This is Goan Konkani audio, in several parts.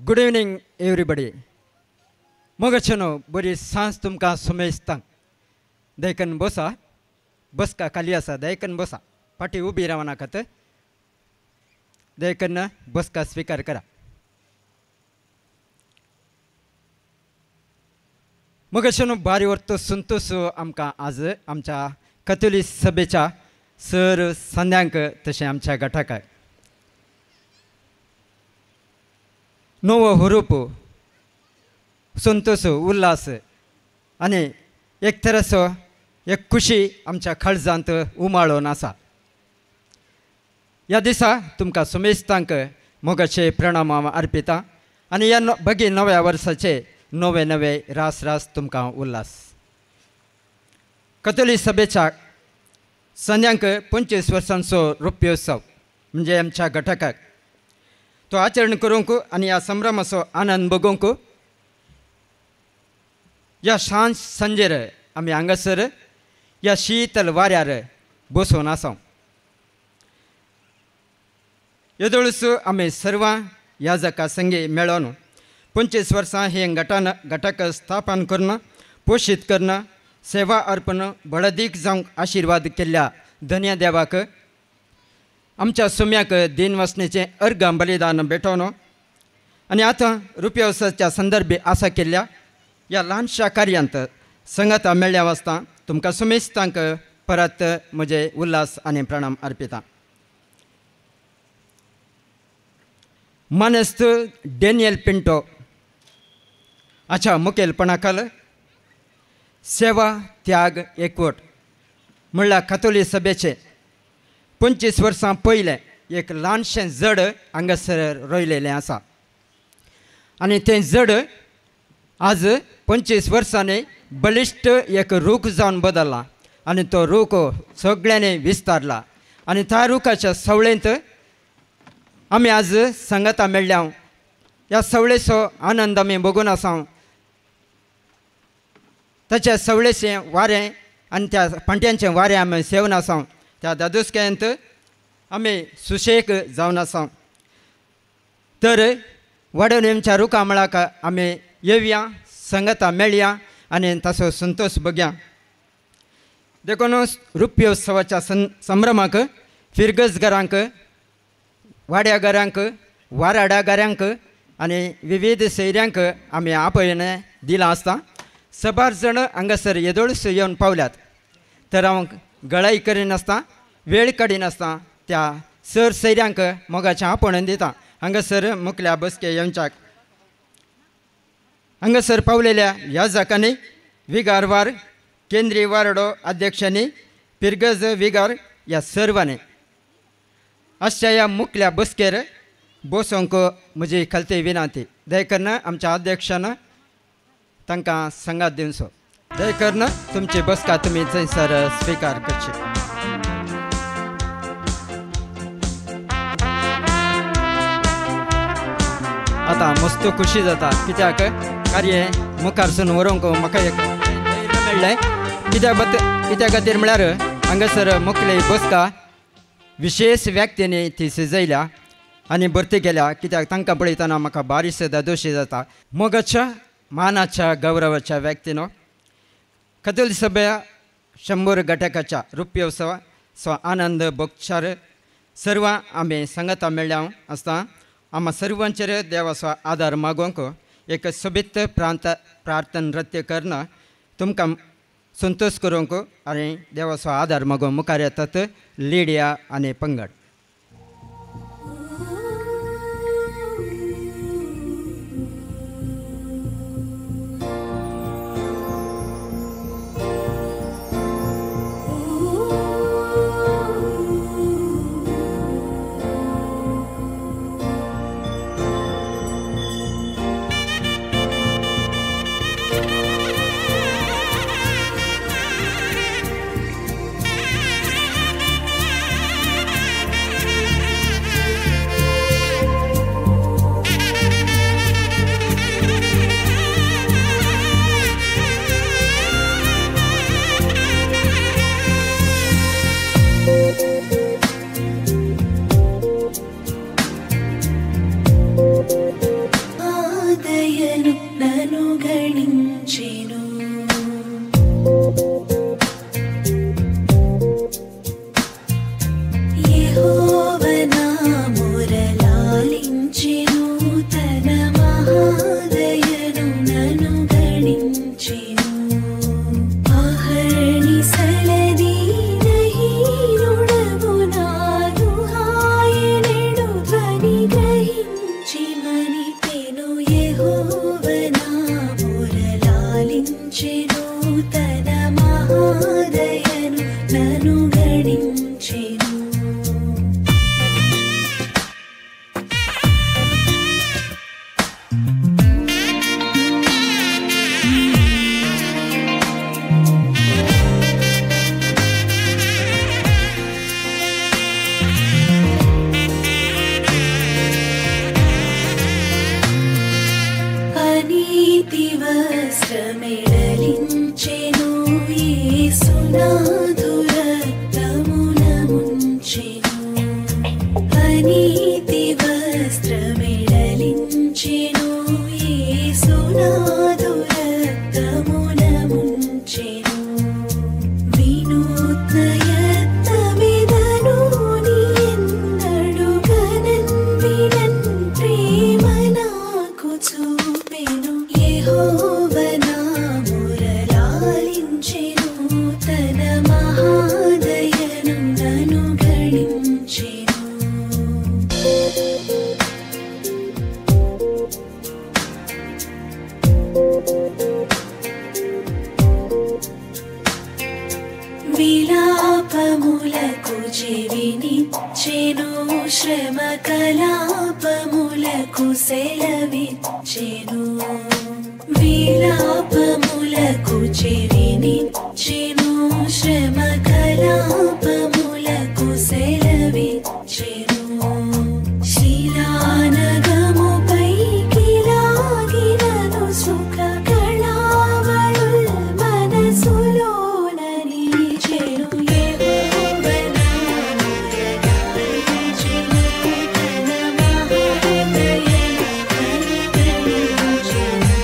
Good evening everybody. मोगाचेनो बरी सांज तुमकां सुमेस्तांक. देखून बसा, बसका खाली आसा, देखून बसा, फाटीं उबी रावनाकात, देखून बसका स्विकार करा. मोगाचेनो बारी वर्त संतोश आमकां आज आमच्या कथोली सभेच्या सर संद्यांक तशें आमच्या गटाक नवो हुरूप, संतोष, उल्हास आनी एक तरेचो एक खुशी आमच्या काळजांत उमाळून आसा. ह्या दिसा तुमकां सुमेस्तांक मोगाचे प्रणाम हांव अर्पिता आनी ह्या बगी नव्या वर्साचे नवे नवे रास रास तुमकां उल्हास. कथोली सभेच्या संद्यांक 25 वर्सांचो रुप्योत्सव म्हणजे आमच्या घटकाक तो आचरण करूंक आनी ह्या संभ्रमाचो आनंद भोगूंक ह्या शांत सांजेर आमी हांगासर ह्या शीतल वाऱ्यार बसून आसा. येदोळूच आमी सर्वां ह्या जका संगी मेळोन 25 वर्सां हे गटान घटक स्थापन करून पोशीत करून सेवा अर्पण बळदीक जावंक आशिर्वाद केल्ल्या धन्य देवाक आमच्या सुम्याक दिन वसणेचें अर्घ बलिदान भेटोवन आनी आतां रुप्योत्सवाच्या संदर्भे आसा केल्ल्या ह्या ल्हानशा कार्यांत संगता मेळ्ळ्या वाचता तुमकां सुमेस्तांक परत म्हजे उल्हास आनी प्रणाम अर्पिता. मानेस्त डॅनियल पिंटो हाच्या मुखेलपणा खाल सेवा त्याग एकवट म्हणल्यार कथोली सभेचें 25 वर्सां पयलें एक ल्हानशें जड हांगासर रोयलेलें आसा आनी तें जड आज 25 वर्सांनी बलिश्ट एक रूख जावन बदल्ला आनी तो रूख सगळ्यांनी विस्तारला आनी त्या रुखाच्या सवळेंत आमी आज संगता मेळ्ळ्या. ह्या सवळेचो आनंद आमी भोगून आसा. ताच्या सवळेचें वारें आनी त्या पांट्यांचें वारें आमी सेवन आसा. त्या दादोसकायेंत आमी सुशेग जावन आसा. तर वाडोनेमच्या रुखा मळाक आमी येवया, संगता मेळया आनी ताचो संतोश बघया. देखून रुप्योत्सवाच्या संभ्रमाक फिरगज घरांक, वाड्या घरांक, वाराडा घरांक आनी विविध सैऱ्यांक आमी आपयन दिलां आसता. सबार जण हांगासर येदोळस येवन पावल्यात तर हांव गळाय करिनासतना वेळ काडिनासतना त्या सर सैऱ्यांक मोगाचें आपोवणें दिता. हांगासर मुखल्या बसके येवच्याक हांगासर पावलेल्या ह्या जाकांनी विगारवार केंद्रीय वारडो अध्यक्षांनी पिरगज विगार ह्या सर्वांनी अशा ह्या मुखल्या बसकेर बसोवंक म्हजी खालती विनंती. दयकरून आमच्या अध्यक्षान तांकां संगात दिवचो. दयकरून तुमची बसका तुमी थंयसर स्विकार करची. आतां मस्त खुशी जाता कित्याक कार्य मुखारसून व्हरूंक म्हाका एक धैर्य मेळ्ळें. कित्या खातीर म्हळ्यार हांगासर मुखली बसका विशेष व्यक्तींनी ती सजयल्या आनी भरती केल्या. कित्याक तांकां पळयतना म्हाका बारीस दादोशी जाता. मोगाच्या मानाच्या गौरवाच्या व्यक्तीनो कथोली सभा 100 घटकाच्या रुप्योत्सवाचो आनंद भोगचार सर्वां आमी संगता मेळ्ळ्या आसता. आमा सर्वांचेर देवाचो आदार मागोवंक एक सोबीत प्रार्थना नृत्य करून तुमकां संतोश करूंक आनी देवाचो आदार मागोवंक मुखार येतात लिडिया आनी पंगड. Oh. మహాదయను నను గణించెను. యెహోవా నా మొరలాలించెను, తన మహాదయను నను గణించెను. అహర్నిశలది నహీనుడవు నాదు హాయనెడు ధ్వని గ్రహించి మనిపెను. యెహోవా నా మొరలాలించెను, తన మహాదయను నను గణించెను. అనీతి వస్త్రమెడలించెను, యేసునాథు రక్తమున ముంచెను. అనీతి వస్త్రమెడలించెను, యేసునాథు రక్తమున ముంచెను. వినూత్న యత్నమిదను నీయెన్నడుగనన్ వినన్ ప్రేమ నాకు చూపెను. యెహోవా నా మొరలాలించెను, తన మహాదయను నను గణించెను. విలాపములకు చెవినిచ్చెను, శ్రమ కలాపములకు సెలవిచ్చెను. విలాపములకు చెవినిచ్చెను, శ్రమ కలాపములకు సెలవిచ్చెను. శిలానగముపై లాగినను సుఖ కళావళుల్ మనసులోన నిలిచెను. యెహోవా నా మొరలాలించెను, తన మహాదయను నను గణించెను.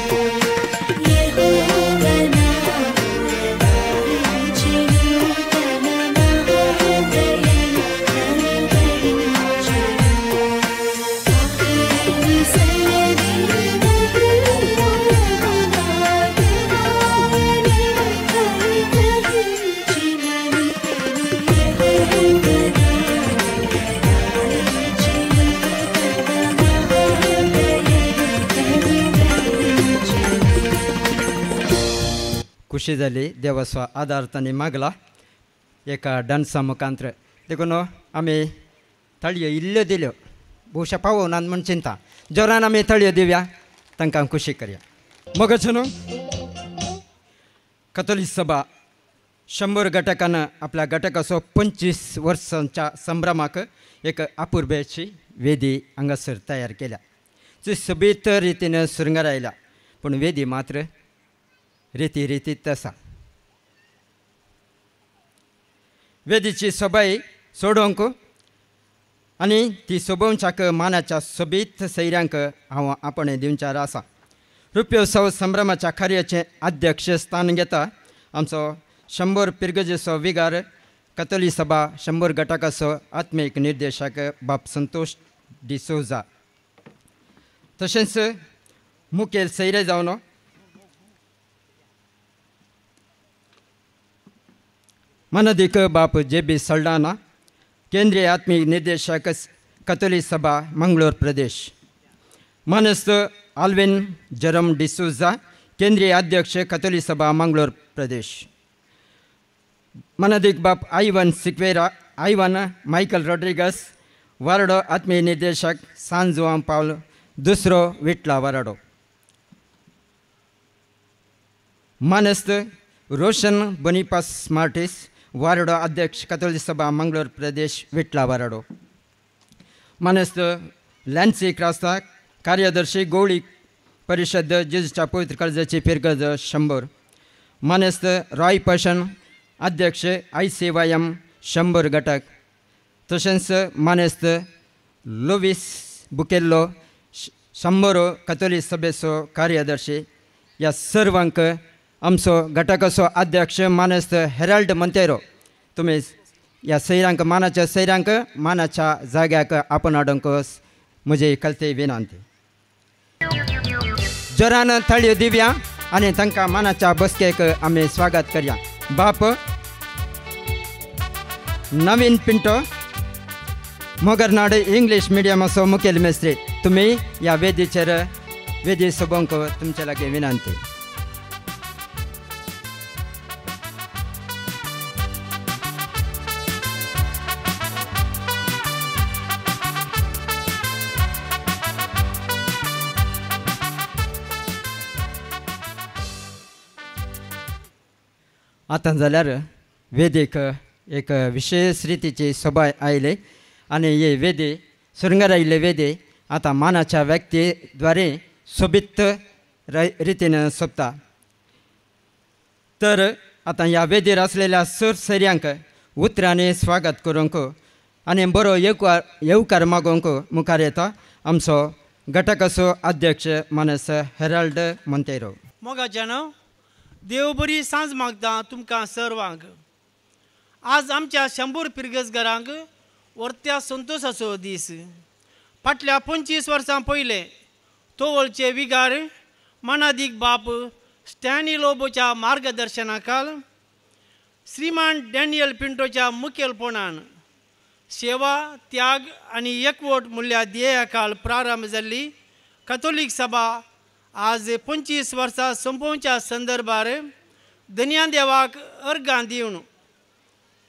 యెహోవా నా మొరలాలించెను, తన మహాదయను నను గణించెను. అహర్నిశలది నహీనుడవు నాదు హాయనెడు ధ్వని గ్రహించి మనిపెను. యెహోవా నా మొరలాలించెను, తన మహాదయను నను గణించెను. खुशी जाली देवाचो आदार तांणी मागला एका डान्सा मुखांतर. देखून आमी ताळयो इल्ल्यो दिल्यो, भोवशा पावोनात म्हूण चिंता. जोरान आमी ताळयो दिवया, तांकां खुशी करया. मगच न्हू कथोलीक सभा 100 घटकान आपल्या घटकाचो 25 वर्सांच्या संभ्रमाक एक अपुरबेची वेदी हांगासर तयार केल्या. ती सोबीत रितीन सुरंगार आयल्या, पूण वेदी मात्र रिती रितीत आसा. वेदीची सोबाय सोडोवंक आनी ती सोबोवच्याक मानाच्या सोबीत सैऱ्यांक हांव आपणें दिवचार आसा. रुप्योत्सव संभ्रमाच्या कार्याचें अध्यक्ष स्थान घेता आमचो 100 पिरगजेचो विगार, कथोली सभा 100 घटकाचो आत्मीक निर्देशक बाब संतोष डिसोजा. तशेंच मुखेल सैरे जावन मानादीक बाप जे बी सल्डाना, केंद्रीय आत्मीक निर्देशक कथोली सभा मंगलोर प्रदेश. मानस्त आल्विन जेरोम डिसोजा, केंद्रीय अध्यक्ष कथोली सभा मंगलोर प्रदेश. मानादीक बाप आयवन सिक्वेरा, आयवन मायकल रॉड्रिगस, वारडो आत्मीय निर्देशक सान जुआं पावल दुसरो विटला वाराडो. मानस्त रोशन बोनिपास मार्टिस, वारडो अध्यक्ष कथोली सभा मंगलोर प्रदेश विटला वाराडो. मानस्त लॅन्सी क्रास्ता, कार्यदर्शी गोवळी परिषद जेजूच्या पवित्र काळजाची फिरगज 100. मानस्त रॉय पशन, अध्यक्ष ICYM 100 घटक. तशेंच मानेस्त लोवीस बुकेल्लो शंबरो कथोलीक सभेचो कार्यदर्शी ह्या सर्वांक आमचो घटकाचो अध्यक्ष मानेस्त हेराल्ड मंतेरो तुमी ह्या सैरांक मानाच्या सैरांक मानाच्या जाग्याक आपण हाडूंक म्हजी कलते विनंती. जोरान थाळयो दिवया आनी तांकां मानाच्या बसकेक आमी स्वागत करया. बाप नवीन पिंटो मोगरनाड इंग्लीश मिडियमाचो मुखेल मेस्त्री तुमी ह्या वेदीचेर वेदी सोबोवंक तुमचे लागीं विनंती. आतां जाल्यार वेदीक एक विशेष रितीची सभा आयली आनी ही वेदी सुरंगार आयिल्ली वेदी आतां मानाच्या व्यक्तीद्वारे सोबीत रितीन सोबता. तर आतां ह्या वेदीर आसलेल्या सर सैऱ्यांक उतरांनी स्वागत करूंक आनी बरो येवकार मागोवंक मुखार येता आमचो घटकाचो अध्यक्ष मानेस्त हेराल्ड मोंतेरो. मोगाच्यान देव बरी सांज मागता तुमकां सर्वांक. आज आमच्या शंबर पिरगजघरांक वर्त्या संतोशाचो दीस. फाटल्या 25 वर्सां पयलें तोवळचे विगार मानादीक बाप स्टॅनी लोबोच्या मार्गदर्शनाखाल श्रीमान डॅनियल पिंटोच्या मुखेलपणान सेवा त्याग आनी एकवट मुल्या ध्येयाखाल प्रारंभ जाल्ली कथोलीक सभा आज 25 वर्सां सोंपोवच्या संदर्भार धनया देवाक अर्गां दिवन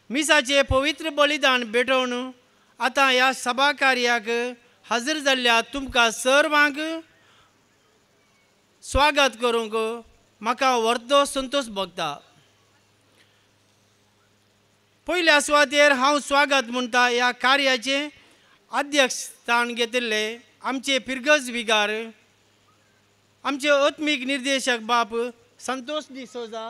मिसाचें पवित्र बलिदान भेटोवन आतां ह्या सभा कार्याक हाजीर जाल्ल्या तुमकां सर्वांक स्वागत करूंक म्हाका वर्दो संतोश भोगता. पयल्या सुवातेर हांव स्वागत म्हणटा ह्या कार्याचें अध्यक्ष स्थान घेतिल्ले आमचे पिरगज विगार आमचे आत्मीक निर्देशक बाप संतोष डिसोजा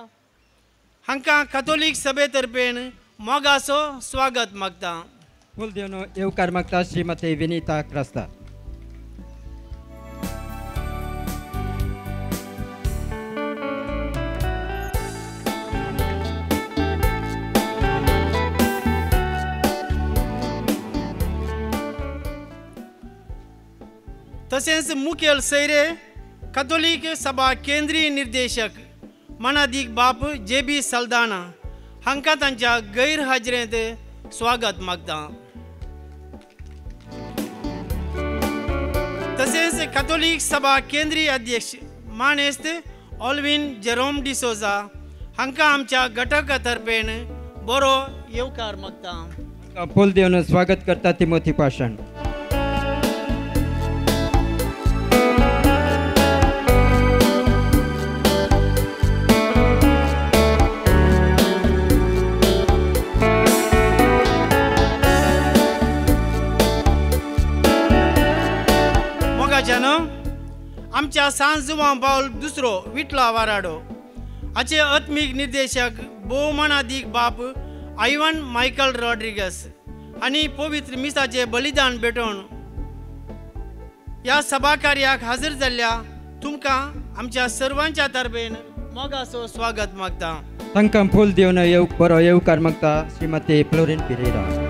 हांकां कथोलीक सभे तर्फेन मोगाचो स्वागत मागता. फूल दिवन येवकार मागता श्रीमती विनीता क्रास्ता. तशेंच मुखेल सैरे कथोलीक सभा केंद्रीय निर्देशक मानादीक बाप जे बी सल्दाना हांकां तांच्या गैरहाजरेंत स्वागत मागता. तशेंच कथोलीक सभा केंद्रीय अध्यक्ष मानेस्त ऑल्विन जेरोम डिसोजा हांकां आमच्या घटका तर्फेन बरो येवकार मागता. फूल दिवन स्वागत करता तिमोथी पाषाण. आमच्या सांत जुवां पावल दुसरो विटला वाराडो हाचे आत्मीक निर्देशक भोवमानादीक बाप आयवन मायकल रॉड्रिगस आनी पवित्र मिसाचें बलिदान भेटोवन ह्या सभा कार्याक हाजीर जाल्ल्या तुमकां आमच्या सर्वांच्या तर्फेन मोगाचो स्वागत मागता. तांकां फूल दिवन बरो येवकार मागता श्रीमती फ्लोरीन पिरेरा.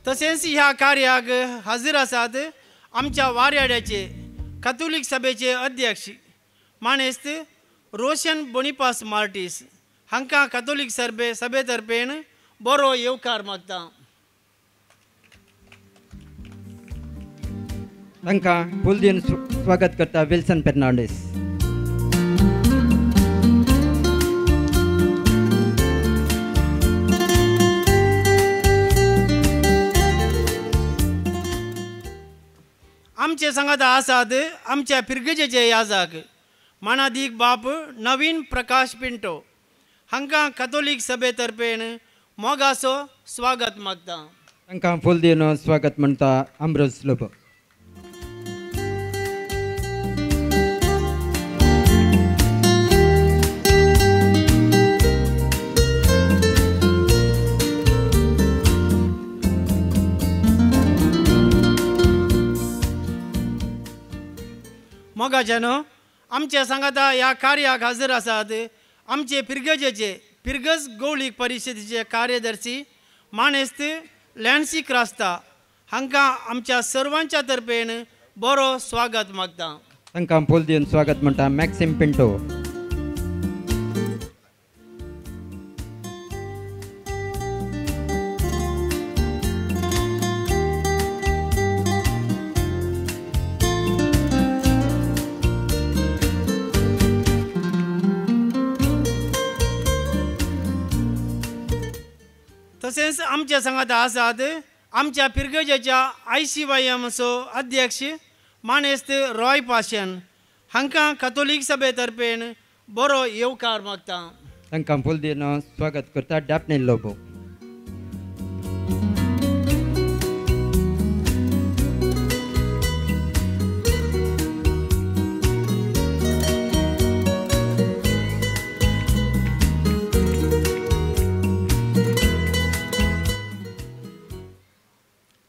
तशेंच ह्या कार्याक हाजीर आसात आमच्या वारयाड्याचे कथोलीक सभेचे अध्यक्ष मानेस्त रोशन बोनिपास मार्टीस हांकां कथोलीक सभे तर्फेन बरो येवकार मागता. तांकां फूल दिवन स्वागत करता विल्सन फेर्नांडीस. आमचे सांगात आसात आमच्या पिरगजेचे याजाक मानादीक बाप नवीन प्रकाश पिंटो हांकां कथोलीक सभे तर्फेन मोगाचो स्वागत मागता. तांकां फूल दिवन स्वागत म्हणटा आम्ब्रोज लोबो. मोगाच्यानो आमच्या सांगाता ह्या कार्याक हजर आसात आमचे पिरगजेचे पिरगज गौळीक परिशदेचे कार्यदर्शी मानेस्त लॅन्सी क्रास्ता हांकां आमच्या सर्वांच्या तर्फेन बरो स्वागत मागता। तांकां फूल दिवन स्वागत म्हणटा मॅक्सिम पिंटो। तशेंच आमच्या सांगाता आसात आमच्या पिरगजेच्या ICYMचो अध्यक्ष मानेस्त रॉय पाशन हांकां कथोलीक सभे तर्फेन बरो येवकार मागता। तांकां फूल दिवन स्वागत करता डॅफनी लोबो।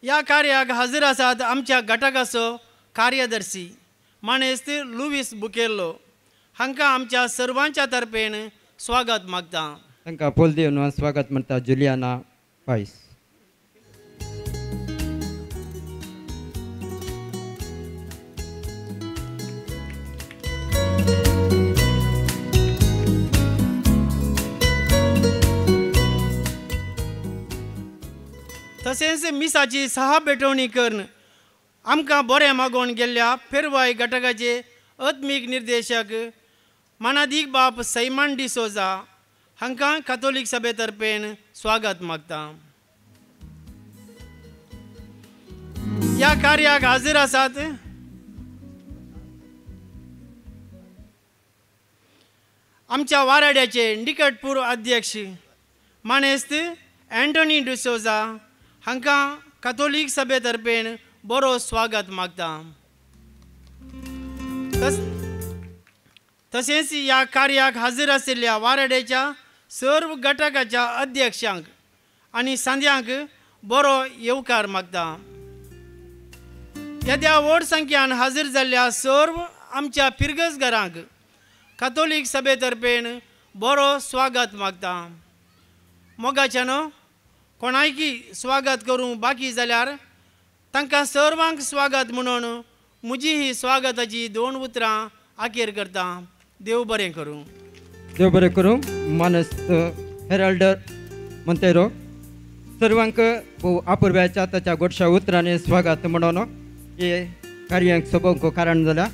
ह्या कार्याक हजर आसात आमच्या घटकाचो कार्यदर्शी मानेस्त लुवीस बुकेल्लो हांकां आमच्या सर्वांच्या तर्फेन स्वागत मागता। तांकां फूल दिवन स्वागत म्हणटा जुलियाना पायस। तशेंच मिसाची सहा भेटवणी करून आमकां बरें मागोवन गेल्ल्या फेरवाय घटकाचे आत्मीक निर्देशक मानादीक बाप सैमान डिसोजा हांकां कथोलीक सभे तर्फेन स्वागत मागता। ह्या कार्याक हाजीर आसात आमच्या वाराड्याचे निकटपूर्व अध्यक्ष मानेस्त अँटोनी डिसोजा हांकां कथोलीक सभे तर्फेन बरो स्वागत मागता। तशेंच ह्या कार्याक हजर आशिल्ल्या वाराड्याच्या सर्व घटकाच्या अध्यक्षांक आनी सांद्यांक बरो येवकार मागता। येद्या व्हड संख्यान हजर जाल्ल्या सर्व आमच्या पिरगज घरांक कथोलीक सभे तर्फेन बरो स्वागत मागता। मोगाच्यानो कोणायकी स्वागत करूं बाकी जाल्यार तांकां सर्वांक स्वागत म्हणून म्हजी ही स्वागताची दोन उतरां आखेर करता। देव बरें करूं। देव बरें करूं। मानेस्त हेराल्ड मोंतेरो सर्वांक भोव आपुरब्याच्या ताच्या गोडशा उतरांनी स्वागत म्हणून हे कार्यांक सोबोवंक कारण जाल्या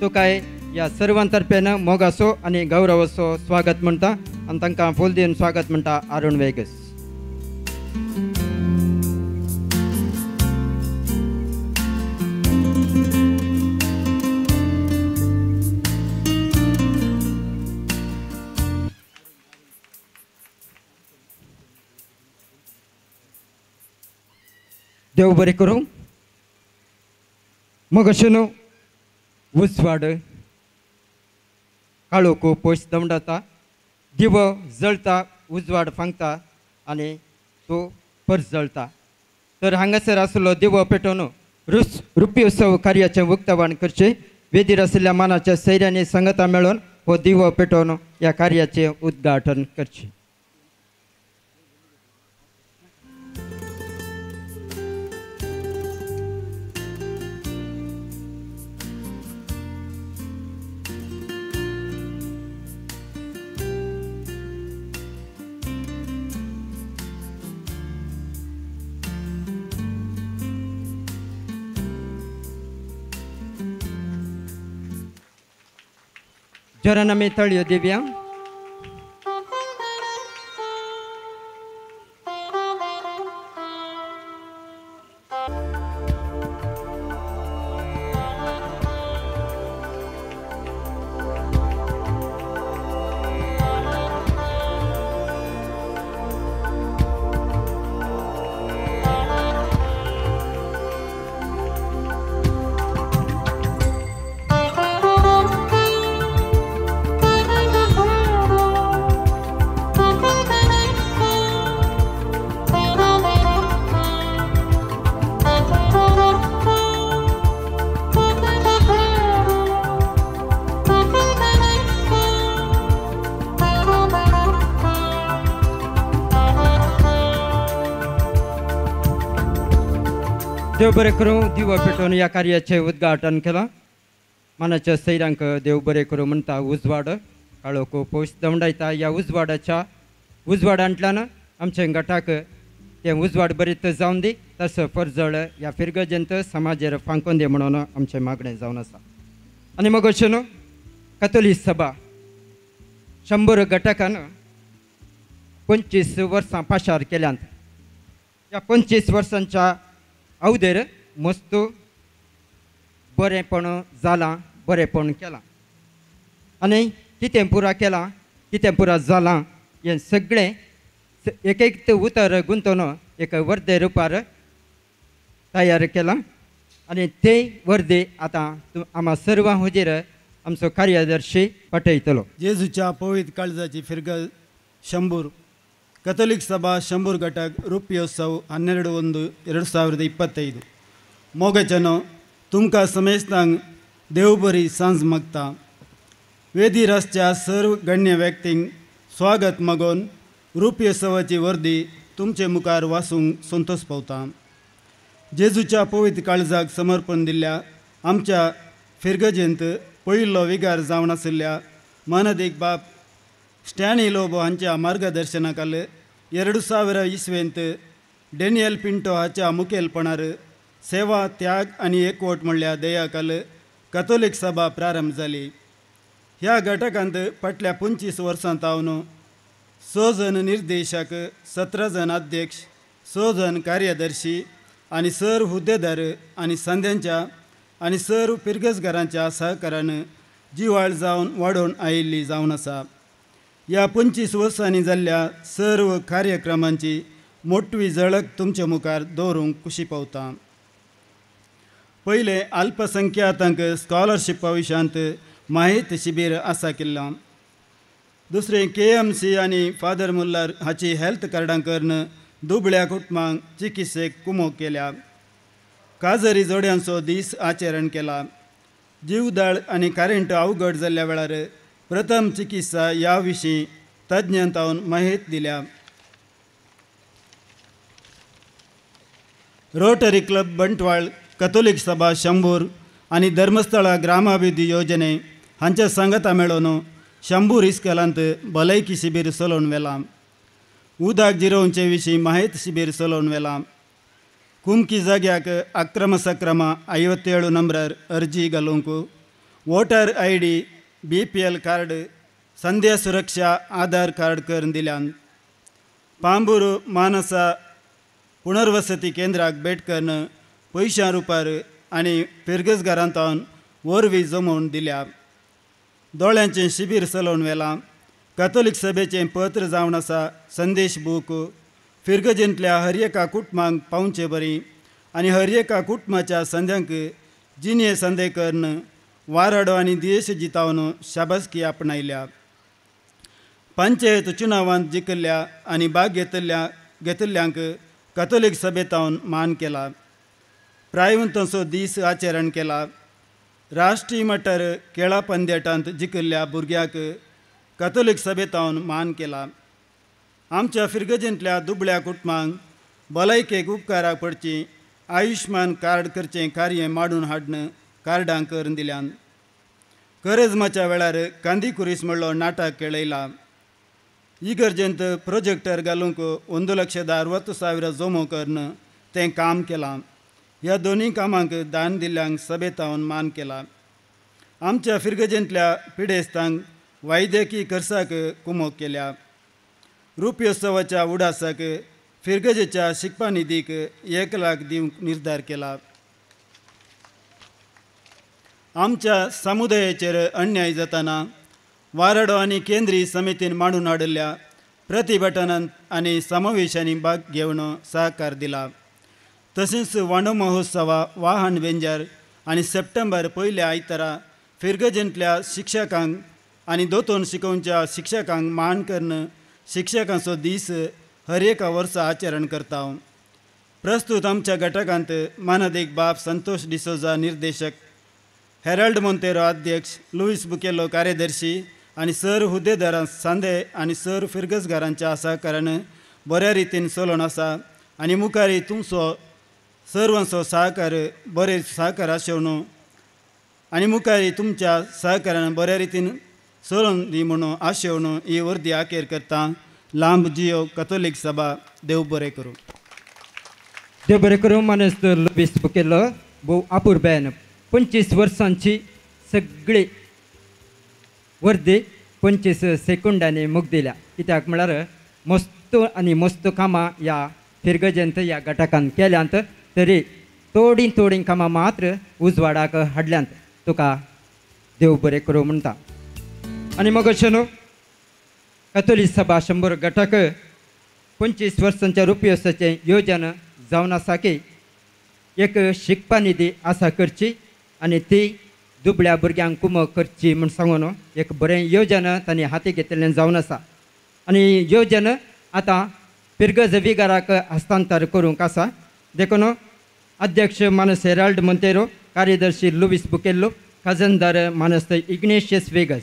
तो काय ह्या सर्वां तर्फेन मोगाचो आनी गौरवाचो स्वागत म्हणटा आनी तांकां फूल दिवन स्वागत म्हणटा अरुण वेगस। देव बरें करूं। मग अशें न्हू उजवाड काळोख पयस दमडता, दिवो जळता, उजवाड फांगता आनी तो परजळता। तर हांगासर आसलो दिवो पेटोवन रुपी उत्सव कार्याचें उक्तावण करचें। वेदीर आशिल्ल्या मानाच्या सैऱ्यांनी संगता मेळोवन हो दिवो पेटोवन ह्या कार्याचें उद्घाटन करचें। जोरान आमी ताळयो दिवया। Oh, देव बरें करूं. दिवो पेटोवन ह्या कार्याचें उद्घाटन केलां. मानाच्या सैरांक देव बरें करूं म्हणटा. उजवाड काळोख पयस दवंडायता. ह्या उजवाडाच्या उजवाडांतल्यान आमच्या गटाक तें उजवाड बरीत जावन दी, तसो परजळ ह्या फिरगजेंत समाजेर फांकोन दी म्हणून आमचें मागणें जावन आसा. आनी मग अशें न्हू कथोलीक सभा 100 घटकान 25 वर्सां पाशार केल्यांत. ह्या 25 वर्सांच्या अवधेर मस्त बरेंपण जालां, बरेंपण केलां आनी कितें पुरा केलां, कितें पुरा जालां हें सगळें एक एक उतर गुंतोवन एक वर्दे रुपार तयार केलां आनी ते वर्दे आतां आमा सर्वां हुजीर आमचो कार्यदर्शी पटयतलो. जेजूच्या पवित्र काळजाची फिरगज 100 ಕಥೋಲಿಕ್ ಸಭಾ 100 ಘಟಕ ರೂಪ್ಯೋತ್ಸವ 12/1/2025. मोगाच्यानो तुमकां समेस्तांक देवबरी सांज मागता. वेदी रस्त्या सर्व गण्य व्यक्तींक स्वागत मागोवन रुप्योत्सवाची वर्दी तुमचे मुखार वासूंक संतोष पावता. जेजूच्या पवित्र काळजाक समर्पण दिल्ल्या आमच्या फिरगजेंत पयिल्लो विगार जावन आशिल्ल्या मानादीक बाप स्टॅनी लोबो हांच्या मार्गदर्शनाखाल 2000 इस्वेंत डॅनियल पिंटो हाच्या मुखेलपणार सेवा त्याग आनी एकवट म्हणल्या ध्येयाखाल कथोलीक सभा प्रारंभ जाली. ह्या घटकांत फाटल्या 25 वर्सां तावन 6 जण निर्देशक, 17 जण अध्यक्ष, 6 जण कार्यदर्शी आनी सर्व हुद्देदार आनी संद्यांच्या आनी सर्व पिरगजगारांच्या सहकारान जिवाळ जावन वाडोवन आयिल्ली जावन आसा. ह्या 25 वर्सांनी जाल्ल्या सर्व कार्यक्रमांची मोटवी झळक तुमचे मुखार दवरूंक खुशी पावता. पयलें अल्पसंख्यातांक स्कॉलरशिपा विशयांत माहित शिबीर आसा केल्लां. दुसरें KMC आनी फादर मुल्लार हाची हेल्थ कार्डां करून दुबळ्या कुटुंबांक चिकित्सेक कुमोक केल्या. काजरी जोड्यांचो दीस आचरण केला. जीवदाळ आनी करेंट अवघड जाल्ल्या वेळार प्रथम चिकित्सा ह्या विशीं तज्ञांतावन माहिती दिल्या. रोटरी क्लब बंटवाळ कथोलीक सभा 100 आनी धर्मस्थळा ग्रामाभिवृद्धी योजने हांच्या सांगाता मेळोवन 100 इस्कलांत भलायकी शिबीर चलोवन व्हेलां. उदक जिरोवचे विशीं माहिती शिबीर चलोवन व्हेलां. कुमकी जाग्याक अक्रम सक्रम 57 नंबरार अर्जी घालूंक voter ID, BPL card, Sandhya Suraksha Aadhaar card करून दिल्यान. पांबूर मानसा पुनर्वसती केंद्राक भेट करून पयशां रुपार आनी फिरगजगारांतावन वरवीं जमोवन दिल्या. दोळ्यांचें शिबीर चलोवन व्हेलां. कथोलीक सभेचें पत्र जावन आसा संदेश बूक फिरगजेंतल्या हर एका कुटुंबांक पावचे बरी आनी हर एका कुटुंबाच्या संद्यांक जिणये संदे करून वाराडो आनी देश जितावन शाबासकी आपणायल्या. पंचायत चुनावांत जिखल्ल्या आनी भाग घेतल्ल्यांक कथोलीक सभेतावन मान केला. प्रायवंतांचो दीस आचरण केला. राष्ट्रीय मट्टार खेळा पंद्याटांत जिखल्ल्या भुरग्यांक कथोलीक सभेतावन मान केला. आमच्या फिरगजेंतल्या दुबळ्या कुटुंबांक भलायकेक उपकाराक पडची आयुष्मान कार्ड करचें कार्य माडून हाडून कार्डां करून दिल्यान. करजमाच्या वेळार कांदी कुरीस म्हणलो नाटक खेळयला. इगर्जेंत प्रोजेक्टर घालूंक 1,60,000 जमो करून तें काम केलां. ह्या दोनूय कामांक दान दिल्ल्यांक सभेतावन मान केला. आमच्या फिरगजेंतल्या पिडेस्तांक वैद्यकीय खर्चाक कुमोक केल्या. रुप्योत्सवाच्या उडासाक फिरगजेच्या शिकपा निधीक 1 लाख दिवंक निर्धार केला. आमच्या समुदायाचेर अन्याय जाताना वाराडो आनी केंद्रीय समितीन मांडून हाडिल्ल्या प्रतिभटनांत आनी समावेशांनी भाग घेवन सहकार दिला. तशेंच वांडो महोत्सवा वाहन वेंजार आनी सप्टेंबर पयल्या आयतारा फिरगजेंतल्या शिक्षकांक आनी दोतोन शिकोवच्या शिक्षकांक मान करून शिक्षकांचो दीस हर एका वर्सा आचरण करता. प्रस्तुत आमच्या घटकांत मानादीक बाप संतोष डिसोजा निर्देशक, हेराल्ड मोंतेरो अध्यक्ष, लुईस बुकेलो कार्यदर्शी आनी सर हुद्देदारां सांदे आनी सर फिरगजगारांच्या सहकारान बऱ्या रितीन चलोवन आसा आनी मुखारी तुमचो सर्वांचो सहकार बरे सहकार आशिल्लो आनी मुखार तुमच्या सहकारान बऱ्या रितीन चलोवन दी म्हणून आशेवन ही वर्दी आखेर करता. लांब जियो कथोलीक सभा. देव बरें करूं. देव बरें करूं. मानेस्त लुबीस बुकेलो भोव आपुरबेन 25 वर्सांची सगळी वर्दी 25 सेकंडांनी मुगदिल्या. कित्याक म्हळ्यार मस्त आनी मस्त कामां ह्या फिरगजेंत ह्या घटकान केल्यांत तरी थोडीं थोडीं कामां मात्र उजवाडाक हाडल्यांत. तुका देव बरें करूं म्हणटा. आनी मग अशें न्हू कथोलीक सभा 100 घटक 25 वर्सांच्या रुपयोसाचें योजन जावन आसा की एक शिकपा निधी आसा करची आनी ती दुबळ्या भुरग्यांक कुमक करची म्हूण सांगून एक बरें योजन तांणी हाती घेतिल्लें जावन आसा. आनी योजन आतां पिरगज विगाराक हस्तांतर करूंक आसा. देखून अध्यक्ष मानस हेराल्ड मोंतेरो, कार्यदर्शी लुवीस बुकेल्लो, खजनदार मानस इग्नेशियस वेगस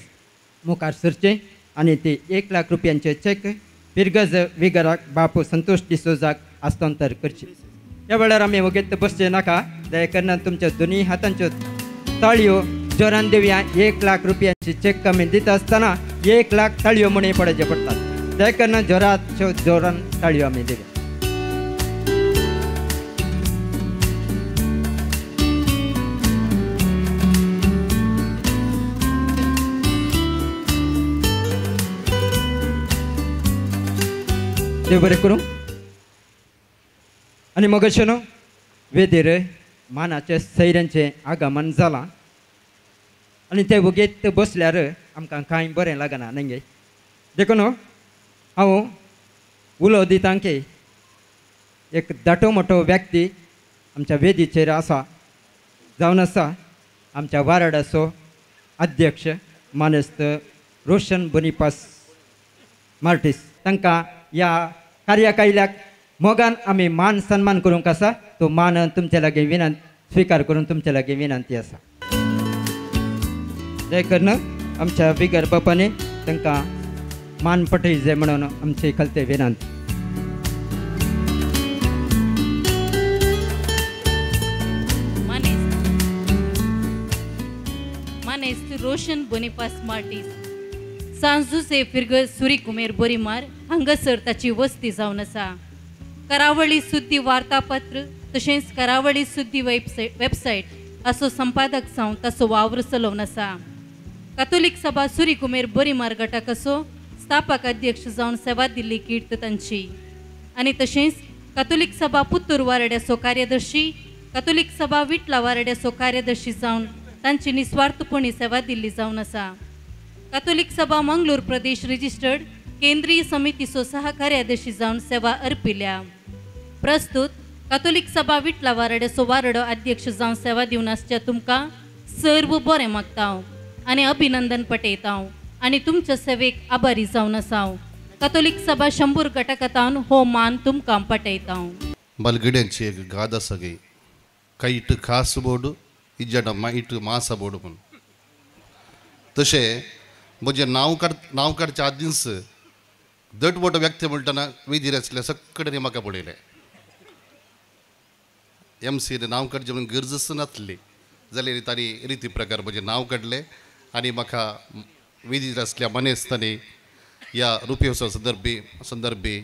मुखार सरचें आनी ते 1 लाख रुपयांचे चॅक पिरगज विगाराक बापू संतोष डिसोजाक हस्तांतर करचे. ह्या वेळार आमी वगेत बसचे नाका. दया करून तुमच्या दोनूय हातांच्यो ताळयो जोरान दिवया. 1 लाख रुपयांची चॅक आमी दिता आसतना 1 लाख ताळयो म्हणी पडचे पडटात. दया करून जोराच्यो जोरान ताळयो आमी दिवया. देव बरें करूं. आनी मग अशें न्हू वेदीर मानाचे सैऱ्यांचें आगमन जालां आनी ते वगेत बसल्यार आमकां कांय बरें लागना न्हय गे. देखून हांव उलो दिता की एक धाटो मोटो व्यक्ती आमच्या वेदीचेर आसा जावन आसा आमच्या वाराडाचो अध्यक्ष मानेस्त रोशन बोनिफास मार्टीस. तांकां ह्या कार्याकायल्याक मोगान आमी मान सन्मान करूंक आसा. तो मान तुमचे लागीं विनंती स्विकार करून तुमचे लागीं विनंती आसा. जय करून आमच्या बिगर बापांनी तांकां मान पटय जाय म्हणून आमची खालते विनंती. मानेस्त रोशन बोनिफास मार्टीस सांजुसे फिरगज सुरी कुमेर बोरीमार हांगासर ताची वस्ती जावन आसा. करावळी सुद्दी वार्तापत्र तशेंच करावळी सुद्दी वेबसायट असो संपादक जावन ताचो वावर चलोवन आसा. कातोलीक सभा सुरी कुमेर बोरीमार गटाक असो स्थापक अध्यक्ष जावन सेवा दिल्ली कीर्त तांची. आनी तशेंच कातोलीक सभा पुत्तूर वारड्याचो कार्यदर्शी, कातोलीक सभा विटला वारड्याचो कार्यदर्शी जावन तांची निस्वार्थपणी सेवा दिल्ली जावन आसा. कातोलीक सभा मंगलोर प्रदेश रजिस्टर्ड केंद्रीय समितीचो सहकार्यादर्शी जावन सेवा अर्पिल्या. प्रस्तुत कातोलीक सभा विटला वारड्याचो वारडो अध्यक्ष जावन सेवा दिवन आसच्या तुमकां सर्व बरें मागता आनी अभिनंदन पटयता आनी तुमच्या सेवेक आभारी जावन आसा. कातोलीक सभा 100 घटकांत हो मान तुमकां पटयता. बालगड्यांची एक गाद आसा गे कांय खास बोर्ड इज्जाडा मायट मासा बोर्ड म्हूण. तशें म्हजें नांव नांव काडच्या आदींच दट मोटो व्यक्ती म्हणटना वेदीर आसले सगळे म्हाका पळयलें. एम सीन नांव काडचें म्हणून गरजच नासली जाल्यार तांणी रिती प्रकार म्हजें नांव काडलें आनी म्हाका वेदीर आसल्या मानेस्तांनी ह्या रुपयोत्सव संदर्भी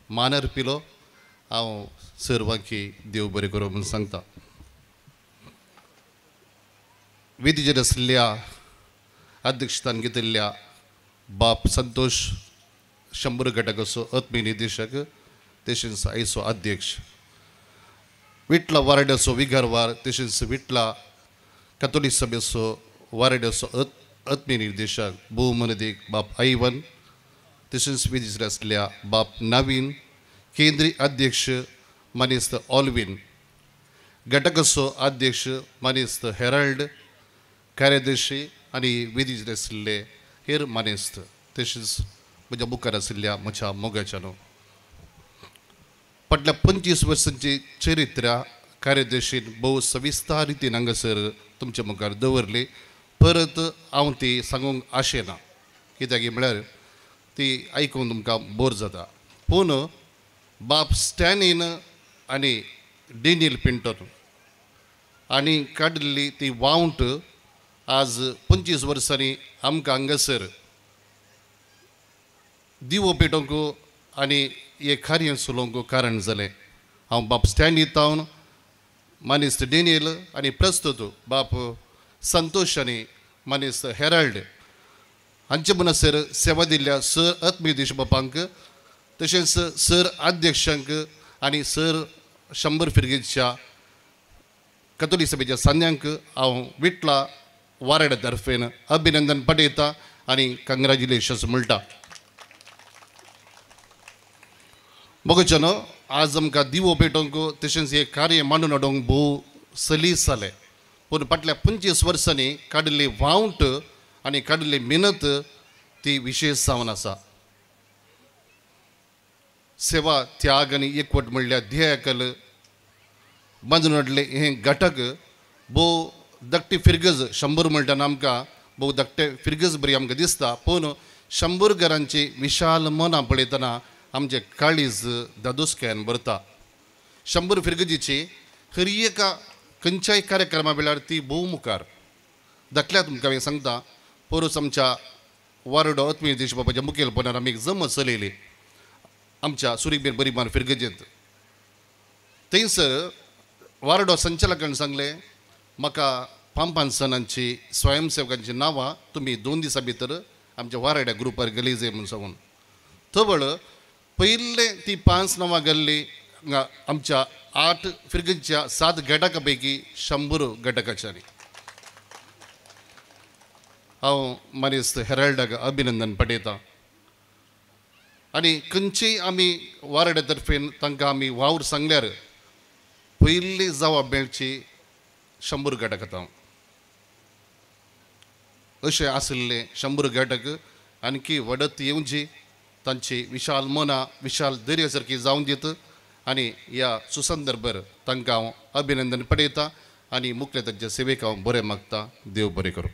मान अर्पिलो. हांव सर्वांकी देव बरें करूं म्हूण सांगता. वेदीचेर आसल्या अध्यक्षतान घेतिल्ल्या बाप संतोष 100 घटकाचो आत्मीय निदेशक तशेंच आयचो अध्यक्ष विटला वारड्याचो विगारवार तशेंच विटला कथोलीक सभेचो वारड्याचो आत्मीय निर्देशक भोवमनदीक बाप आयवन तशेंच वेदीचेर आसल्या बाप नवीन केंद्रीय अध्यक्ष मानेस्त ऑलविन घटकाचो अध्यक्ष मानेस्त हेराल्ड कार्यदर्शी आनी वेदीचेर आशिल्ले हेर मानेस्त तशेंच म्हज्या मुखार आशिल्ल्या म्हज्या मोगाच्यानो फाटल्या 25 वर्सांची चरित्र कार्यदर्शीन भोव सविस्तर रितीन हांगासर तुमच्या मुखार दवरली. परत हांव ती सांगूंक आशेना कित्याक म्हळ्यार ती आयकून तुमकां बोर जाता. पूण बाप स्टॅनीन आनी डेनियल पिंटो आनी काडिल्ली ती वावंट आज 25 वर्सांनी आमकां हांगासर दिवो पेटोवंक आनी हे कार्य चलोवंक कारण जालें. हांव बाप स्टॅनली तावन मानेस्त डेनियल आनी प्रस्तुत बाप संतोश आनी मानेस्त हेराल्ड हांचे म्हणसर सेवा दिल्ल्या सर आत्मीय देशबापांक तशेंच सर अध्यक्षांक आनी सर 100 फिरगेच्या कथोलीक सभेच्या सांद्यांक हांव विटला वारड तर्फेन अभिनंदन पटयता आनी कंग्रेच्युलेशन्स म्हणटा. मोगच्यानो आज आमकां दिवो पेटोवंक तशेंच हें कार्य मांडून हाडूंक भोव सलीस जालें, पूण फाटल्या 25 वर्सांनी काडिल्ली वावंट आनी काडिल्ली मेहनत ती विशेश जावन आसा. सेवा त्याग आनी एकवट म्हणल्यार ध्येयाकल बांदून हाडलें हें घटक भोव धाकटी फिरगज 100 म्हणटना आमकां भोव धाकटे फिरगज बरी आमकां दिसता, पूण 100 घरांची विशाल मनां पळयतना आमचें काळीज दादोसकायेन भरता. 100 फिरगजीची हर एका खंयच्याय कार्यक्रमा वेळार ती भोव मुखार धाकल्या तुमकां हांवें सांगता. पोरूस आमच्या वारडो आत्मीय देशबाबाच्या मुखेलपणान आमी एक जमत चलयली आमच्या सुरीकबेर बरीमान फिरगजेंत. थंयसर वारडो संचालकान सांगलें म्हाका पांपांसनांची स्वयंसेवकांची नांवां तुमी 2 दिसां भितर आमच्या वारड्या ग्रुपार गेली जाय म्हूण सांगून. तवळ पयले ती 5 नांवां गेल्ली आमच्या 8 फिरगेच्या 7 घटकां पैकी 100 घटकाच्यांनी. हांव मानेस्त हेराल्डाक अभिनंदन पटयतां आनी खंयचीय आमी वारड्या तर्फेन तांकां आमी वावर सांगल्यार पयली जबाब मेळची 100 घटक. हांव अशें आशिल्लें 100 घटक आणखी वडत येवची तांची विशाल मनां विशाल दर्या सारकी जावन दित आनी ह्या सुसंदर्भार तांकां हांव अभिनंदन पटयतां आनी मुखले तांच्या सेवेक हांव बरें मागता. देव बरें करूं.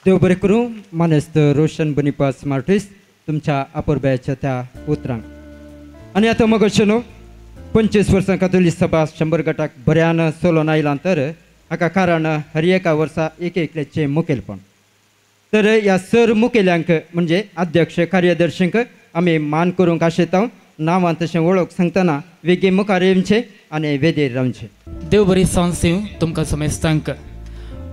देव बरें करूं. मानेस्त रोशन बनिपास मार्टीस तुमच्या अपुरबायेच्या त्या उतरांक. आनी आतां मगो न्हू 25 वर्सां कथोलीक सभा 100 गटाक बऱ्यान चलोवन आयलां तर हाका कारण हर एका वर्सा एक एकल्याचें मुखेलपण. तर ह्या सर मुखेल्यांक म्हणजे अध्यक्ष कार्यदर्शींक आमी मान करूंक आशेता. नांवां तशें वळख सांगतना वेगीं मुखार येवचें आनी वेदीर रावचें. देव बरी सांग तुमकां समेस्तांक.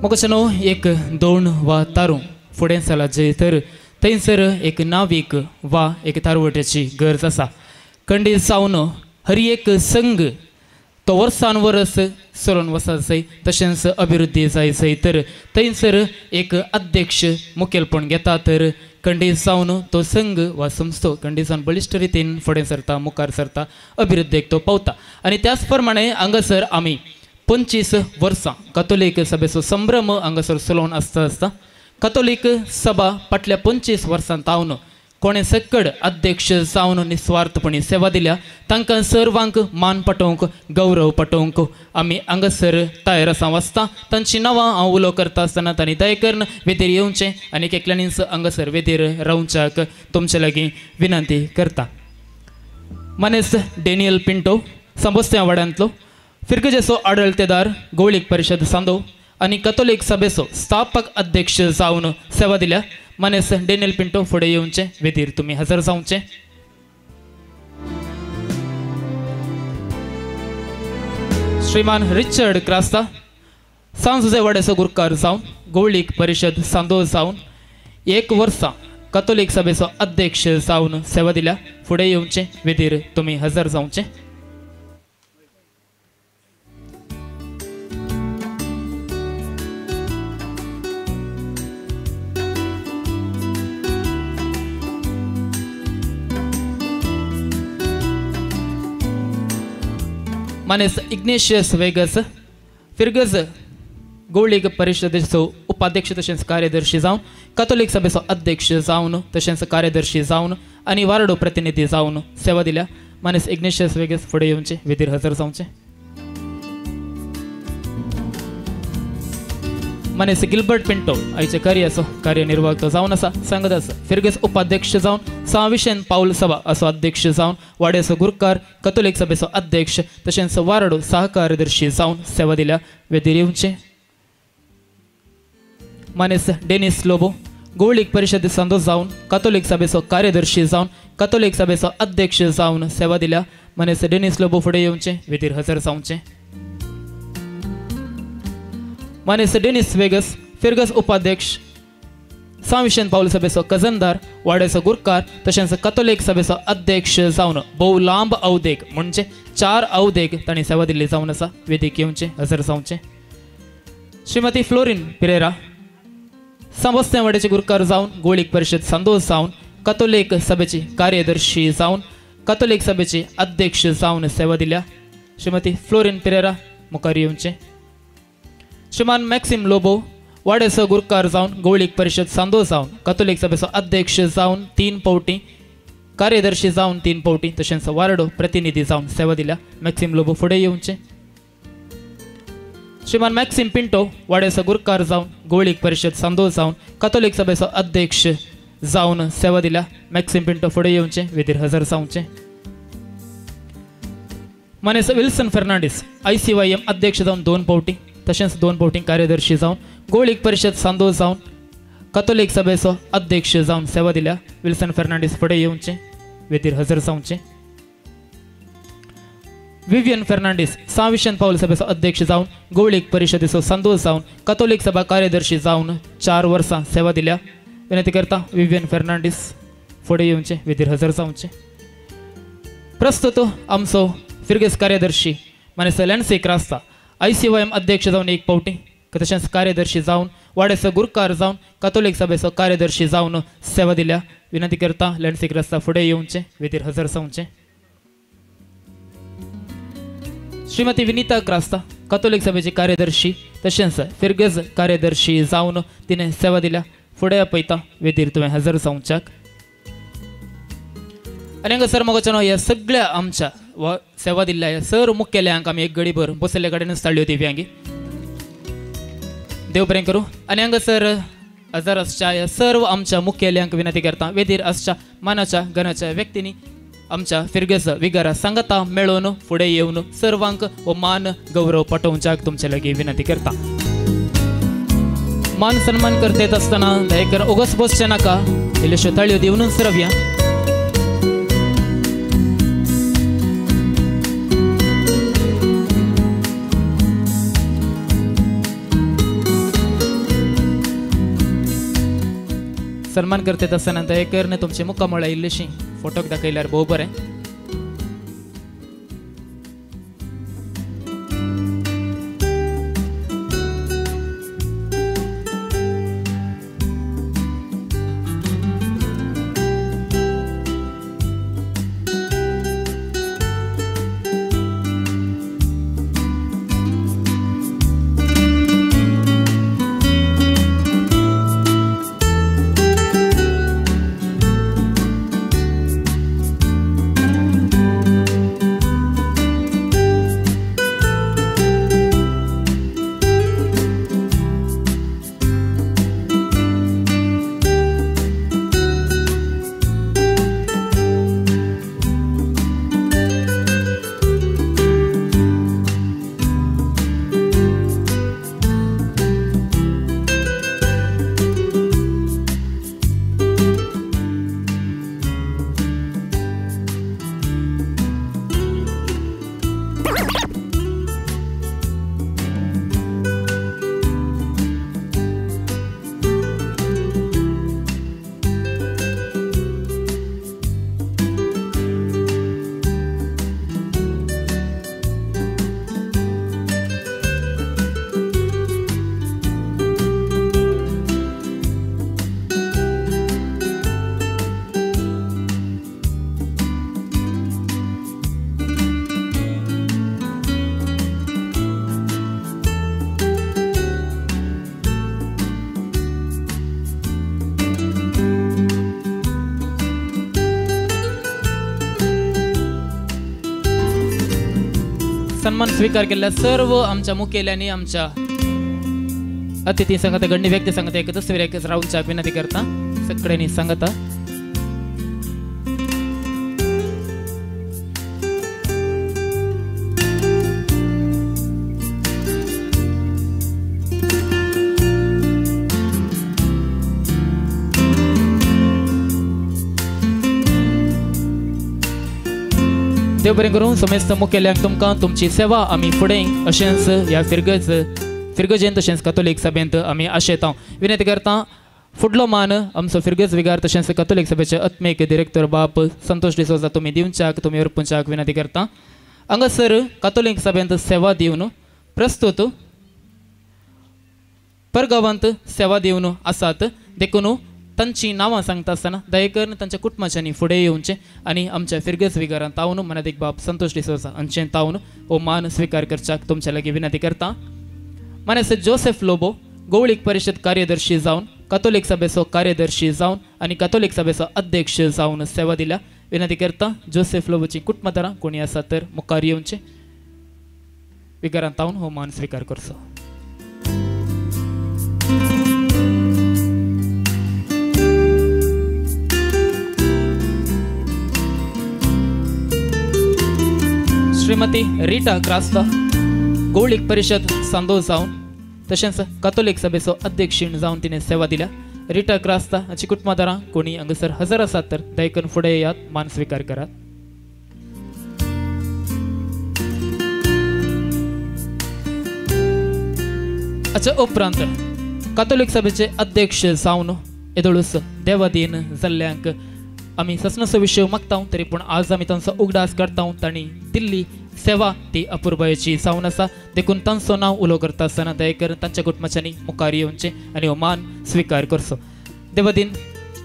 म्हाका न्हू एक दोण वा तारूं फुडें चला जे तर थंयसर एक नावीक वा एक तारवट्याची गरज आसा. कंडील सावन हर एक संघ तो वर्सान वरस चलोवन वचत जाय तशेंच अभिवृद्धी जाय जाय तर थंयसर एक अध्यक्ष मुखेलपण घेता तर कंडील सावन तो संघ वा संस्थो कंडील सावन बळिश्ट रितीन फुडें सरता मुखार सरता अभिवृद्धीक तो पावता. आनी त्याच प्रमाणे हांगासर आमी 25 वर्सां कथोलीक सभेचो संभ्रम हांगासर चलोवन आसता आसता कथोलीक सभा फाटल्या 25 वर्सां तावन कोणें सक्कड अध्यक्ष जावन निस्वार्थपणी सेवा दिल्या तांकां सर्वांक मान पटोवंक गौरव पटोवंक आमी हांगासर तयार आसा वाचता. तांची नांवां हांव उलो करता आसतना तांणी दया करून वेदीर येवचें आनी एकल्यांनीच हांगासर वेदीर रावच्याक तुमचे लागीं विनंती करता. मानेस्त डेनियल पिंटो संबोस्त्या वाड्यांतलो फिरगजेचो आडळतेदार गोवळीक परिशद सांदो आनी कथोलीक सभेचो स्थापक अध्यक्ष जावन सेवा दिल्या मानेस्त डेनियल पिंटो फुडें येवचें वेदीर तुमी हजर जावचें. श्रीमान रिचर्ड क्रास्ता सांजुजे वाड्याचो गुरकार जावन गोवळीक परिशद सांदो जावन 1 वर्सां कथोलीक सभेचो अध्यक्ष जावन सेवा दिल्या फुडें येवचें वेदीर तुमी हजर जावचें. मानेस्त इग्नेशियस वेगस फिरगज गोवळीक परिशदेचो उपाध्यक्ष तशेंच कार्यदर्शी जावन कथोलीक सभेचो अध्यक्ष जावन तशेंच कार्यदर्शी जावन आनी वार्डो प्रतिनिधी जावन सेवा दिल्या मानेस्त इग्नेशियस वेगस फुडें येवचें वेदीर हजर जावचें. मनेस गिलबर्ट पिंटो आयचे कार्याचो कार्यनिर्वाहक तो जावन आसा. सांगदास फिर्गज उपाध्यक्ष जावन सांविशेन पावल सभा असो अध्यक्ष जावन वाड्याचो गुरकार कथोलीक सभेचो अध्यक्ष तशेंच वारडो सहकार्यदर्शी जावन सेवा दिल्या. वेदीर येवचे मानेस डेनिस लोबो गोवळीक परिशद सांदो जावन कथोलीक सभेचो कार्यदर्शी जावन कथोलीक सभेचो अध्यक्ष जावन सेवा दिल्या. मानेस डेनिस लोबो फुडें येवचे वेदीर हजर जावचे. मानेस डेनिस वेगस फिर्गस उपाध्यक्ष सांविशेन पावल सभेचो खजनदार वाड्याचो गुरकार तशेंच कथोलीक सभेचो अध्यक्ष जावन भोव लांब अवदेक म्हणजे 4 अवदेक तांणी सेवा दिल्ली जावन आसा. वेदीक येवचे हजर जावचे. श्रीमती फ्लोरीन पिरेरा सांबस्त्यावाड्याचे गुरकार जावन गोळीक परिशद सांदोस जावन कथोलीक सभेची कार्यदर्शी जावन कथोलीक सभेची अध्यक्ष जावन सेवा दिल्या. श्रीमती फ्लोरीन पिरेरा मुखार येवचे. श्रीमान मॅक्सिम लोबो वाड्याचो गुरकार जावन गोवळीक परिशद सांदो जावन कथोलीक सभेचो अध्यक्ष जावन 3 फावटी कार्यदर्शी जावन 3 फावटी तशेंच वार्डो प्रतिनिधी जावन सेवा दिल्या. मॅक्सिम लोबो फुडें येवचे. श्रीमान मॅक्सिम पिंटो वाड्याचो गुरकार जावन गोवळीक परिशद सांदो जावन कथोलीक सभेचो अध्यक्ष जावन सेवा दिल्या. मॅक्सिम पिंटो फुडें येवचे वेदीर हजर जावचे. मानेस विल्सन फर्नांडीस ICYM अध्यक्ष जावन 2 फावटी तशेंच 2 फावटी कार्यदर्शी जावन गोवळीक परिशद सांदो जावन कथोलीक सभेचो अध्यक्ष जावन सेवा दिल्या. विल्सन फर्नांडीस फुडें येवचे वेदीर हजर जावचे. विवियन फर्नांडीस सांविशन पावल सभेचो अध्यक्ष जावन गोवळीक परिशदेचो सांदो जावन कथोलीक सभा कार्यदर्शी जावन 4 वर्सां सेवा दिल्या. विनंती करता विवियन फर्नांडीस फुडें येवचे वेदीर हजर जावचे. प्रस्तुत आमचो फिर्गज कार्यदर्शी मानेस लॅन्सी क्रास्ता ICYM अध्यक्ष जावन 1 फावटी तशेंच कार्यदर्शी जावन वाड्याचो गुरकार जावन कथोलीक सभेचो कार्यदर्शी जावन सेवा दिल्या. विनंती करता लॅन्सी क्रास्ता फुडें येवचे वेदीर हजर जावचे. श्रीमती विनिता क्रास्ता कथोलीक सभेची कार्यदर्शी तशेंच फिर्गज कार्यदर्शी जावन तिणें सेवा दिल्या. फुडें आपयता वेदीर तुवें हजर जावच्याक. आनी हांगासर मोगाच्यानो ह्या सगळ्या आमच्या वा सेवा दिल्ल्या ह्या सर मुखेल्यांक आमी एक गडीभर बसयल्ल्या कडेनच ताळयो दिवया. देव बरें करूं. आनी हांगासर हजर आसच्या ह्या सर्व आमच्या मुखेल्यांक विनंती करता वेदीर आसच्या मानाच्या गणाच्या व्यक्तींनी आमच्या फिर्गज विगारा सांगता मेळोवन फुडें येवन सर्वांक हो मान गौरव पटोवच्याक तुमचे लागीं विनंती करता. मान सन्मान करता आसतना दयेकर ओगस बसचें नाका, इल्ल्योश्यो ताळयो दिवनूच रावया. सन्मान करता आसतना दयेकर तुमचे मुखामळा इल्लीशी फोटोक दाखयल्यार भोव बरें. सन्मान स्वीकार केल्ल्या सर्व आमच्या मुखेल्यांनी आमच्या अतिथी सांगता गण्य व्यक्ती सांगता एक तस्वीर एकच रावच्याक विनंती करता सगळ्यांनी सांगता. देव बरें करूं समेस्त मुखेल्यांक तुमकां तुमची सेवा आमी फुडें अशेंच ह्या फिरगजेन तशेंच कथोलीक सभेंत आमी आशेता. विनंती करता फुडलो मान आमचो फिरगज विगार तशेंच कथोलीक सभेचे आत्मीक डिरेक्टर बाप संतोष डिसोजा तुमी दिवच्याक तुमी अर्पूंच्याक विनंती करता. हांगासर कथोलीक सभेंत सेवा दिवन प्रस्तुत परगांवांत सेवा दिवन आसात देखून तांची नांवां सांगता आसतना दयेकरून तांच्या कुटुंबाच्यांनी फुडें येवचें आनी आमच्या फिरगज विगारान तावन मनादीक बाब संतोष डिसोजा हांचें तावन हो मान स्विकार करच्याक तुमच्या लागीं विनंती करता. मानेस्त जोसेफ लोबो गोवळीक परिशद कार्यदर्शी जावन कथोलीक सभेचो कार्यदर्शी जावन आनी कथोलीक सभेचो अध्यक्ष जावन सेवा दिल्या. विनंती करता जोसेफ लोबोची कुटुंबदारां कोणी आसा तर मुखार येवचें विगारान तावन हो मान स्विकार करचो. श्रीमती रिटा क्रास्ता गोवळीक परिशद सांदो जावन तशेंच कथोलीक सभेचो अध्यक्षीण जावन तिणें सेवा दिल्या. रिटा क्रास्ता हाची कुटुंबदारां कोणी हांगासर हजर आसात तर दयेकरून फुडें येयात मान स्विकार करात. हाच्या उपरांत कथोलीक सभेचे अध्यक्ष जावन येदोळूस देवादीन जाल्ल्यांक आमी ससनाचो विशय मागता तरी पूण आज आमी तांचो उगडास करता. तांणी दिल्ली सेवा ती अपुरबायेची जावन आसा देखून तांचो नांव उलो करता आसतना दयेकरून तांच्या कुटुंबाच्यांनी मुखार येवचें आनी हो मान स्विकार करचो. देवदीन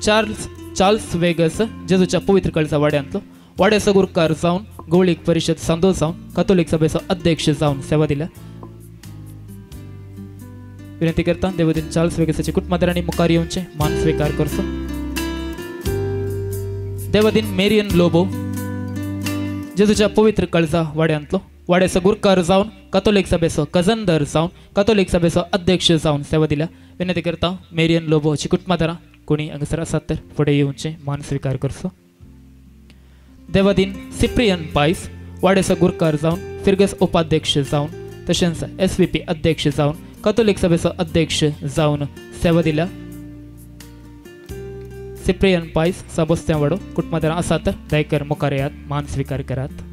चार्ल्स वेगस जेजूच्या पवित्र कळचा वाड्यांतलो वाड्याचो गुरकार जावन गोवळीक परिशद सांदो जावन कथोलीक सभेचो अध्यक्ष जावन सेवा दिल्या. विनंती करता देवदीन चार्ल्स वेगसाच्या कुटुंबादारांनी मुखार येवचें मान स्विकार करचो. देवदीन मेरियन लोबो जेजूच्या पवित्र कळजा वाड्यांतलो वाड्याचो गुरकार जावन कथोलीक सभेचो कजनदर जावन कथोलीक सभेचो अध्यक्ष जावन सेवा दिल्या. विनंती करता मेरियन लोबो हाची कुटुंबदारां कोणी हांगासर आसात तर फुडें येवचें मान स्विकार करचो. देवादीन सिप्रियन पायस वाड्याचो गुरकार जावन फिरगस उपाध्यक्ष जावन तशेंच SVP अध्यक्ष जावन कथोलीक सभेचो अध्यक्ष जावन सेवा दिल्या. सिप्रियन पायस साबोस्त्यां वाडो कुटुंबदारां आसात तर दयेकर मुखार येयात मान स्विकार करात.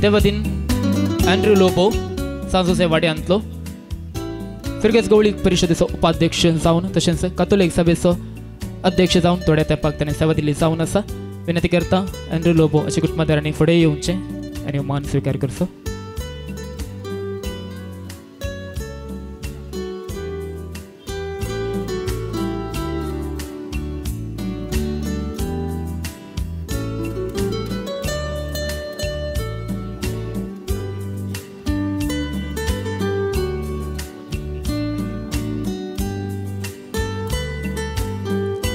देवदीन अँड्रू लोबो सांजोसे वाड्यांतलो फिरगेज गवळी परिशदेचो उपाध्यक्ष जावन तशेंच कथोलीक सभेचो अध्यक्ष जावन थोड्या तेंपाक ताणें सेवा दिल्ली जावन आसा. विनंती करता अँड्रू लोबो अशे कुटुंबदारांनी फुडें येवचें आनी मान स्विकार करचो.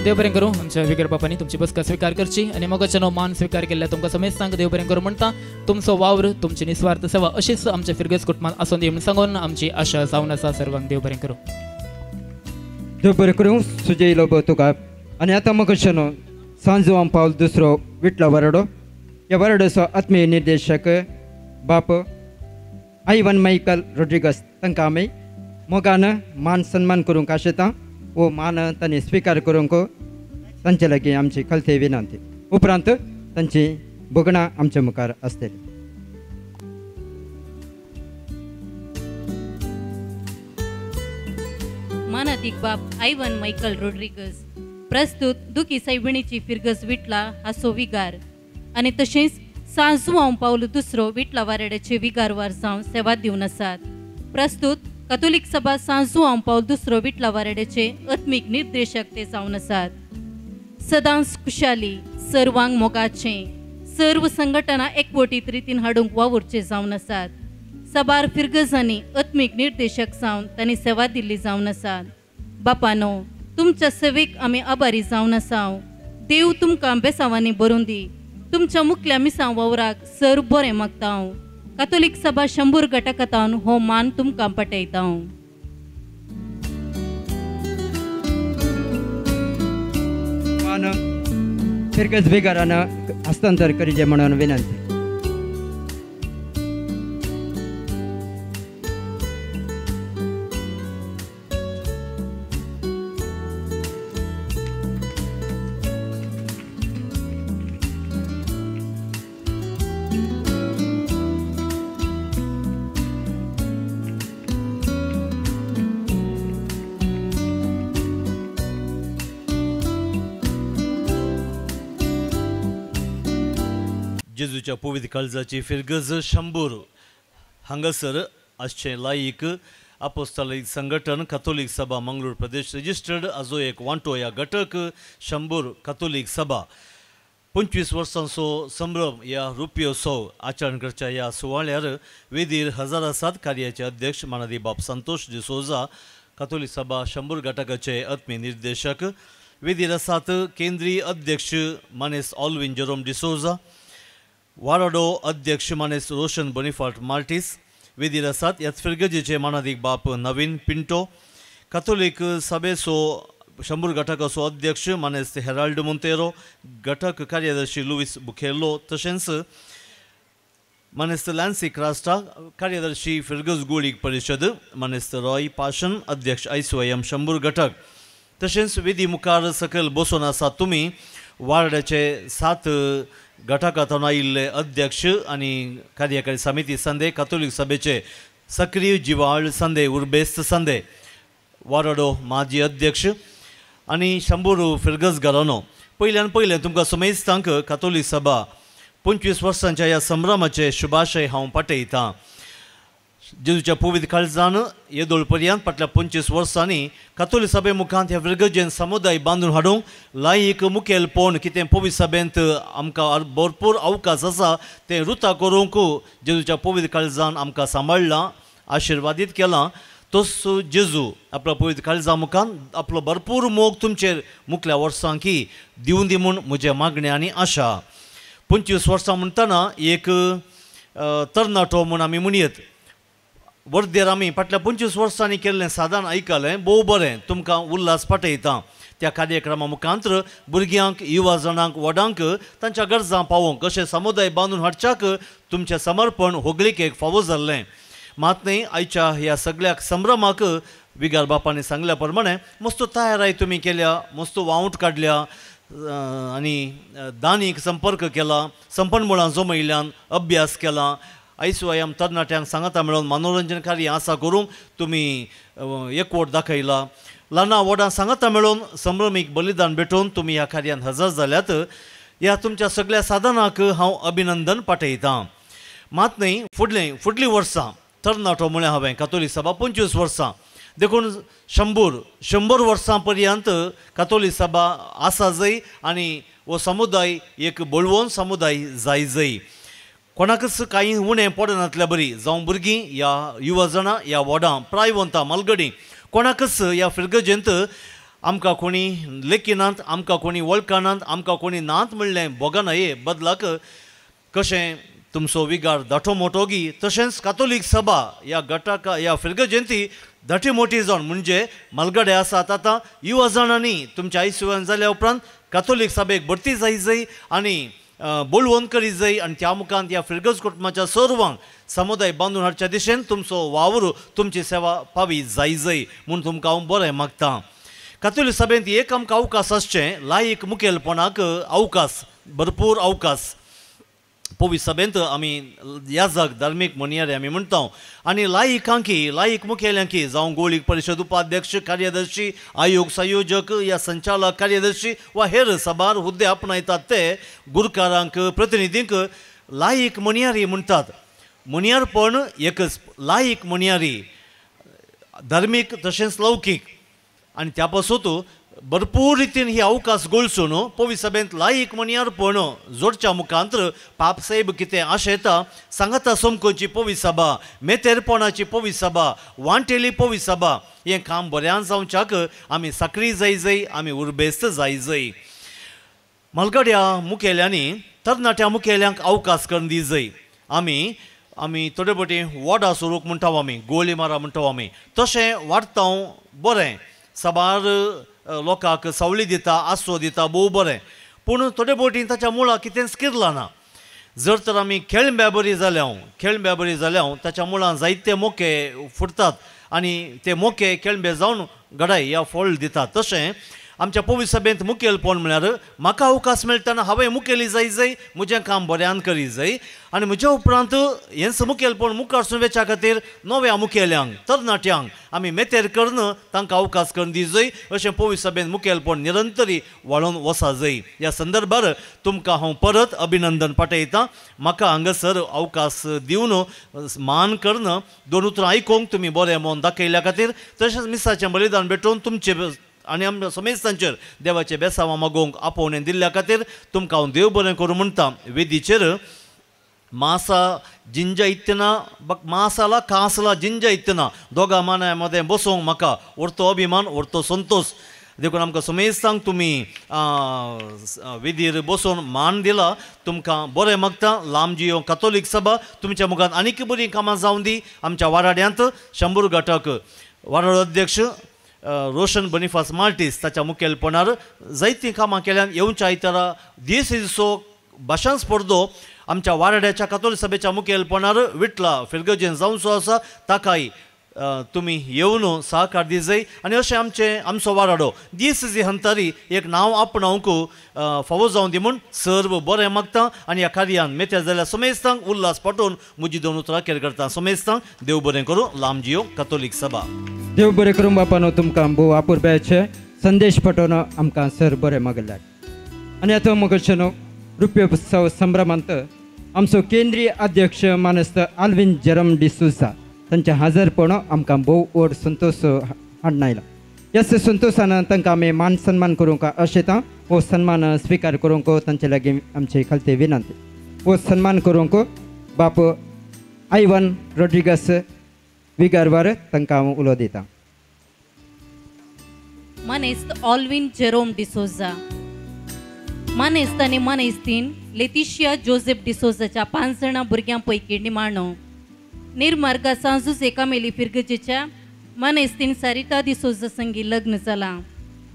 देव बरें करूं आमच्या विगर बापांनी तुमची बसका स्विकार करची आनी मोगाच्यानो मान स्विकार केल्ल्या तुमकां समेस्तांक देव बरें करूं म्हणटा. तुमचो वावर तुमची निस्वार्थ सेवा अशीच आमच्या फिरगज कुटुंबान आसून दी म्हूण सांगून आमची आशा जावन आसा. सर्वांक देव बरें करूं. देव बरें करूं सुजय लोबो तुका. आनी आतां मोगाच्यानो सांजुआं पावल दुसरो विटलो वरडो ह्या वरडोचो आत्मीय निर्देशक बाप आयवन मायकल रोड्रिगस तांकां आमी मोगान मान सन्मान करूंक आशेता. वो मान तांणी स्विकार करूंक तांचे लागीं आमची खलते विनंती. उपरांत तांची भोगणां आमच्या मुखार आसतली. मानादीक बाप आयवन मायकल रोड्रिगस प्रस्तुत दुखी सायबिणीची फिरगज विटला हाचो विगार आनी तशेंच सांजुआंव पावल दुसरो विटला वारेड्याचे विगारवार जावन सेवा दिवन आसात. प्रस्तुत कातोलीक सभा सांत जुआंव पावल दुसरो विटला वाराड्याचे आत्मीक निर्देशक ते जावन आसात. सदांच खुशाली सर्वांक मोगाचें सर्व संघटना एकवटीत रितीन हाडूंक वावुरचे जावन आसात. साबार फिरगजांनी आत्मीक निर्देशक जावन तांणी सेवा दिल्ली जावन आसात. बापानो तुमच्या सेवेक आमी आभारी जावन आसाव. देव तुमकां बेसावांनी भरून दी. तुमच्या मुखल्या मिसां वावराक सर बरें मागता हांव. कातोलीक सभा शंबर घटकांत हो मान तुमकां पटयता. मान फिरगज बेगारान हस्तांतर करीचे म्हणून विनंती. जेजूच्या पवित्र काळजाची फिरगज शंबूर हांगासर आसचें लायक आपोस्तालीक संघटन कातोलीक सभा मंगळूर प्रदेश रजिस्टर्ड आजो एक वांटो ह्या घटक शंबूर कातोलीक सभा 25 वर्सांचो संभ्रम ह्या रुपयोत्सव आचरण करच्या ह्या सुवाळ्यार वेदीर 1007 कार्याचे अध्यक्ष मानादी बाब संतोष डिसोजा कातोलीक सभा शंबूर घटकाचे आत्मी निर्देशक वेदीर आसात केंद्रीय अध्यक्ष मानेस ऑल्विन जेरोम डिसोजा वाराडो अध्यक्ष मानेस रोशन बोनिफार्ट मार्टीस वेदीर आसात ह्याच फिरगजेचे मानादीक बाप नवीन पिंटो कातोलीक सभेचो शंबूर घटकाचो अध्यक्ष मानेस हेराल्ड मोंतेरो घटक कार्यदर्शी लुईस बुखेलो तशेंच मानेस्त लॅन्सी क्रास्टा कार्यदर्शी फिरगज गोळीक परिशद मानेस्त रॉय पाशन अध्यक्ष आयसीवायएम शंबूर घटक तशेंच वेदी मुखार सकयल बसून आसात तुमी वार्डाचे 7 घटकांतून आयिल्ले अध्यक्ष आनी कार्यकारी समिती संदे कातोलीक सभेचे सक्रीय जिवाळ संदे उर्बेस्त संदे वाराडो माजी अध्यक्ष आनी शंबूर फिरगज घराणो. पयल्यान पयलें तुमकां समेस्तांक कातोलीक सभा 25 वर्सांच्या ह्या संभ्रमाचे शुभाशय हांव पाठयतां. जेजूच्या पवित्र काळजान येदोळ पर्यंत फाटल्या 25 वर्सांनी कातोलीक सभे मुखांत ह्या फिरगजेन समुदाय बांदून हाडूंक लायक मुखेलपण कितें पवित्र सभेंत आमकां भरपूर अवकाश आसा तें रुता करूंक जेजूच्या पवित्र काळजान आमकां सांबाळ्ळां आशिर्वादीत केलां. तोच जेजू आपल्या पवित्र काळजा मुखान आपलो भरपूर मोग तुमचेर मुखल्या वर्सांकी दिवन दी म्हूण म्हजें मागणें आनी आशा. 25 वर्सां म्हणटना एक तरणाटो म्हूण आमी म्हणयत वर्देर आमी फाटल्या 25 वर्सांनी केल्लें सादारण आयकलें भोव बरें तुमकां उल्हास पाठयता. त्या कार्यक्रमा मुखांत्र भुरग्यांक युवा जाणांक व्हडांक तांच्या गरजां पावोवंक अशें समुदाय बांदून हाडच्याक तुमचें समर्पण होगळिकेक फावो जाल्लें. मात न्ही आयच्या ह्या सगळ्या संभ्रमाक विगार बापांनी सांगल्या प्रमाणे मस्त तयाराय तुमी केल्या मस्त वावट काडल्या आनी दानीक संपर्क केला संपनमुळां जमयल्यान अभ्यास केला आयसीवायएम तरणाट्यांक सांगाता मेळोवन मनोरंजन कार्य आसा करूंक तुमी एकवट दाखयला. ल्हाना व्हडां सांगाता मेळोवन संभ्रमीक बलिदान भेटोवन तुमी ह्या कार्यान हजर जाल्यात. ह्या तुमच्या सगळ्या साधनाक हांव अभिनंदन पाठयतां. मात न्ही फुडलीं वर्सां तरणाटो म्हळें हांवें कातोलीक सभा 25 वर्सां देखून 100 वर्सां पर्यंत कातोलीक सभा आसा जाय आनी हो समुदाय एक बळवंत समुदाय जाय जाय. कोणाकच कांय उणें पडनातल्या बरी जावं भुरगीं ह्या युवा जाणां ह्या व्हडां प्रायवंतां मालगडी कोणाकच ह्या फिरगजेंत आमकां कोणी लेखिनात आमकां कोणी वळखनात आमकां कोणी नात म्हणलें भोगना हे बदलाक कशें तुमचो विगार धाटो मोटो गी तशेंच कातोलीक सभा ह्या गटाक ह्या फिरगजेंती धाटी मोटी जावन म्हणजे मालगडे आसात आतां युवा जाणांनी तुमच्या आयसीवायएम जाल्या उपरांत कातोलीक सभेक भरती जाय जाय आनी बळवंत करी जाय आनी त्या मुखांत ह्या फिरगज कुटुंबाच्या सर्वांक समुदाय बांदून हाडच्या दिशेन तुमचो वावर तुमची सेवा पावी जाय जाय म्हूण तुमकां हांव बरें मागतां. कातोलीक सभेंत एक आमकां अवकाश आसचें लायक मुखेलपणाक अवकाश भरपूर अवकाश पवित्र सभेंत आमी याजक धार्मीक म्हणयारे आमी म्हणटा आनी लायकांकी लायक मुखेल्यांकी जावं गोळीक परिशद उपाध्यक्ष कार्यदर्शी आयोग संयोजक या संचालक कार्यदर्शी वा हेर साबार हुद्दे आपणायतात ते गुरकारांक प्रतिनिधींक लायक म्हणयारी म्हणटात. म्हणयारपण एकच लायक म्हणयारी धार्मीक तशेंच लौकीक आनी त्या पासून भरपूर रितीन ही अवकाश गोळसून पवी सभेंत लायक म्हणयार पण जोडच्या मुखांतर पापसाहेब कितें आशेता सांगाता सोमकोची पवी सभा मेतेरपणाची पवी सभा वांटेली पवी सभा हें काम बऱ्यान जावच्याक आमी साकरी जाय जाय आमी उर्बेस्त जाय जाय. मालगड्या मुखेल्यांनी तरणाट्या मुखेल्यांक अवकाश करून दी जाय. आमी आमी थोडे फावटी वॉर्डा सोरूंक म्हणटा आमी गोळी मारा म्हणटा आमी तशें वाडटा बरें साबार लोकांक सावळी दिता आसो दिता भोव बरें पूण थोडे फावटी ताच्या मुळां कितेंच किरलां ना. जर तर आमी खेळंब्या बरी जाल्या ताच्या मुळां जायते मोके फुटतात आनी ते मोके खेळंबे जावन घडाय ह्या फळ दितात. तशें आमच्या पवी सभेंत मुखेलपण म्हळ्यार म्हाका अवकाश मेळटना हांवें मुखेली जाय जाय म्हजें काम बऱ्यान करी जाय आनी म्हज्या उपरांत हेंच मुखेलपण मुखार सून वचच्या खातीर नव्या मुखेल्यांक तरणाट्यांक आमी मेतेर करून तांकां अवकाश करून दी जाय अशें पवी सभेंत मुखेलपण निरंतरी वाळोवन वसा जाय. ह्या संदर्भार तुमकां हांव परत अभिनंदन पाठयतां. म्हाका हांगासर अवकाश दिवन मान करून दोन उतरां आयकूंक तुमी बरें मन दाखयल्या खातीर तशेंच मिसाचें बलिदान भेटोवन तुमचें आनी आमच्या समेस्तांचेर देवाचें बेसांवां मागोवंक आपोवणें दिल्ल्या खातीर तुमकां हांव देव बरें करूं म्हणटा. वेदीचेर मासा जिंजा इतना मासाला कासला जिंजा इतना दोगा मानाय मदें बसोवंक म्हाका व्हडतो अभिमान व्हडतो संतोश. देखून आमकां समेस्तांक तुमी वेदीर बसोवन मान दिला तुमकां बरें मागता. लांब जियो कातोलीक सभा तुमच्या मुखार आनीक बरीं कामां जावं दी. आमच्या वाराड्यांत शंबर घटक वाराडो अध्यक्ष रोशन बनिफास मार्टीस ताच्या मुखेलपणार जायतीं कामां केल्यान येवच्या आयतारा दीस दिसो भाशण स्पर्धो आमच्या वाराड्याच्या कातोलीक सभेच्या मुखेलपणार विटला फिरगजेन जावचो आसा ताकाय तुमी येवन सहकार दी जाय. आनी अशें आमचें आमचो वाराडो दीस जी हंतारी एक नांव आपणावंक फावो जावं दी म्हूण सर्व बरें मागता आनी ह्या कार्यान मेत्या जाल्यार समेस्तांक उल्हास पाठोवन म्हजी दोन उतरां केर करता. समेस्तांक देव बरें करूं. लांब जियो कातोलीक सभा. देव बरें करूं बापानो तुमकां भोव आपुरब्याचे संदेश पाठोवन आमकां सर बरें मागल्यात. आनी आतां मगो रुप्योत्सव संभ्रमांत आमचो केंद्रीय अध्यक्ष मानस्त आल्विन जेरम डिसोजा तांचें हाजरपण आमकां भोव व्हड संतोश हाडून आयला. ह्या संतोशान तांकां आमी मान सन्मान करूंक आशेता. हो सन्मान स्विकार करूंक तांचे लागीं आमचे खालते विनंती. हो सन्मान करूंक बाप आयवन रॉड्रिगस विगारवार तांकां हांव उलो दिता. मानेस्त ऑल्विन जेरोम डिसोजा मानेस्त आनी मानेस्तीन लेतिशिया जोसेफ डिसोजाच्या 5 जाणां भुरग्यां पैकी निमाणो निर्मार्गा सांजुजे कामेली फिरगजेच्या मानेस्तीन सारिता डिसोजा संगी लग्न जालां.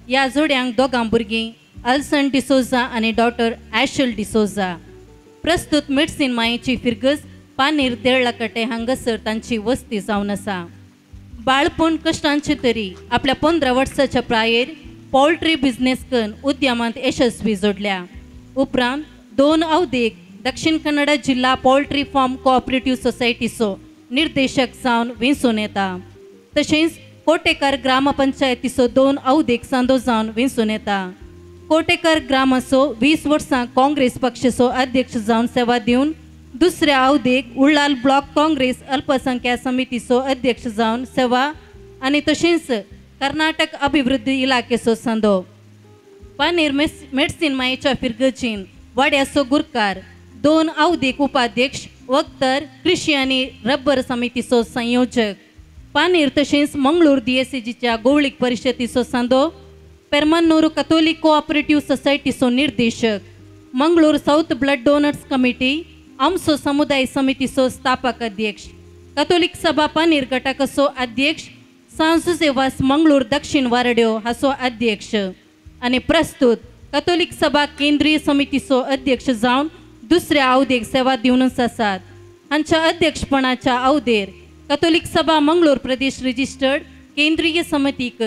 ह्या जोड्यांक दोगां भुरगीं अल्सन डिसोजा आनी डॉक्टर ॲशल डिसोजा. प्रस्तुत मेडसीन मायेची फिरगज पानीर देळ्ळाकटे हांगासर तांची वस्ती जावन आसा. बाळपण कश्टांचे तरी आपल्या 15 वर्साच्या प्रायेर पोल्ट्री बिझनेस करून उद्यमांत यशस्वी जोडल्या. उपरांत 2 अवधेक दक्षिण कन्नडा जिल्हा पोल्ट्री फार्म कोऑपरेटिव्ह सोसायटीचो निर्देशक जावन वेंचून येता. तशेंच कोटेकर ग्रामपंचायतीचो 2 अवधेक सांदो जावन वेंचून येता. कोटेकर ग्रामाचो 20 वर्सां काँग्रेस पक्षाचो अध्यक्ष जावन सेवा दिवन दुसऱ्या अवधेक उल्लाल ब्लॉक काँग्रेस अल्पसंख्या समितीचो अध्यक्ष जावन सेवा आनी तशेंच कर्नाटक अभिवृद्धी इलाखेचो सांदो. पानीर मेडसीन मायेच्या फिरगजीन वाड्याचो गुरकार 2 अवधेक उपाध्यक्ष वक्तर कृषी आनी रब्बर समितीचो संयोजक. पानीर तशेंच मंगळूर DSCGच्या गोवळीक परिशदेचो सांदो. पेरमन्नूर कथोलिक कोऑपरेटिव्ह सोसायटीचो निर्देशक. Mangalore south blood donors committee आमचो समुदाय समितीचो स्थापक अध्यक्ष. कथोलिक सभा पानीर घटकाचो अध्यक्ष. सांजुजेवास मंगळूर दक्षिण वारड्यो हाचो अध्यक्ष आनी प्रस्तुत कथोलिक सभा केंद्रीय समितीचो अध्यक्ष जावन दुसऱ्या अवधेक सेवा दिवनच आसात. हांच्या अध्यक्षपणाच्या अवधेर कथोलिक सभा मंगळूर प्रदेश रजिस्टर्ड केंद्रीय समितीक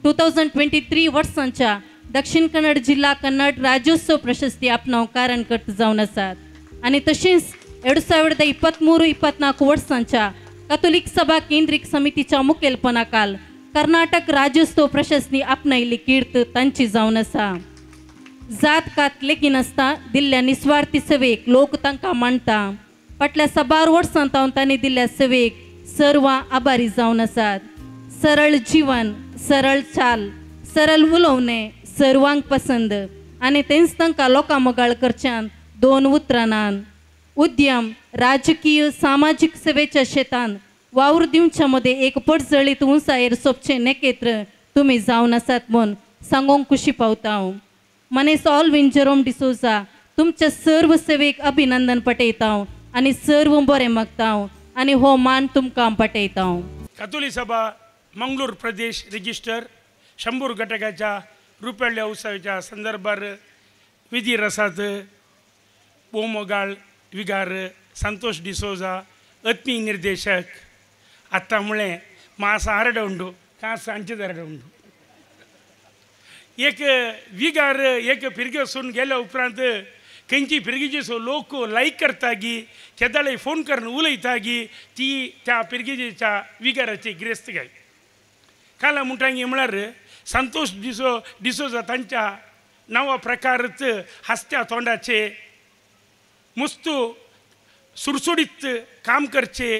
2023 वर्सांच्या दक्षिण कन्नड जिल्हा कन्नड राज्योत्सव प्रशस्ती आपणाव कारणकर्त जावन आसात. आनी तशेंच 2023-24 वर्सांच्या कथोलिक सभा केंद्रीय समितीच्या मुखेलपणाखाल कर्नाटक राज्योत्सव प्रशस्ती आपणायिल्ली कीर्त तांची जावन आसा. जात कात लेखिनासता दिल्ल्या निस्वार्थी सेवेक लोक तांकां मानता. फाटल्या साबार वर्सां तावन तांणी दिल्ल्या सेवेक सर्वां आभारी जावन आसात. सरळ जीवन, सरळ चाल, सरळ उलोवणें सर्वांक पसंद आनी तेंच तांकां लोकां मोगाळ करच्यान दोन उतरां. उद्यम राजकीय सामाजीक सेवेच्या शेतान वावर दिवच्या मदें एक पडजळीत उंचायेर सोबचें नेकेत्र तुमी जावन आसात म्हूण सांगूंक खुशी पावता हांव. मनेस ऑलविन जेरोम डिसोजा तुमच्या सर्व सेवेक अभिनंदन पटयता हांव आनी सर्व बरें मागता हांव आनी हो मान तुमकां पटयता हांव. कातोली सभा मंगळूर प्रदेश रजिस्टर शंबूर घटकाच्या रुपेल्या उत्सवाच्या संदर्भार विधी रसात बोमोगाळ विगार संतोष डिसोजा आत्मीय निर्देशक आत्ता म्हळें मास आरड उंडू कास आमचेच आरड उंडू. एक विगार एक फिरगसून गेल्या उपरांत खंयची फिरगीचो लोक लायक करता गी केदाळे फोन करून उलयता गी ती त्या फिरगीच्या विगाराची गिरेस्त गाय. काल म्हणटांगी म्हळ्यार संतोष डिसोजा तांच्या नांवा प्रकारच हासत्या तोंडाचे मुस्तू सुडसुडीत काम करचे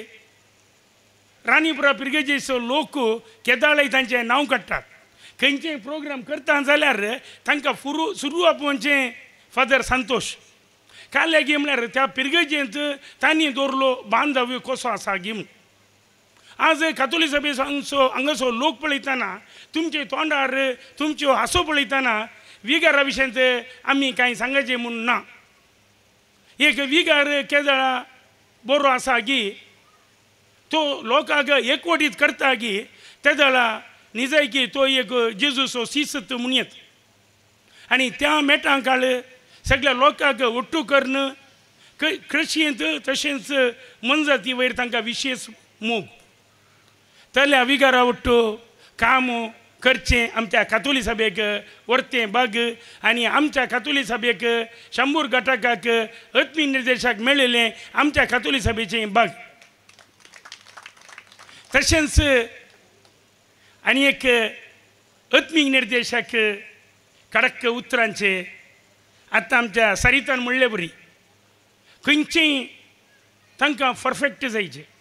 राणीपुरा पिरगेजेचो लोक केदाळय तांचें नांव काडटात. खंयचेय प्रोग्राम करता जाल्यार तांकां फुरू सुरू आपोवचें फादर संतोष. काल गी म्हळ्यार त्या पिरगेजेंत तांणी दवरलो बांधव्य कसो आसा गी म्हूण. आज कातोली सभेचो हांगासो लोक पळयतना तुमचे तोंडार तुमच्यो हांसो पळयतना विगारा विशयांत आमी कांय सांगाचें म्हूण ना. एक विगार केदळा बरो आसा गी तो लोकांक एकवटीत करता गी तेदळा निजायकी तो एक जेजूचो सीसत म्हूण येत आनी त्या मेटां काळ सगळ्या लोकांक ஒட்டு करून कृषींत तशेंच मनजाती वयर तांकां विशेश मोग. तल्या विगारा ಒಟ್ಟು काम करचें आमच्या कातोली सभेक वर्तें बाग आनी आमच्या कातोली सभेक शंबूर घटकाक आत्मीय निर्देशक मेळिल्लें आमच्या कातोली सभेचें बाग. तशेंच आनी एक आत्मीक निर्देशक कडक उतरांचे आतां आमच्या सरितान म्हणले बरी खंयचेय तांकां परफेक्ट जायचें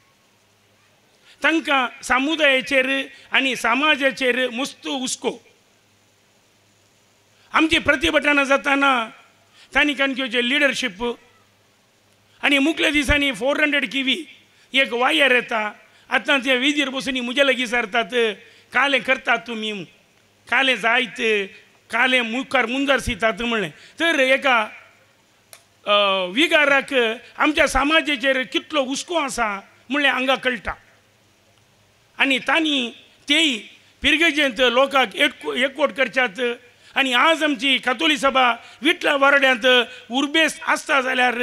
तांकां समुदायाचेर आनी समाजाचेर मुस्त हुस्को. आमची प्रतिभटाना जाताना तांणी काणकोणचें लिडरशीप आनी मुखल्या दिसांनी 400 किवी एक वायर येता आतां ते विधीर बसून म्हज्या लागीं सारतात कालें करतात तुमी कालें जायत कालें मुखार मुंजार सितात म्हणलें तर एका विगाराक आमच्या समाजाचेर कितलो हुस्को आसा म्हणलें हांगा कळटा. आनी तांणी तेय पिरगेजेंत लोकांक एकवट करच्यात आनी आज आमची कातोली सभा विटला वारड्यांत उर्बेस आसता जाल्यार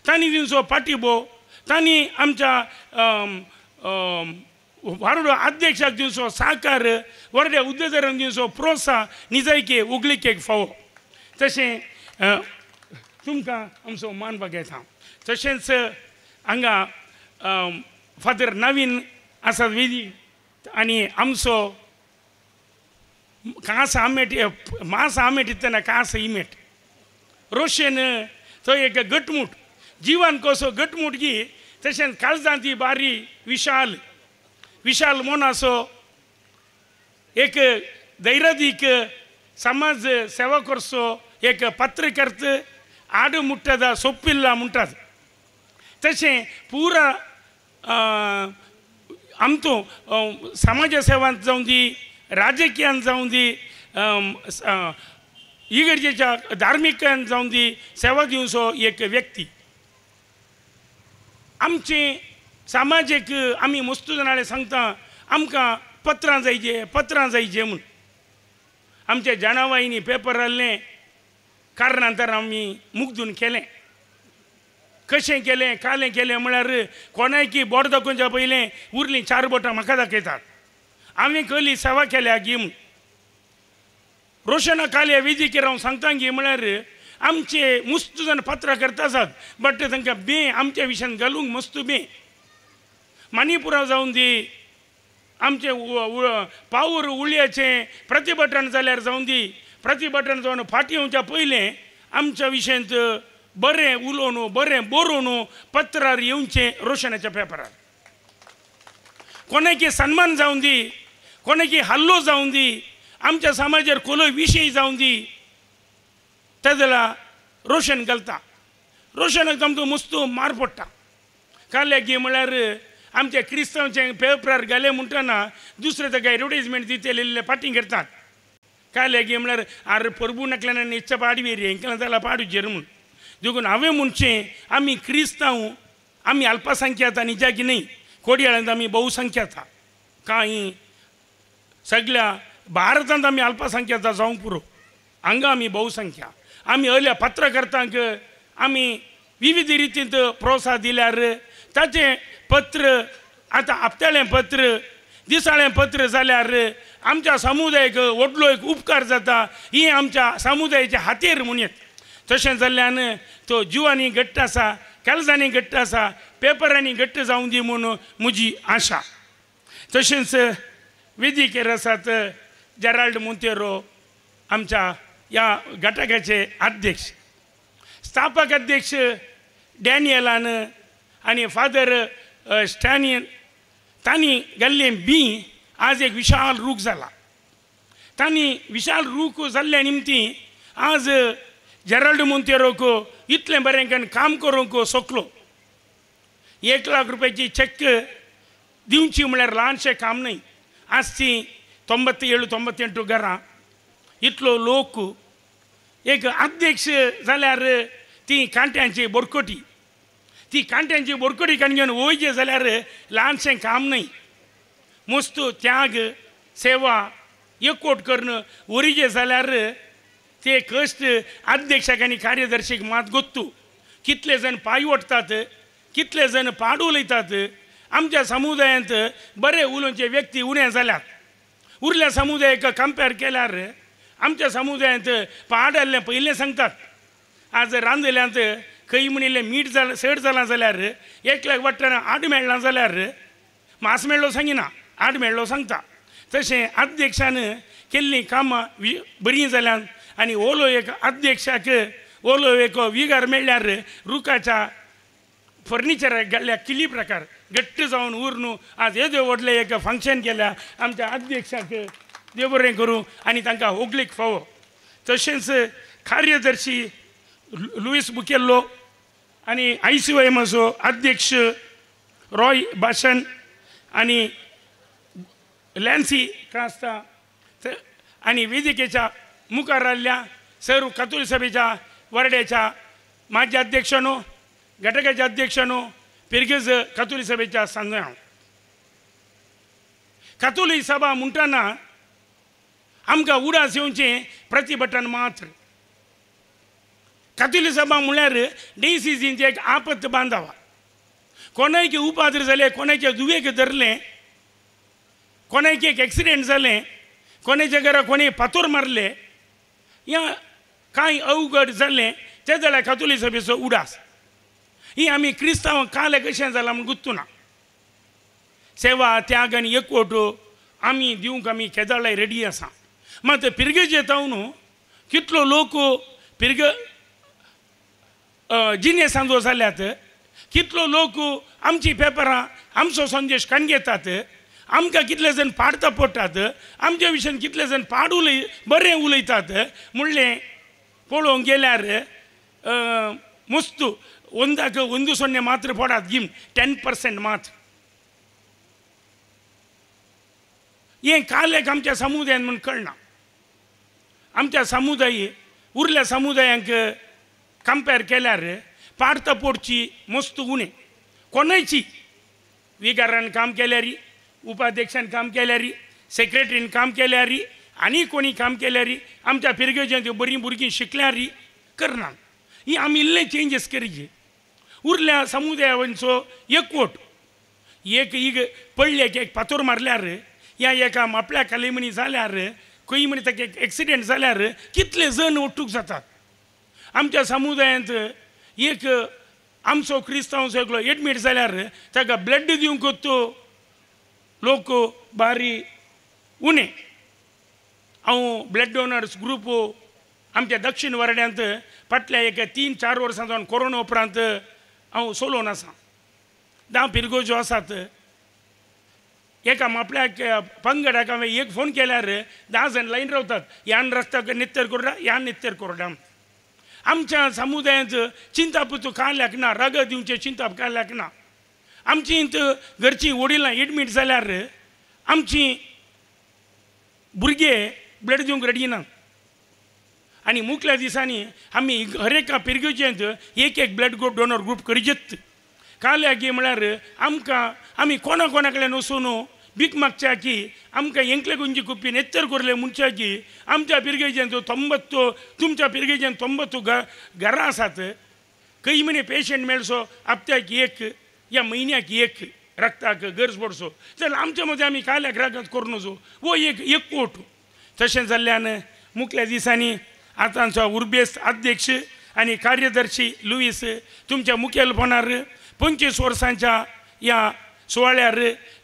तांणी दिवचो पाठिंबो तांणी आमच्या वारडो अध्यक्षाक दिवचो साकार वारड्या उद्देजरांक दिवचो प्रोत्साह निजायके उगलिकेक फावो. तशें तुमकां आमचो मान बघयता. तशेंच हांगा फादर नवीन आसात वेदी आनी आमचो कांस आमेट मास आमेट दितना कांस इमेट रोशेन तो एक गटमूट जिवान कसो गटमूट गी तशेंच काळजांत ती बारी विशाल विशाल मोनासो एक धैर्यादीक समाज सेवा करचो एक पत्रकर्त आड मुट्टदा सोपिल्ला म्हणटात. तशें पुरा आमचो समाज सेवांत जावं दी राजकीयान जावं दी इगर्जेच्या धार्मिकान जावं दी सेवा दिवचो एक व्यक्ती. आमचे समाजीक आमी मस्तू जाणां सांगता आमकां पत्रां जायचे पत्रां जायचे म्हूण आमच्या जाणावाईनी पेपर आसलें कारणांतर आमी मुग्दून केलें. कशें केलें कालें केलें म्हळ्यार कोणायकी बोट दाखोवच्या पयलें उरलीं चार बोटां म्हाका दाखयतात. हांवें कहली सेवा केल्या गी म्हूण रोशना काल्या वेदिकेर हांव सांगता गी म्हळ्यार आमचे मस्त जाण पत्रां करता आसात बट तांकां बें आमच्या विशयान घालूंक मस्त बें मणिपुरा जावन दी आमचें पावर उळयाचें प्रतिभटन जाल्यार जावं दी प्रतिभटन जावन फाटीं येवच्या पयलें आमच्या विशयांत बरें उलोवन बरें बरोवन पत्रार येवचें रोशनाच्या पेपरार. कोणाकी सन्मान जावन दी, कोणाकी हल्लो जावन दी, आमच्या समाजार कोलो विशय जावन दी, ते जाल्यार रोशन घालता. रोशनाक आमकां मस्त मार पडटा. काल्यागी म्हळ्यार आमच्या क्रिस्तांवचे पेपरार घाले म्हणटना दुसरे ताका एडवर्टीजमेंट दितले फाटीं करतात. काल्यागी म्हळ्यार आर परबू नाकल्यान इच्छा पाडवी हेंकल्यान जाल्यार पाडूचेर म्हूण. देखून हांवें म्हणचें आमी क्रिस्तांव आमी अल्पसंख्यात आनी जागी न्हय, कोडयाळांत आमी बहुसंख्यात. कांय सगळ्या भारतांत आमी अल्पसंख्यात जावंक पुरो, हांगा आमी बहुसंख्या. आमी हयल्या पत्रकर्तांक आमी विविध रितींत प्रोत्साहन दिल्यार ताचें पत्र आतां आपत्याळें पत्र दिसाळें पत्र जाल्यार आमच्या समुदायाक व्हडलो एक उपकार जाता. ही आमच्या समुदायाच्या हातीर म्हणयत. तशें जाल्ल्यान तो जिवांनी घट्ट आसा, काळजांनी घट्ट आसा, पेपरांनी घट्ट जावं दी म्हूण म्हजी आशा. तशेंच वेदिकेर आसात जेराल्ड मोंतेरो आमच्या ह्या घटकाचे अध्यक्ष, स्थापक अध्यक्ष डॅनियलान आनी फादर स्टॅनियन तांणी घाल्लें बी आज एक विशाल रूख जाला. तांणी विशाल रूख जाल्ल्या निमती आज जेराल्ड मोंतेरोक इतलें बरें काम करूंक शकलो. 1 लाख रुपयाची चॅक दिवची म्हळ्यार ल्हानशें काम न्हय. आज ती 97 98 घरां इतलो लोक एक अध्यक्ष जाल्यार ती कांट्यांची बोरकोटी, ती कांट्यांची बोरकोटी काण घेवन वयचें जाल्यार ल्हानशें काम न्हय. मस्त त्याग सेवा एकवट करून वरीचें जाल्यार ते कश्ट अध्यक्षाक आनी कार्यदर्शीक मात गोत्तू. कितले जाण पांय ओडटात, कितले जाण पाड उलयतात. आमच्या समुदायांत बरे उलोवचे व्यक्ती उणे जाल्यात. उरल्या समुदायाक कंपेर केल्यार आमच्या समुदायांत पाड आसलें पयलें सांगतात. आज रांदल्यांत खंय म्हणिल्लें मीठ जालां चड जालां जाल्यार एकल्याक वाट्टाना आड मेळ्ळां जाल्यार मास मेळ्ळो सांगिना, आड मेळ्ळो सांगता. तशें अध्यक्षान केल्लीं कामां बरीं जाल्यान आनी ओलो एक अध्यक्षाक ओलो एक विगार मेळ्ळ्यार रुखाच्या फर्निचराक घाल्ल्या किली प्रकार घट्ट जावन उर आज येदो व्हडलें एक फंक्शन केल्या आमच्या अध्यक्षाक देव बरें करूं आनी तांकां होगलीक फावो. तशेंच कार्यदर्शी लुईस बुकेल्लो आनी ICYMचो अध्यक्ष रॉय भाशन आनी लॅन्सी क्रास्ता आनी वेदिकेच्या मुखार आयिल्ल्या सर्व कथोलीक सभेच्या वर्ड्याच्या माजी अध्यक्षांनो, घटकाच्या अध्यक्षांनो, पिरगेज कथोलीक सभेच्या सांगूया. कथोलीक सभा म्हणटना आमकां उडास येवचें प्रतिभटन मात्र. कथोलीक सभा म्हणल्यार डीसीसींचे एक आपत बांदावा. कोणायक उपाद्र जालें, कोणायचे दुवेक धरलें, कोणायक एक एक्सिडेंट जालें, कोणाच्या घरा कोणी फातोर मारले, या कांय अवघड जालें ते जाल्यार कथोलीक सभेचो उडास. ही आमी क्रिस्तांव काल कशें जालां म्हूण गुत्तू ना. सेवा त्याग आनी एकवट आमी दिवंक आमी केदाळाय रेडी आसा. मात पिरगेज येता न्हू कितलो लोक पिरग जिनेसांजो जाल्यात, कितलो लोक आमची पेपरां आमचो संदेश काण घेतात, आमकां कितले जाण पाडता पडटात, आमच्या विशयान कितले जाण पाड उलय बरें उलयतात म्हणलें पळोवंक गेल्यार मस्त 1 1 0 मात्र पडात गिम 10% मात्र. हें काल एक आमच्या समुदायान म्हूण कळना. आमच्या समुदाय उरल्या समुदायांक कंपेर केल्यार पाडता पोडची मस्त उणें. कोणायची विगारान काम केल्यार, उपाध्यक्षान काम केल्यार, सेक्रेटरीन काम केल्यार आनी कोणी काम केल्यार आमच्या पिरगेज्यांत बरीं भुरगीं शिकल्यार करना. ही आमी इल्लें चेंजीस करची. उरल्या समुदायांचो एकवट एक एक पडल्याक एक फातोर मारल्यार या एका मापल्या कालिमणी जाल्यार खंय म्हणी ताका एक एक्सिडेंट जाल्यार कितले जण ओटूक जातात. आमच्या समुदायांत एक आमचो क्रिस्तांव सगळो एडमीट जाल्यार ताका ब्लड दिवंक तो लोक बारी उणें. हांव ब्लड डोनर्स ग्रुप आमच्या दक्षिण वर्ड्यांत फाटल्या एक 3-4 वर्सां जावन कोरोना उपरांत हांव सोलोवन आसा. 10 पिरगोज्यो आसात. एका आपल्या पंगडाक हांवें एक फोन केल्यार 10 जाण लायन रावतात, ह्यान रस्त्याक नित्तर कोरडा, ह्यान नित्तर कोरडा. आमच्या समुदायांत चिंताप काल्याक ना, रगत दिवचें चिंताप काल्याक ना. आमची घरचीं वडिलां एडमीट जाल्यार आमची भुरगे ब्लड दिवंक रेडी ना. आनी मुखल्या दिसांनी आमी हर एका पिरगेचेंत एक एक ब्लड डोनर ग्रूप करीत. काल्यागी म्हळ्यार आमकां आमी कोणा कोणा कडेन वचून भीक मागच्या की आमकां एंकले गुंजी कुप्पीन एत्तर कोरले म्हणच्या की आमच्या पिरगेचेंत 90, तुमच्या पिरगेचेंत 90 घरां आसात. खंय म्हणे पेशंट मेळसो हप्त्याक एक या म्हयन्याक एक रक्ताक गरज पडसो जाल्यार आमच्या मदें आमी काल्याक रगत करून वचो हो एक एकवट. तशें जाल्ल्यान मुखल्या दिसांनी आतांचो उर्बेस्त अध्यक्ष आनी कार्यदर्शी लुईस तुमच्या मुखेलपणार 25 वर्सांच्या ह्या सुवाळ्यार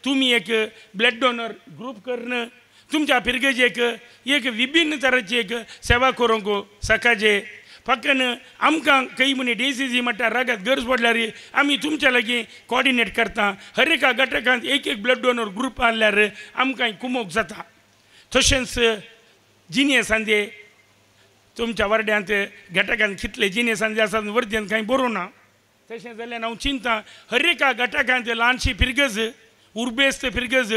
तुमी एक ब्लड डोनर ग्रूप करून तुमच्या पिरगेजेक एक विभिन्न तराची एक सेवा करूंक सकाळचे फकत आमकां खंय म्हणी डीसीसी म्हणटा रगत गरज पडल्यार आमी तुमच्या लागीं कॉर्डिनेट करता. हर एका घटकांत एक एक ब्लड डोनर ग्रूप आहल्यार आमकां कुमोक जाता. तशेंच जिनियसांचे तुमच्या वर्ड्यांत घटकांत कितले जिनियसांचे आसात वर्ध्यांत कांय बरोवं ना. तशें जाल्यार हांव चिंता हर एका घटकांत ल्हानशी फिरगज, उर्बेस्त फिरगज,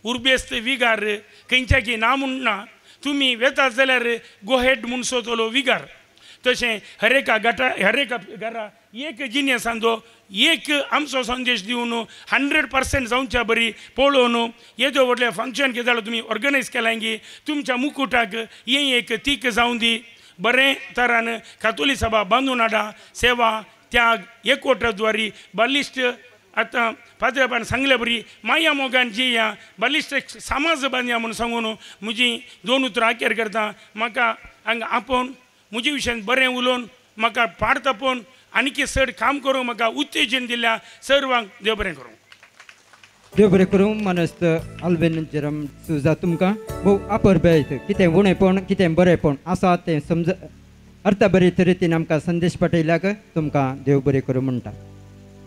उर्बेस्त विगार खंयच्याकी ना म्हणना तुमी वेतात जाल्यार गोहेड म्हूण सोदतलो विगार. तशें हर एका गटा हर एका घरा एक जिनियसांचो एक आमचो संदेश दिवन 100% जावच्या बरी पळोवन येदो व्हडलें फंक्शन कितें जाल्यार तुमी ऑर्गनायज केलां की तुमच्या मुकुटाक हें एक तीक जावं दी. बरें तरान कातोली सभा बांदून हाडा, सेवा त्याग एकवटाद्वारी बलिश्ट. आतां पाद्रेबान सांगले बरी माया मोगान जिया बलिश्ट समाज बांदया म्हूण सांगून म्हजी 2 उतरां आखेर करता. म्हाका हांगा आपोवन म्हजे विशयान बरें उलोवन म्हाका पाड तापोवन आनीक चड काम करूंक म्हाका उत्तेजन दिल्या सर्वांक देव बरें करूं. देव बरें करूं. मानस्त आल्बेन जेरम सुजा तुमकां भोव आपरबेत कितें उणेपण कितें बरेंपण आसा तें समज अर्थ बरे तरेन आमकां संदेश पाठयल्याक तुमकां देव बरें करूं म्हणटा.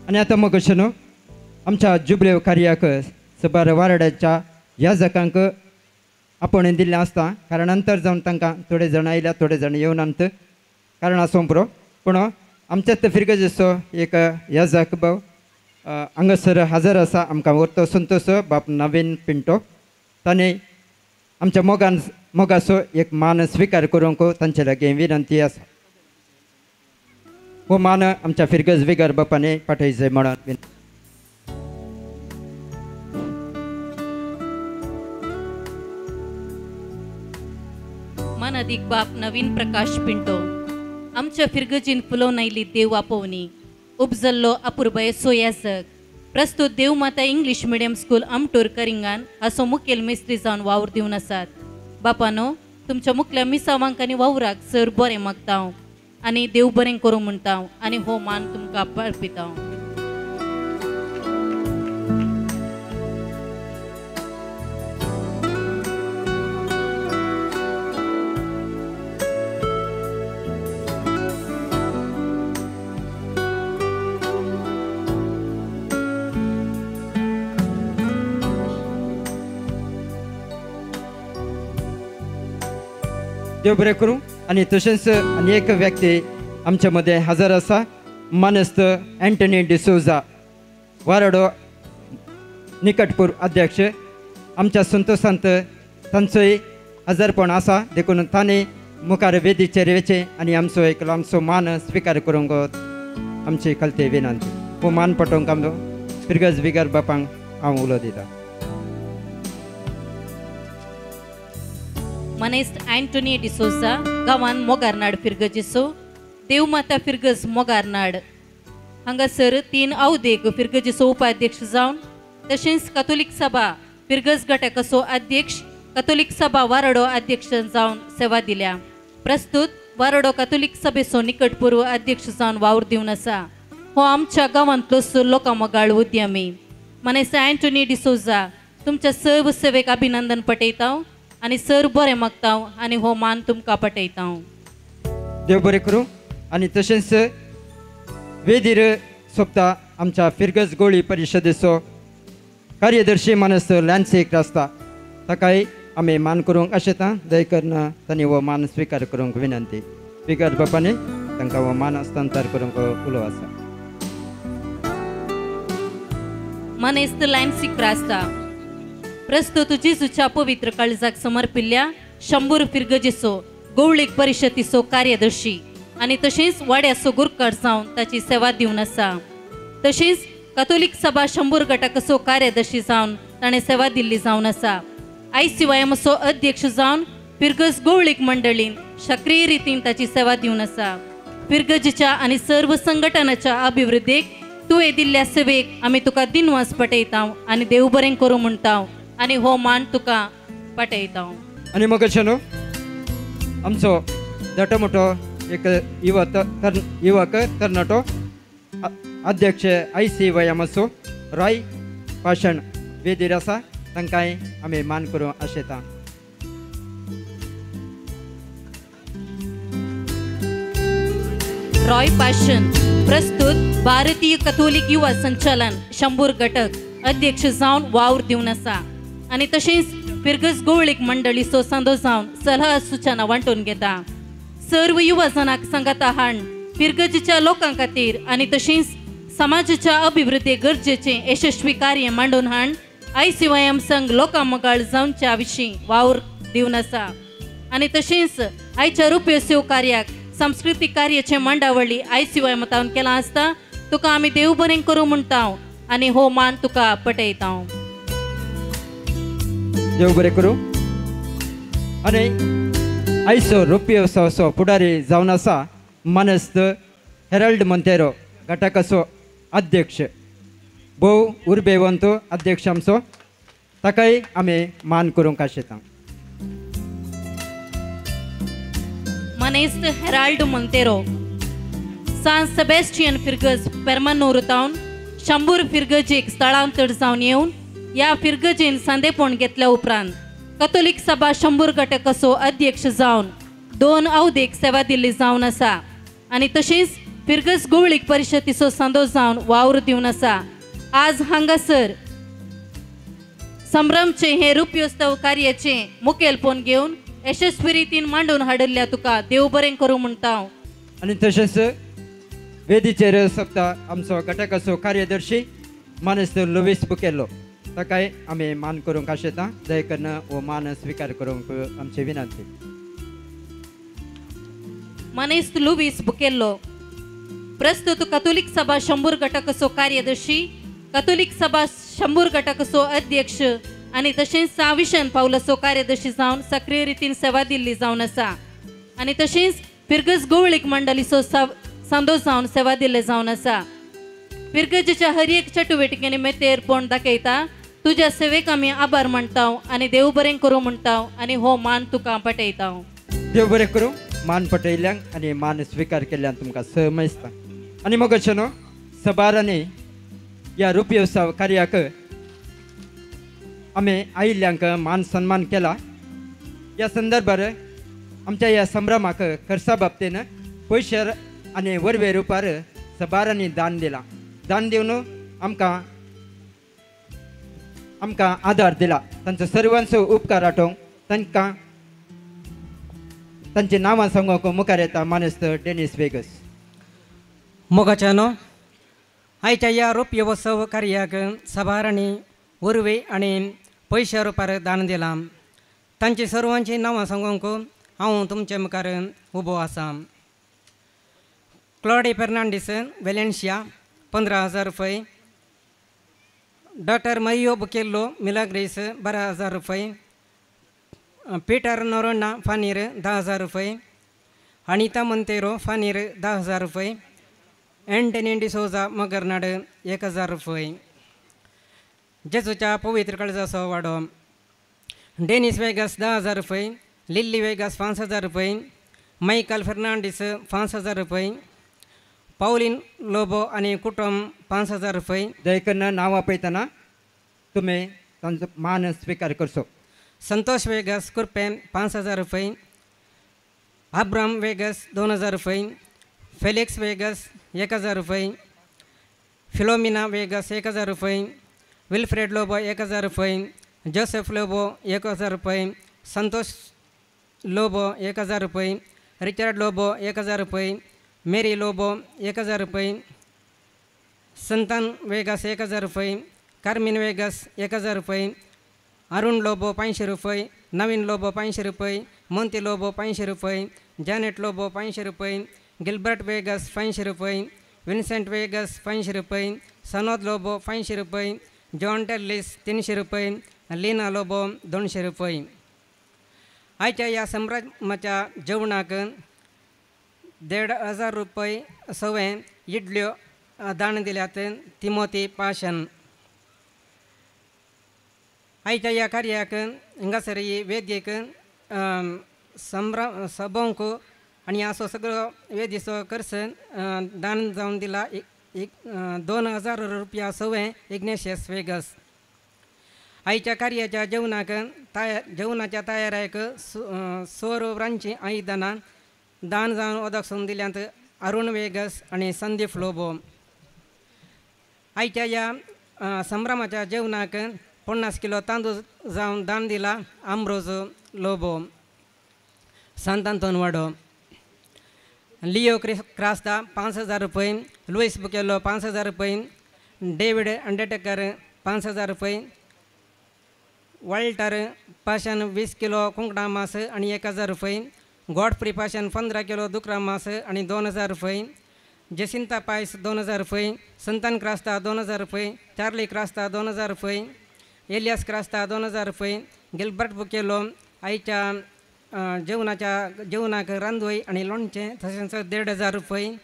आनी आतां मग अशें न्हू आमच्या जुबलेव कार्याक सबार वारड्याच्या ह्या जकांक आपोवणें दिल्लें आसता, कारण अंतर जावन तांकां थोडे जाण आयल्या थोडे जाण येवनात कारण आसूं पुरो. पूण आमच्याच फिरगजेचो एक याजक भाव हांगासर हजर आसा. आमकां व्हरतो संतोष बाप नवीन पिंटो ताणें आमच्या मोगान मोगाचो एक मान स्विकार करूंक तांचे लागीं विनंती आसा. हो मान आमच्या फिरगज विगर बापाने पाठयचे म्हणून विनंती. मानादीक बाप नवीन प्रकाश पिंटो आमच्या फिरगजीन फुलोवन आयली देव आपोवणी उपजल्लो अपुरबायेचो याजक प्रस्तुत Devmata English medium school Amtur Karingan हाचो मुखेल मिस्त्री जावन वावर दिवन आसात. बापानो तुमच्या मुखल्या मिसावांक आनी वावराक सर बरें मागता हांव आनी देव बरें करूं म्हणटा हांव आनी हो मान तुमकां अर्पिता. देव बरें करूं. आनी तशेंच आनी एक व्यक्ती आमच्या मदें हजर आसा, मानेस्त एंटनी डिसोजा वारडो निकटपूर अध्यक्ष. आमच्या संतोषांत तांचोय हजरपण आसा, देखून तांणी मुखार वेदीचेर वचें आनी आमचो एक आमचो मान स्विकार करूंक आमची कलते विनंती. हो मान पटोवंक आमचो फिरगज बिगर बापांक हांव उलो दिता. मनेस्त अँटोनी डिसोजा गांवान मोगारनाड फिरगजीचो देवमाता फिरगज मोगारनाड हांगासर 3 अवदेक फिरगजीचो उपाध्यक्ष जावन तशेंच कातोलीक सभा फिरगज घटकाचो अध्यक्ष कातोलीक सभा वारडो अध्यक्ष जावन सेवा दिल्या. प्रस्तुत वारडो कातोलीक सभेचो निकटपूर्व अध्यक्ष जावन वावर दिवन आसा. हो आमच्या गांवांतलोच लोकां मोगाळ उद्यमी मनेस्त अँटोनी डिसोजा तुमच्या सर्व सेवेक अभिनंदन पटयता आनी सर बरें मागता आनी हो मान तुमकां पटयता. देव बरें करूं. आनी तशेंच वेदीर सोबता आमच्या फिरगज गोळी परिशदेचो कार्यदर्शी मानस लॅन्सी क्रास्ता ताकाय आमी मान करूंक आशेता. दयकरून तांणी हो मान स्विकार करूंक विनंती. स्विकार बापांनी तांकां हो मान हस्तांतर करूंक उलो आसा. मानेस्त लॅन्सी क्रास्ता प्रस्तुत जेजूच्या पवित्र काळजाक समर्पिल्ल्या शंबूर फिरगजेचो गवळीक परिशदेचो कार्यदर्शी आनी तशेंच वाड्याचो गुरकार जावन ताची सेवा दिवन आसा. तशेंच कथोलीक सभा शंबूर गटाचो कार्यदर्शी जावन ताणें सेवा दिल्ली जावन आसा. आयसीवायएमचो अध्यक्ष जावन फिरगज गवळीक मंडळीन सक्रीय रितीन ताची सेवा दिवन आसा. फिरगजीच्या आनी सर्व संघटनाच्या अभिवृद्धीक तुवें दिल्ल्या सेवेक आमी तुका दिनवास पटयता आनी देव बरें करूं म्हणटा आनी हो मान तुका पटयता. आनी मग न्हू आमचो धाटो मोटो एक युवक तरणाटो अध्यक्ष आयसीवायएमाचो रॉय पाषण वेदीर आसा तांकांय आमी मान करूं आशेता. रॉय पाषण प्रस्तुत भारतीय कथोलीक युवा संचालन शंबूर घटक अध्यक्ष जावन वावर दिवन आसा आनी तशेंच फिरगज गवळीक मंडळीचो सांदो जावन सलाह सूचना वांटून घेता. सर्व युवा जणांक सांगाता हाण फिरगजीच्या लोकां खातीर आनी तशेंच समाजाच्या अभिवृद्धी गरजेचें यशस्वी कार्य मांडून हाण आयसीवायएम संघ लोकां मगाळ जावच्या विशीं वावर दिवन आसा आनी तशेंच आयच्या रुपयोत्सव कार्याक सांस्कृतीक कार्याचे मांडावळी आयसीवायएम तावन केलां आसता. तुका आमी देव बरें करूं म्हणटा आनी हो मान तुका पटयता. देव बरें करूं. आनी आयचो रुपयोत्सवाचो फुडारी जावन आसा मानेस्त हेराल्ड मोंतेरो घटकाचो अध्यक्ष भोव उर्बेवंत अध्यक्ष आमचो ताकाय आमी मान करूंक आशेता. मानेस्त हेराल्ड मोंतेरो सान सेबेस्टियन फिरगज पेरमानूर तावन शंबूर फिरगजेक स्थळांतर जावन येवन ह्या फिरगजेन सांदेपण घेतल्या उपरांत कथोलीक सभा शंबूर घटकाचो अध्यक्ष जावन 2 अवधेक सेवा दिल्ली जावन आसा आनी तशेंच फिरगज गवळीक परिशदेचो सांदो जावन वावर दिवन आसा. आज हांगासर संभ्रमचे हे रुपयोत्सव कार्याचे मुखेलपण घेवन यशस्वी रितीन मांडून हाडिल्ल्या तुका देव बरें करूं म्हणटा. आनी तशेंच वेदीचेर सप्ता आमचो घटकाचो कार्यदर्शी मानेस्त लुवीस बुकेल्लो ताकाय आमी मान करूंक आशेता. दयकरून हो मान स्विकार करूंक आमची विनंती. मानेस्त लुवीस बुकेल्लो प्रस्तुत कथोलीक सभा शंबूर घटकाचो कार्यदर्शी कथोलीक सभा शंबूर घटकाचो अध्यक्ष आनी तशेंच साविशन पावलाचो कार्यदर्शी जावन सक्रीय रितीन सेवा दिल्ली जावन आसा आनी तशेंच फिरगज गवळीक मंडळीचो सांदो जावन सेवा दिल्ले जावन आसा. फिरगजेच्या हर एक चटुवटिकेनी मेतेरपण दाखयता. तुज्या सेवेक आमी आभार मानता आनी देव बरें करूं म्हणटा आनी हो मान तुका पटयता. देव बरें करूं. मान पटयल्यांक आनी मान स्विकार केल्ल्यान तुमकां समजता. आनी मग अशें न्हू सबारांनी ह्या रुपयोत्सव कार्याक आमी आयिल्ल्यांक मान सन्मान केला. ह्या संदर्भार आमच्या ह्या संभ्रमाक खर्चा बाबतीन पयशे आनी वरवे रुपार सबारांनी दान दिलां. दान दिवन आमकां आमकां आदार दिला. तांचो सर्वांचो उपकार आठोवंक तांकां तांची नांवां सांगूंक मुखार येता मानेस्त डेनीस वेगस. मोगाच्यानो आयच्या ह्या रुपयोत्सव कार्याक सबारांनी वरवीं आनी पयशा रुपार दान दिलां. तांची सर्वांची नांवां सांगूंक हांव तुमचे मुखार उबो आसा. क्लॉडी फेर्नांडीस वेलेन्शिया 15,000 रुपये, डॉक्टर मयो बुकेल्लो मिलाग्रीस 12,000 रुपये, पीटर नोरोन्हा फानीर 10,000 रुपये, अनिता मंतेरो फानीर 10,000 रुपये, एंटनी डिसोजा मगरनाड 1,000 रुपये. जेजूच्या पवित्र काळजाचो वाडो डेनिस वेगस 10,000 रुपये, लिल्ली वेगस 5,000 रुपये, मायकल फेर्नांडीस 5,000 रुपये, पावलीन लोबो आनी कुटुंब 5,000 रुपये. दयकन्न नांवां पळयतना तुमी तांचो मान स्विकार करचो. संतोष वेगस कुर्पें 5,000 रुपये, अब्राम वेगस 2,000 रुपये, फेलिक्स वेगस 1,000 रुपये, फिलोमिना वेगस 1,000 रुपये, विल्फ्रेड लोबो 1000 रुपये, जोसेफ लोबो 1000 रुपये, संतोष लोबो 1000 रुपये, रिचर्ड लोबो 1000 रुपये, मेरी लोबो 1000 रुपये, संतान वेगास 1000 रुपये, कार्मिन वेगास 1000 रुपये, अरुण लोबो 500 रुपये, नवीन लोबो 500 रुपये, मोंती लोबो 500 रुपये, जॅनेट लोबो 500 रुपये, गिलबर्ट वेगस 500 रुपये, विन्सेंट वेगस 500 रुपये, सनोद लोबो 500 रुपये, जॉन टेल्लिस 300 रुपये, लीना लोबो 200 रुपये. आयच्या ह्या संभ्रमाच्या जेवणाक 1500 रुपये सवे इडल्यो दान दिल्यात तिमोती पाशन. आयच्या ह्या कार्याक हांगासर ही वेदीक संभ्रम सभोंक आनी असो सगळो वेदीचो खर्च दान जावन दिला 2000 रुपया सवे इग्नेशियस वेगस. आयच्या कार्याच्या जेवणाक जेवणाच्या तयाराक सोरवरांची आयदनां दान जावन उदक सोडून दिल्यांत अरुण वेगस आनी संदीप लोबो. आयच्या ह्या संभ्रमाच्या जेवणाक 50 किलो तांदूळ जावन दान दिला आंब्रोज लोबो, सांत आंतोन वाडो. लियो क्रास्ता 5000 रुपये, लुईस बुकेलो 5000 रुपये, डेविड अंडरटेकर 5000 रुपये, वॉल्टर पाशन 20 किलो कुंकडा मास आनी 1000 रुपये, गॉडफ्री पाशन 15 किलो दुकरा मास आनी 2000 रुपये, जेसिंता पायस 2000 रुपये, संतान क्रास्ता 2000 रुपये, चार्ली क्रास्ता 2000 रुपये, एलियास क्रास्ता 2000 रुपये, गिलबर्ट बुकेलो आयच्या जेवणाच्या जेवणाक रांदोय आनी लोणचें तशेंच 1500 रुपये,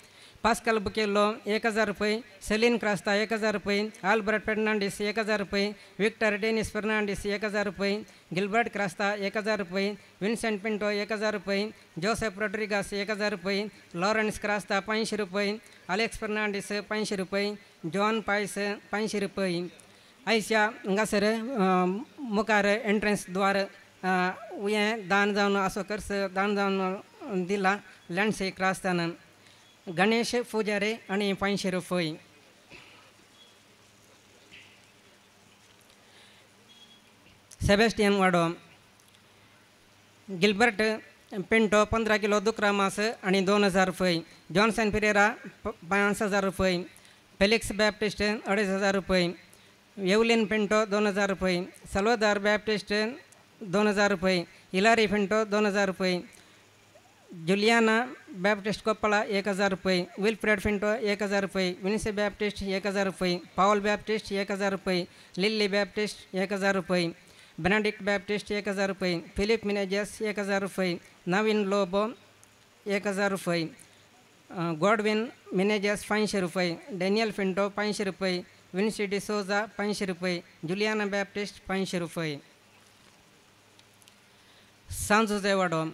पास्कल बुकेलो 1000 रुपये, सेलीन क्रास्ता 1000 रुपये, आल्बर्ट फेर्नांडीस 1000 रुपये, विक्टर डेनिस फेर्नांडीस 1000 रुपये, गिलबर्ट क्रास्ता 1000 रुपये, विन्सेंट पिंटो 1000 रुपये, जोसेफ रोड्रिगास 1000 रुपये, लॉरन्स क्रास्ता 500 रुपये, अलेक्स फेर्नांडीस 500 रुपये, जॉन पायस 500 रुपये. आयच्या हांगासर मुखार एंट्रन्स द्वार हें दान जावन असो खर्च दान जावन दिला लँडसी क्रास्तान गणेश पुजारी आनी 500 रुपये. सेबेस्टियन वाडो, गिलबर्ट पिंटो 15 किलो दुकरा मास आनी 2000 रुपये, जॉन्सन पिरेरा 5000 रुपये, फेलिक्स बॅप्टिस्ट 2500 रुपये, एवलिन पिंटो 2000 रुपये, सल्वादार बॅप्टिस्ट 2000 रुपये, इलारी पिंटो 2000 रुपये, जुलियाना बॅप्टिस्ट कोप्पळा 1000 रुपये, विल्फ्रेड पिंटो 1000 रुपये, विन्सी बॅप्टिस्ट 1000 रुपये, पावल बॅप्टिस्ट 1000 रुपये, लिल्ली बॅप्टिस्ट 1000 रुपये, बेनेडिक्ट बॅप्टिस्ट 1000 रुपये, फिलिप मिनेजस 1000 रुपये, नवीन लोबो 1000 रुपये, गॉडविन मिनेजस 500 रुपये, डॅनियल पिंटो 500 रुपये, विन्सी डिसोजा 500 रुपये, जुलियाना बॅप्टिस्ट 500 रुपये. सांजुजे वाडो,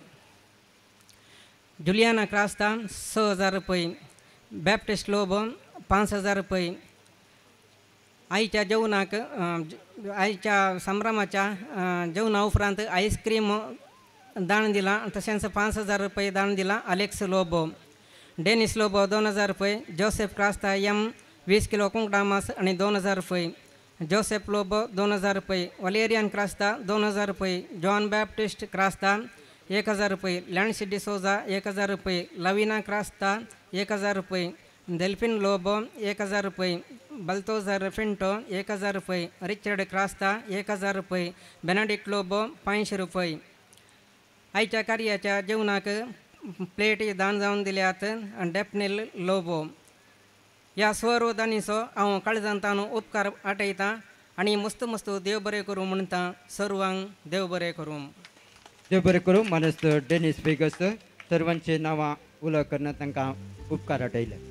जुलियाना क्रास्ता 6000 रुपये, बॅप्टिस्ट लोबो 5000 रुपये. आयच्या जेवणाक आयच्या संभ्रमाच्या जेवणा उपरांत आयस्क्रीम दान दिला तशेंच 5000 रुपये दान दिला अलेक्स लोबो, डेनिस लोबो 2000 रुपये, जोसेफ क्रास्ता एम 20 किलो कुंकडा मास आनी 2000 रुपये, जोसेफ लोबो 2000 रुपये, वलेरियन क्रास्ता 2000 रुपये, जॉन बॅप्टिस्ट क्रास्ता 1000 रुपये, लँडसी डिसोजा 1000 रुपये, लवीना क्रास्ता 1000 रुपये, डेल्फिन लोबो 1000 रुपये, बल्तोजर फिंटो 1000 रुपये, रिचर्ड क्रास्ता 1000 रुपये, बेनेडिक्ट लोबो 500 रुपये. आयच्या कार्याच्या जेवणाक प्लेट दान जावन दिल्यात डेपनेल लोबो. ह्या सर्व दानीचो हांव काळजांत उपकार आटयतां आनी मस्त मस्त देव बरें करूं म्हणटा. सर्वांक देव बरें करूं. देव बरें करूं. मानेस्त डेनिस वेगस सर्वांची नांवां उलो करून तांकां उपकार आटयले.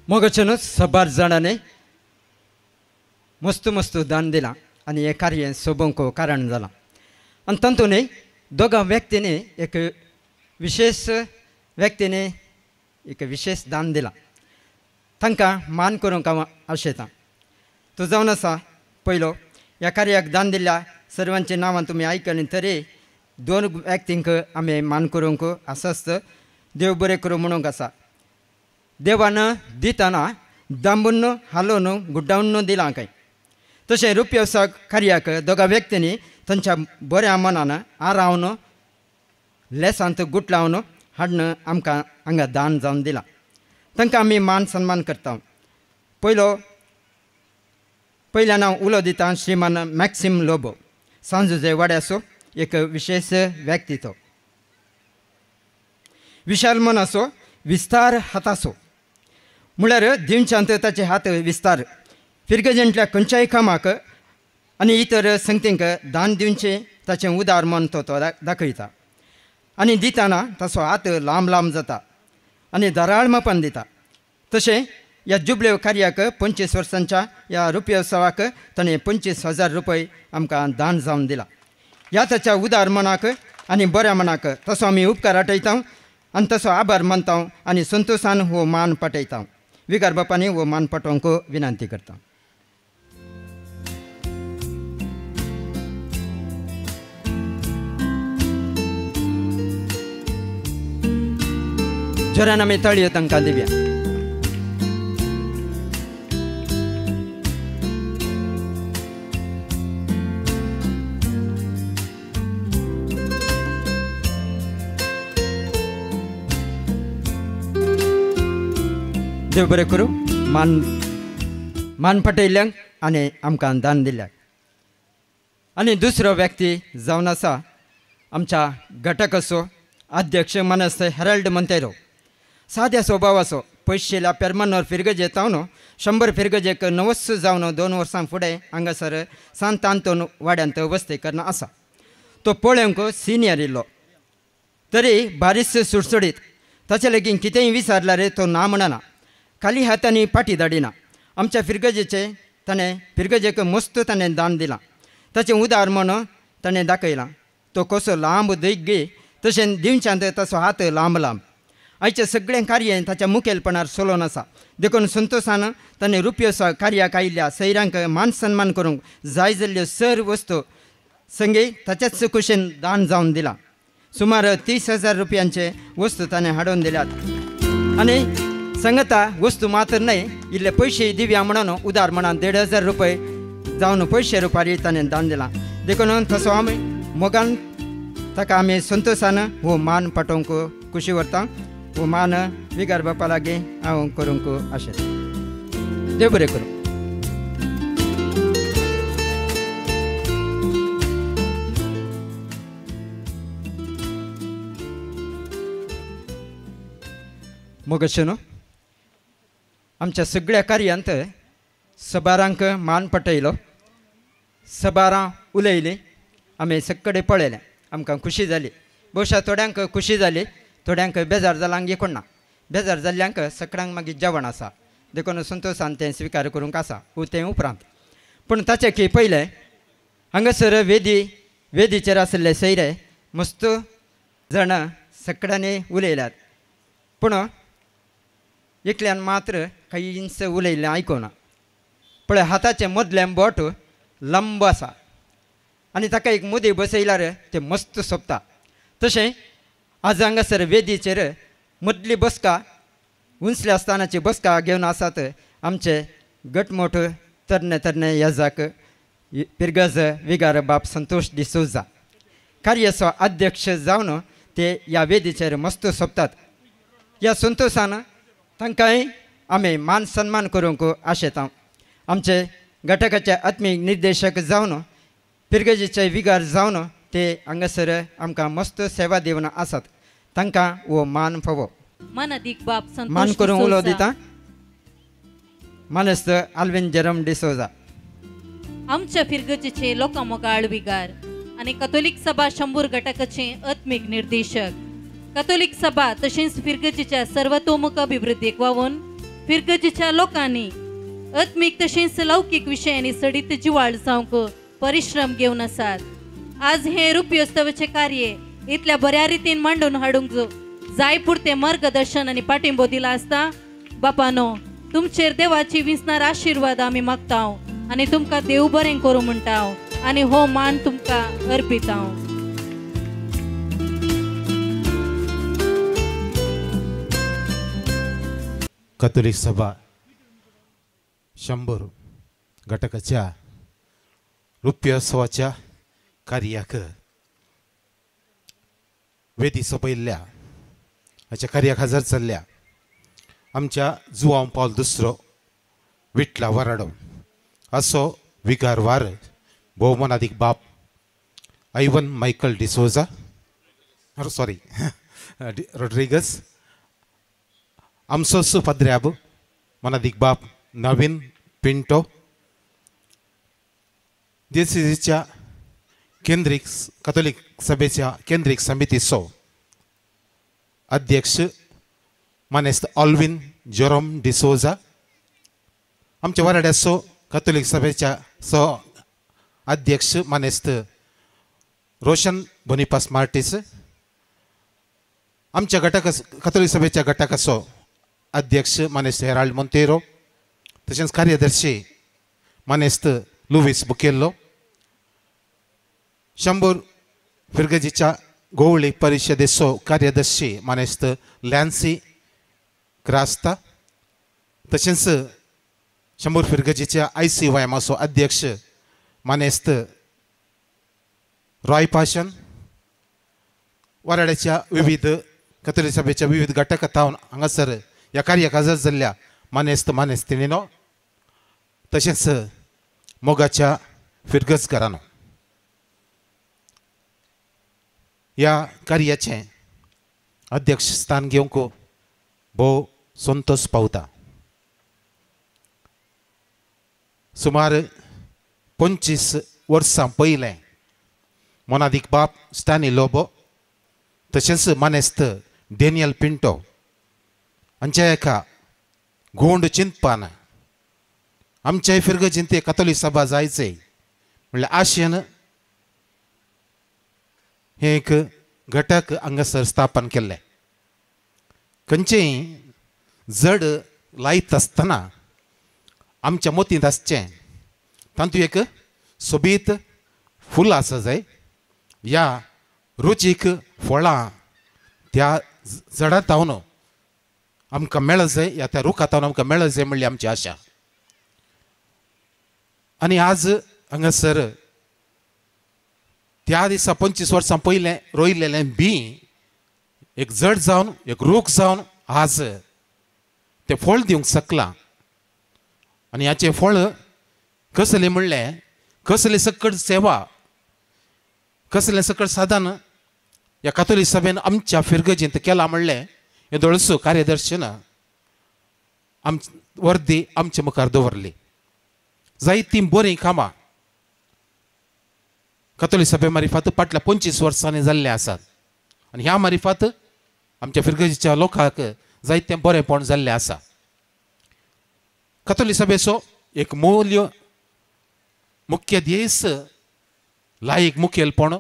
मोगाच्यानूच सबार जाणांनी मस्त मस्त दान दिलां आनी हें कार्य सोबोवंक कारण जालां. आनी तातूंत दोगां व्यक्तींनी एक विशेष व्यक्तींनी एक विशेष दान दिलां. तांकां मान करूंक हांव आशेतां. तो जावन आसा पयलो ह्या कार्याक दान दिल्ल्या सर्वांची नांवां तुमी आयकलीं तरी दोन व्यक्तींक आमी मान करूंक आसाच. देव बरें करूं म्हणूंक आसा. देवान दितना दांबून हालोवन गुड्डावन दिलां काय तशें रुपयोत्सव कार्याक दोगा व्यक्तींनी तांच्या बऱ्या मनान आरावन लेसांत गुटलावन हाडून आमकां हांगा दान जावन दिलां. तांकां आमी मान सन्मान करता. पयल्यान हांव उलो दिता श्रीमान मॅक्सिम लोबो, सांजुजे वाड्याचो एक विशेष व्यक्ती. तो विशाल मनाचो, विस्तार हाताचो, म्हळ्यार दिवच्यांत ताचे हात विस्तार. फिरगजेंतल्या खंयच्याय कामाक आनी इतर संगतींक दान दिवचें ताचें उदार मन तो दाखयता आनी दितना ताचो हात लांब लांब जाता आनी दराळ मापान दिता. तशें ह्या जुबलेव कार्याक 25 वर्सांच्या ह्या रुपयोत्सवाक ताणें 25,000 रुपये आमकां दान जावन दिला. ह्या ताच्या उदार मनाक आनी बऱ्या मनाक तसो आमी उपकार आठयता आनी तसो आभार मानता आनी संतोशान हो मान पाठयता. विगार बापांनी हो मान पाठोवंक विनंती करता. जोरान आमी ताळयो तांकां दिवया. देव बरें करूं मान मान पटयल्ल्यांक आनी आमकां दान दिल्ल्याक. आनी दुसरो व्यक्ती जावन आसा आमच्या घटकाचो अध्यक्ष मानस हेराल्ड मंतेरो. साद्या स्वभावाचो, पयशिल्ल्या पेरमानोर फिरगजे तावन 100 फिरगजेक नवस्स जावन 2 वर्सां फुडें हांगासर सांत आंतोन वाड्यांत वस्ती करून आसा. तो पळोवंक सिनियर इल्लो तरी बारीस सुडसुडीत. ताचे लागीं कितेंय विचारल्यार तो ना म्हणना, खाली हातांनी पाटी धाडिना. आमच्या फिरगजेचे ताणें फिरगजेक मस्त ताणें दान दिलां. ताचें उदार म्हण ताणें दाखयलां. तो कसो लांब देगी तशें दिवच्यांत ताचो हात लांब लांब. आयचें सगळें कार्य ताच्या मुखेलपणार चलोवन आसा. देखून संतोशान ताणें रुपयोत्सव कार्याक आयिल्ल्या सैरांक मान सन्मान करूंक जाय जाल्ल्यो सर वस्तू संगी ताच्याच कुशेन दान जावन दिलां. सुमार 30,000 रुपयांचे वस्तू ताणें हाडून दिल्यात. आनी संगता वस्तू मात्र न्हय, इल्ले पयशे दिवया म्हणून उदार म्हणान 1,500 रुपये जावन पयशे रुपारी ताणें दान दिलां. देखून तसो आमी मोगान ताका आमी संतोशान हो मान पाठोवंक खुशी व्हरता. हो मान विगार बापा लागीं हांव करूंक आशेतां. देव बरें करूं. मोगशे न्हू आमच्या सगळ्या कार्यांत सबारांक मान पटयलो, सबारां उलयलीं, आमी सगळे पळयलें, आमकां खुशी जाली. भोवशा थोड्यांक खुशी जाली, थोड्यांक बेजार जालांक कोण ना. बेजार जाल्ल्यांक सगळ्यांक मागीर जेवण आसा, देखून संतोशान तें स्विकार करूंक आसा तें उपरांत. पूण ताचें की पयलें हांगासर वेदीचेर आशिल्ले सैरे मस्त जाणां सगळ्यांनी उलयल्यात, पूण एकल्यान मात्र कांयच उलयल्लें आयकुना. पळय हाताचें मदलें बोट लंब आसा आनी ताका एक मुदी बसयल्यार तें मस्त सोंपता. तशें आज हांगासर वेदीचेर मदली बसका उंचल्या स्थानाची बसका घेवन आसात आमचे घटमोट तरणे तरणे येजाक पिरगज विगार बाप संतोष डिसोजा कार्याचो अध्यक्ष जावन ते ह्या वेदीचेर मस्त सोंपतात. ह्या संतोशान तांकांय आमी मान सन्मान करूंक आशेता. आमचे घटकाचे आत्मीक निर्देशक जावन पिरगजेचे विगार जावन ते हांगासर आमकां मस्त सेवा दिवन आसात. तांकां हो मान फावो. मान करूंक उलो दिता मानेस्त आल्विन जेरम डिसोजा. आमच्या फिरगजेचे लोकां मोगाळ विगार आनी कथोलीक सभा शंबूर घटकाचे आत्मीक निर्देशक कथोलीक सभा तशेंच फिरगजेच्या सर्वतोमुख अभिवृद्धीक वावून फिरगजेच्या लोकांनी आत्मीक तशेंच लौकीक विशयांनी सडीत जिवाळ जावंक परिश्रम घेवन आसात. आज हे रुपयोत्सवाचें कार्य इतल्या बऱ्या रितीन मांडून हाडूंक जाय पुरतें मार्गदर्शन आनी पाठिंबो दिला आसता. बापानो तुमचेर देवाची विसणार आशिर्वाद आमी मागता आनी तुमकां देव बरें करूं म्हणटा आनी हो मान तुमकां अर्पिता. कथोलीक सभा 100 घटकाच्या रुप्योत्सवाच्या कार्याक वेदी सोपयल्ल्या हाच्या कार्याक हजर जाल्ल्या आमच्या जुवांव पावल दुसरो विटला वराडो असो विगारवार भोवमानादीक बाप आयवन मायकल डिसोजा सॉरी रॉड्रिगस आमचो पाद्र्याब मनादीक बाप नवीन पिंटो देसीच्या केंद्रीक कथोलीक सभेच्या केंद्रीक समितीचो अध्यक्ष मानेस्त ऑल्विन जेरोम डिसोजा आमच्या वाराड्याचो कथोलीक सभेच्या सो अध्यक्ष मानेस्त रोशन बोनिपास मार्टीस आमच्या घटक कथोलीक सभेच्या घटकाचो अध्यक्ष मानेस्त हेराल्ड मोंतेरो तशेंच कार्यदर्शी मानेस्त लुवीस बुकेल्लो 100 फिरगजीच्या गोवळी परिशदेचो कार्यदर्शी मानेस्त लॅन्सी क्रास्ता तशेंच 100 फिरगजीच्या ICYMचो अध्यक्ष मानेस्त रॉय पाशन वाराड्याच्या विविध कथोलीक सभेच्या विविध घटकां हांगासर ह्या कार्याक हजर जाल्ल्या मानेस्त मानेस्तिणीनो तशेंच मोगाच्या फिरगजकारांनो ह्या कार्याचें अध्यक्ष स्थान घेवंक भोव संतोष पावता. सुमार 25 वर्सां पयलें मोनादीक बाप स्टॅनी लोबो तशेंच मानेस्त डॅनियल पिंटो हांच्या एका गोंड चिंतपान आमच्या फिरगजींत कथोलीक सभा जायचे म्हणल्यार आशेन हें एक घटक हांगासर स्थापन केल्लें. खंयचेंय जड लायत आसतना आमच्या मोतींत आसचें तातूंत एक सोबीत फुलां आसा जाय ह्या रुचीक फळां त्या जडांत हांव आमकां मेळत जाय ह्या त्या रुखांत आमकां मेळत जाय म्हणली आमची आशा. आनी आज हांगासर त्या दिसा 25 वर्सां पयलें रोयलेलें बी एक जड जावन एक रूख जावन आज तें फळ दिवंक शकलां. आनी हाचें फळ कसलें म्हणलें कसलें सकट सेवा कसलें सकट साधन ह्या कथोलीक सभेन आमच्या फिरगजींत केलां म्हणलें हें दोळसो कार्यदर्शन आम वर्दी आमच्या मुखार दवरली. जायतीं बरीं कामां कथोलीक सभे मारिफात फाटल्या 25 वर्सांनी जाल्ले आसात आनी ह्या मारिफात आमच्या फिरगजीच्या लोकांक जायतें बरेंपण जाल्लें आसा. कथोलीक सभेचो एक मूल्य मुख्य ध्येय लायक मुखेलपण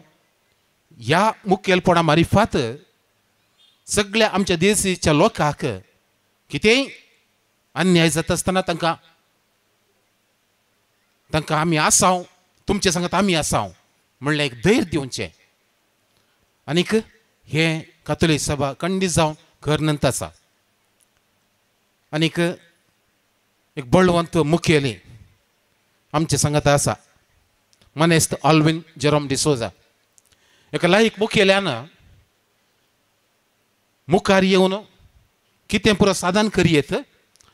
ह्या मुखेलपणा मारिफात सगळ्या आमच्या देशीच्या लोकांक कितेंय अन्याय जाता आसतना तांकां तांकां आमी आसाव तुमचे सांगात आमी आसाव म्हणल्यार एक धैर्य दिवचें आनीक हें कथोलीक सभा खंडीत जावन घर आसा. आनीक एक बळवंत मुखेली आमचे सांगात आसा मानेस्त ऑल्विन जेरोम डिसोजा एका लायक मुखेल्यान मुखार येवन कितें पुरो साधन करयेत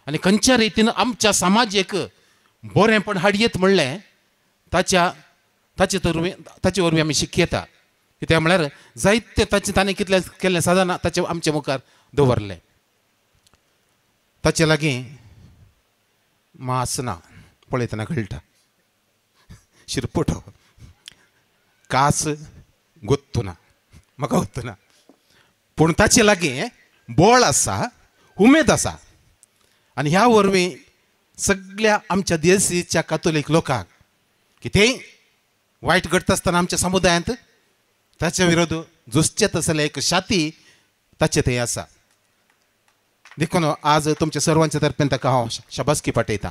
आनी खंयच्या रितीन आमच्या समाजेक बरेंपण हाडयेत म्हणलें ताच्या ताचे वरवीं ताचे वरवीं आमी शिकयता. कित्याक म्हळ्यार जायते ताचें ताणें कितलें केल्लें साधन ताचे आमचे मुखार दवरलें. ताचे लागीं मास ना पळयतना कळटा शिरपोटो कास गोत्तुना म्हाका गोत्तुना पूण ताचे लागीं बळ आसा उमेद आसा आनी ह्या वरवीं सगळ्या आमच्या देशीच्या कातोलीक लोकांक कितेंय वायट घडटा आसतना आमच्या समुदायांत ताचे विरोध झुजचें तसलें एक शाती ताचे थंय आसा. देखून आज तुमच्या सर्वांच्या तर्फेन ताका हांव शाबासकी पाठयतां.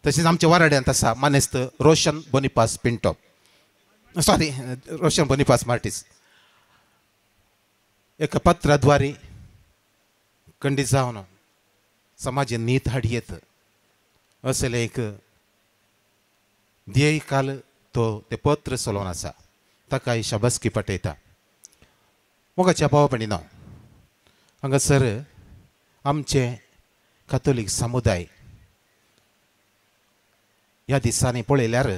तशेंच आमच्या वाराड्यांत आसा मानेस्त रोशन बोनिपास पिंटो, सॉरी रोशन बोनिपास मार्टीस, एका पत्राद्वारे खंडीत जावन समाजे नीत हाडयेत असलें एक ध्येय काल तो तें पत्र चलोवन आसा, ताकाय शाबासकी पाठयता. मोगाच्या भाव भयणीनो, हांगासर आमचे कातोलीक समुदाय ह्या दिसांनी पळयल्यार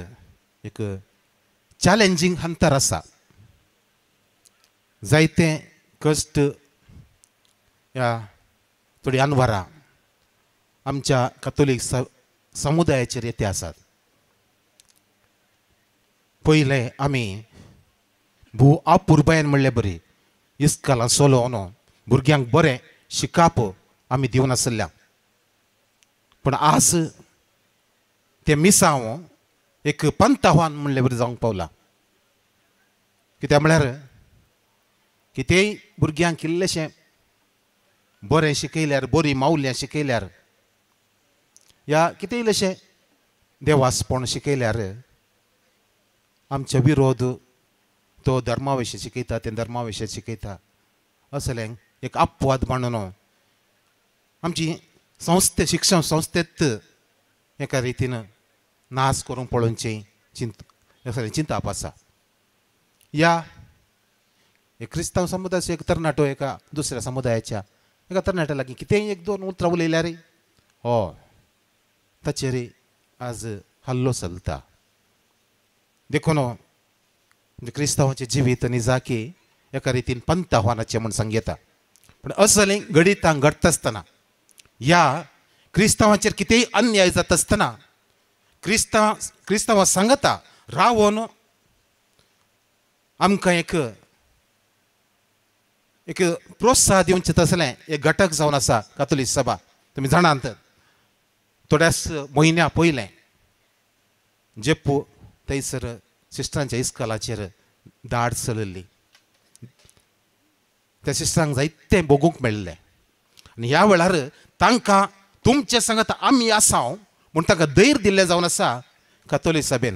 एक चॅलेंजींग हंतर आसा. जायते कश्ट ह्या थोडी अनवरां आमच्या कातोलीक समुदायाचेर येते आसात. पयलें आमी भू अपुरबायेन म्हणलें बरी इस्कालां चलोवन भुरग्यांक बरें शिकाप आमी दिवन आसल्या, पूण आज तें मिसांव एक पंतावान म्हणलें बरें जावंक पावलां. कित्याक म्हळ्यार कितेंय भुरग्यांक इल्लेशें बरें शिकयल्यार, बरीं मावल्यां शिकयल्यार या कितें इल्लेशें देवासपण शिकयल्यार आमचे विरोध तो धर्मा विशीं शिकयता, तें धर्मा विशीं शिकयता असलें एक अपवाद म्हणून आमची संस्थे शिक्षण संस्थेत एका रितीन नाश करूंक पळोवचें असलें चिंताप आसा. ह्या एक क्रिस्तांव समुदायाचो एक तरणाटो एका दुसऱ्या समुदायाच्या एका तरणाट्या लागीं कितेंय एक दोन उतरां उलयल्यार हय ताचेर आज हल्लो चलता. देखून क्रिस्तांवाचें जिवीत आनी जाकी एका रितीन पंथ आव्हानाचें म्हूण सांगता. पूण असलें घडितां घडटा आसतना ह्या क्रिस्तांवाचेर कितेंय अन्याय जाता आसतना क्रिस्तांवां सांगता रावोन आमकां एक एक प्रोत्साह दिवचें तसलें एक घटक जावन आसा कातोलीक सभा. तुमी जाणात थोड्याच म्हयन्या पयलें जेप्पू थंयसर सिस्टरांच्या इस्कॉलाचेर दाड चलयल्ली, त्या सिस्टरांक जायतें भोगूंक मेळ्ळें आनी ह्या वेळार तांकां तुमचे सांगात आमी आसा म्हूण तांकां धैर्य दिल्लें जावन आसा कातोलीक सभेन.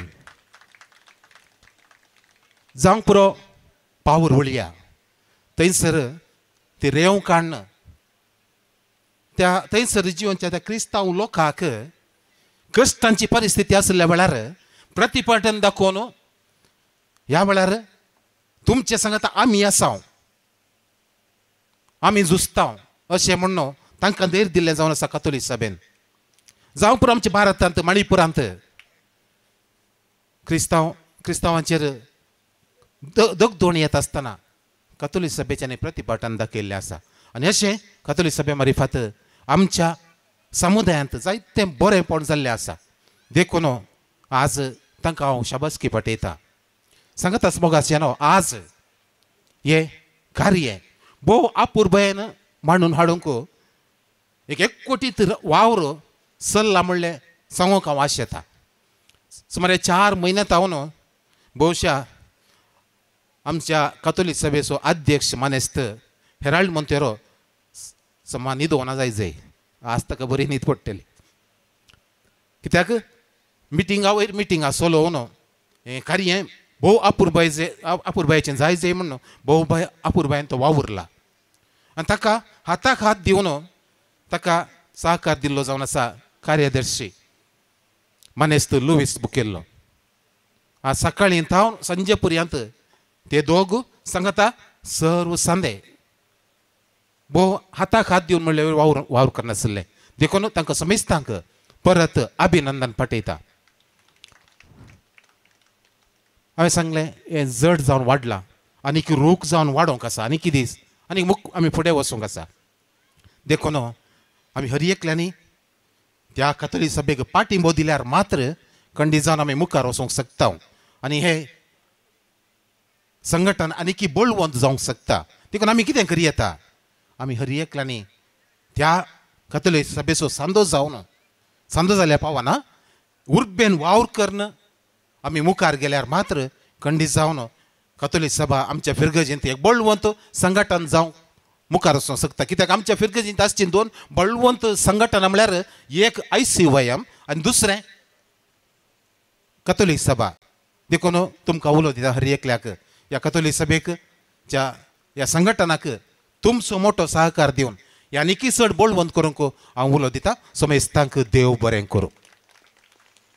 जावंक पुरो पावर वळया थंयसर ती रेंव काडून त्या थंयसर जिवनच्या त्या क्रिस्तांव लोकांक कश्टांची परिस्थिती आशिल्ल्या वेळार प्रतिपाटन दाखोवन ह्या वेळार तुमचे सांगात आमी आसा, आमी झुजता अशें म्हणून तांकां धैर्य दिल्लें जावन आसा कातोलीक सभेन. जावं पुरो आमच्या भारतांत मणिपुरांत क्रिस्तांवांचेर दगदोण येता आसतना कातोलीक सभेच्यान प्रतिपाटन दाखयल्लें आसा. आनी अशें कातोलीक सभे मारिफात आमच्या समुदायांत जायतें बरेंपण जाल्लें आसा. देखून आज तांकां हांव शाबासकी पाठयता. सांगताच मोगाचें न्हू आज हें कार्य भोव अपुरबायेन मांडून हाडूंक एक एकवटीत वावर चल्ला म्हणलें सांगूंक हांव आशेता. सुमारे 4 म्हयन्यांत हांव भोवशा आमच्या कातोलीक सभेचो अध्यक्ष मानेस्त हेराल्ड मोंतेरो समा न्हिदोना जाय जाय आज ताका बरी न्हीद पडटली. कित्याक मिटिंगा वयर मिटिंगा चलोवन हें कार्य भोव अपुरबायेचें जाय जाय म्हणून भोव अपुरबायेन तो वावुरला आनी ताका हाताक हात दिवन ताका सहकार दिल्लो जावन आसा कार्यदर्शी मानेस्त लुवीस बुकेल्लो. आज सकाळीं थावन सांजे पर्यंत ते दोग सांगता सर्व सांदे भोव हाताक हात दिवन म्हणल्यार वावर वावर करनासले. देखून तांकां समेस्तांक परत अभिनंदन पाठयता. हांवें सांगलें हें जड जावन वाडलां आनीक रूख जावन वाडोवंक आसा, आनी कितें दीस आनी मुख आमी फुडें वचूंक आसा. देखून आमी हर एकल्यांनी त्या कातोलीक सभेक पाठिंबो दिल्यार मात्र खंडीत जावन आमी मुखार वचूंक शकता आनी हे संघटन आनीकी बळवंत जावंक शकता. देखून आमी कितें करी येता, आमी हर एकल्यांनी त्या कातोलीक सभेचो सांदो जावन सांदो जाल्यार पावना उर्बेन वावर करून आमी मुखार गेल्यार मात्र खंडीत जावन कातोलीक सभा आमच्या फिरगजेंत एक बळवंत संघटन जावंक मुखार वचूंक शकता. कित्याक आमच्या फिरगजींत आसची दोन बळवंत संघटना म्हळ्यार एक ICYM आनी दुसरें कथोलीक सभा. देखून तुमकां उलो दिता हर एकल्याक ह्या कथोलीक सभेक ज्या ह्या संघटनाक तुमचो मोठो सहकार दिवन ह्या आनीकय चड बळवंत करूंक हांव उलो दिता. समेस्तांक देव बरें करूं.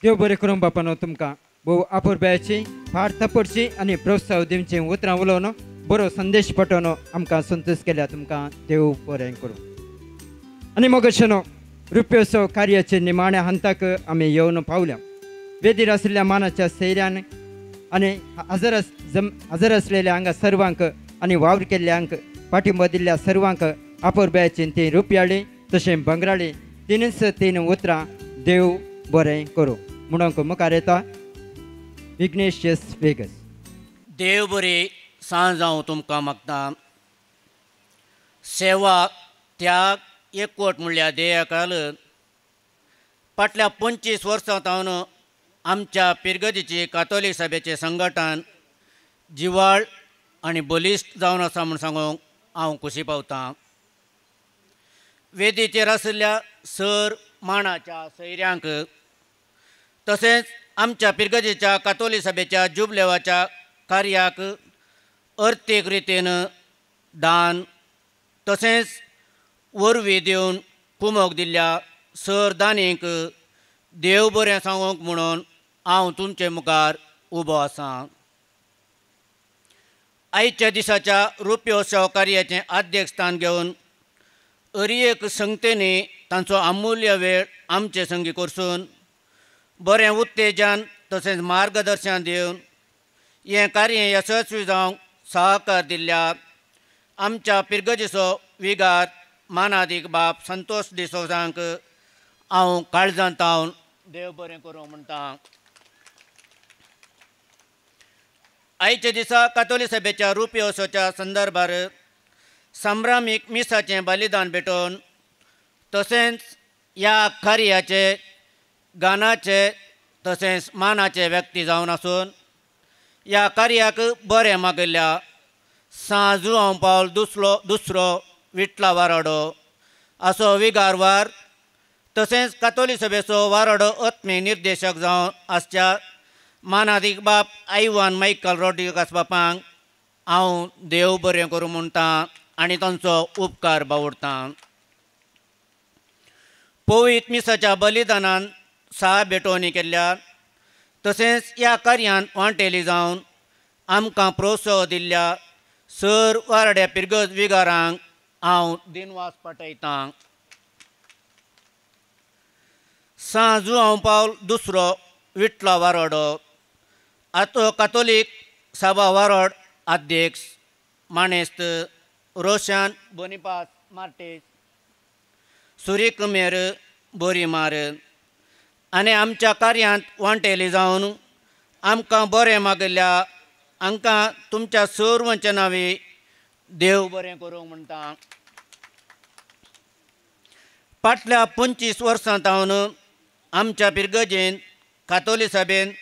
देव बरें करूं बापानो. तुमकां भोव आपुरबायेची फार थपडची आनी प्रोत्साह दिवची उतरां उलोवन बरो संदेश पाठोवन आमकां संतोष केल्या. तुमकां देव बरें करूं. आनी मगशनो रुप्योत्सव कार्याचे निमाण्या हंताक आमी येवन पावल्या. वेदीर आशिल्ल्या मानाच्या सैऱ्यान आनी हजर आसलेल्या हांगा सर्वांक आनी वावर केल्ल्यांक पाठिंबो दिल्ल्या सर्वांक आपुरबायेची ती रुपयाळी तशें भांगराळी तिनूच तीन उतरां देव बरें करूं म्हणूंक मुखार येता विघ्नेश एस वेगस. देव बरी सांज हांव तुमकां मागता. सेवा त्याग एकवट म्हणल्यार ध्येयाकाल फाटल्या 25 वर्सां तावन आमच्या पिरगदीची कातोलीक सभेचें संघटन जिवाळ आनी बलिश्ट जावन आसा म्हूण सांगूंक हांव खोशी पावतां. वेदीचेर आशिल्ल्या सर माणाच्या सैऱ्यांक तशेंच आमच्या पिरगदीच्या कातोलीक सभेच्या जुबलेवाच्या कार्याक अर्थीक रितीन दान तशेंच वरवीं दिवन कुमोक दिल्ल्या सर दानींक देव बरें सांगूंक म्हणून हांव तुमचे मुखार उबो आसा. आयच्या दिसाच्या रुप्योत्सव कार्याचें अध्यक्षस्थान घेवन अरी एक संगतेनी तांचो अमूल्य वेळ आमचे संगी करसून बरें उत्तेजन तशेंच मार्गदर्शन दिवन हें कार्य यशस्वी जावंक सहकार दिल्ल्या आमच्या पिरगजीचो विगार मानादीक बाप संतोष डिसोजांक हांव काळजांत हांव देव बरें करूं म्हणटा. आयच्या दिसा कातोली सभेच्या रुप्योत्सवाच्या संदर्भार संभ्रामीक मिसाचें बलिदान भेटोवन तशेंच ह्या कार्याचे गानाचे तशेंच मानाचे व्यक्ती जावन आसून ह्या कार्याक बरें मागिल्ल्या सांजू पावल दुसरो विटला वाराडो असो विगारवार तशेंच कातोली सभेचो वाराडो आत्मी निर्देशक जावन आसच्या मानादीक बाप आयवान मायकल रॉड्रिगस बापांक हांव देव बरें करूं म्हणटा आनी तांचो उपकार बावडटा. पवित्र मिसाच्या बलिदानान सा भेटवणी केल्ल्या तशेंच ह्या कार्यान वांटेली जावन आमकां प्रोत्साह दिल्ल्या सर वारड्या पिरगज विगारांक हांव दिनवास पाठयतां. सांजू हांव पावल दुसरो विटला वाराडो आतो कातोलीक सभा वारोड अध्यक्ष मानेस्त रोशन बोनिपास मार्टेस सुरीकुमेर बोरीमार आनी आमच्या कार्यांत वांटेली जावन आमकां बरें मागिल्ल्या हांकां तुमच्या सर्वांच्या नांवी देव बरें करूंक म्हणटा. फाटल्या 25 वर्सां तावन आमच्या पिरगजेन कातोली सभेन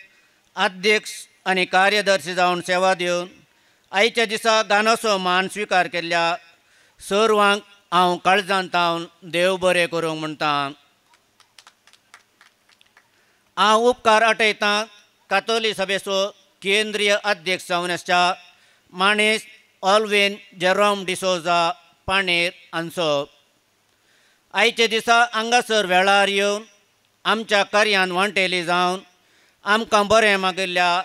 अध्यक्ष आनी कार्यदर्शी जावन सेवा दिवन आयच्या दिसा गानाचो मान स्विकार केल्ल्या सर्वांक हांव काळजांत तावन देव बरें करूंक म्हणटा. हांव उपकार आठयतां कातोली सभेचो केंद्रीय अध्यक्ष जावन आसच्या माणेस ऑलवेन जेरोम डिसोजा पाणेर हांचो. आयच्या दिसा हांगासर वेळार येवन आमच्या कार्यान वांटेली जावन आमकां बरें मागिल्ल्या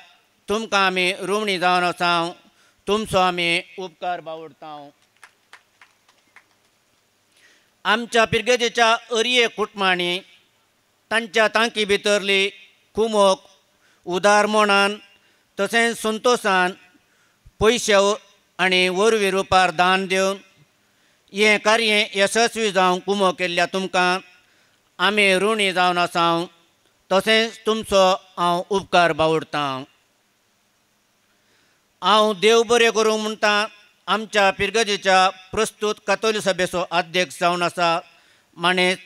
तुमकां आमी रुमणी जावन आसा तुमचो आमी उपकार बावडता. आमच्या पिरगेजेच्या अरये कुटुंबांनी तांच्या तांकी भितरली कुमोक उदारमणान तशेंच संतोशान पयशे आनी वरवीं रुपार दान दिवन हें कार्य यशस्वी जावंक कुमोक केल्ल्या तुमकां आमी ऋणी जावन आसा तशेंच तुमचो हांव उपकार बावडतां. हांव देव बरें करूंक म्हणटा आमच्या पिरगजेच्या प्रस्तूत कातोली सभेचो अध्यक्ष जावन आसा माणेस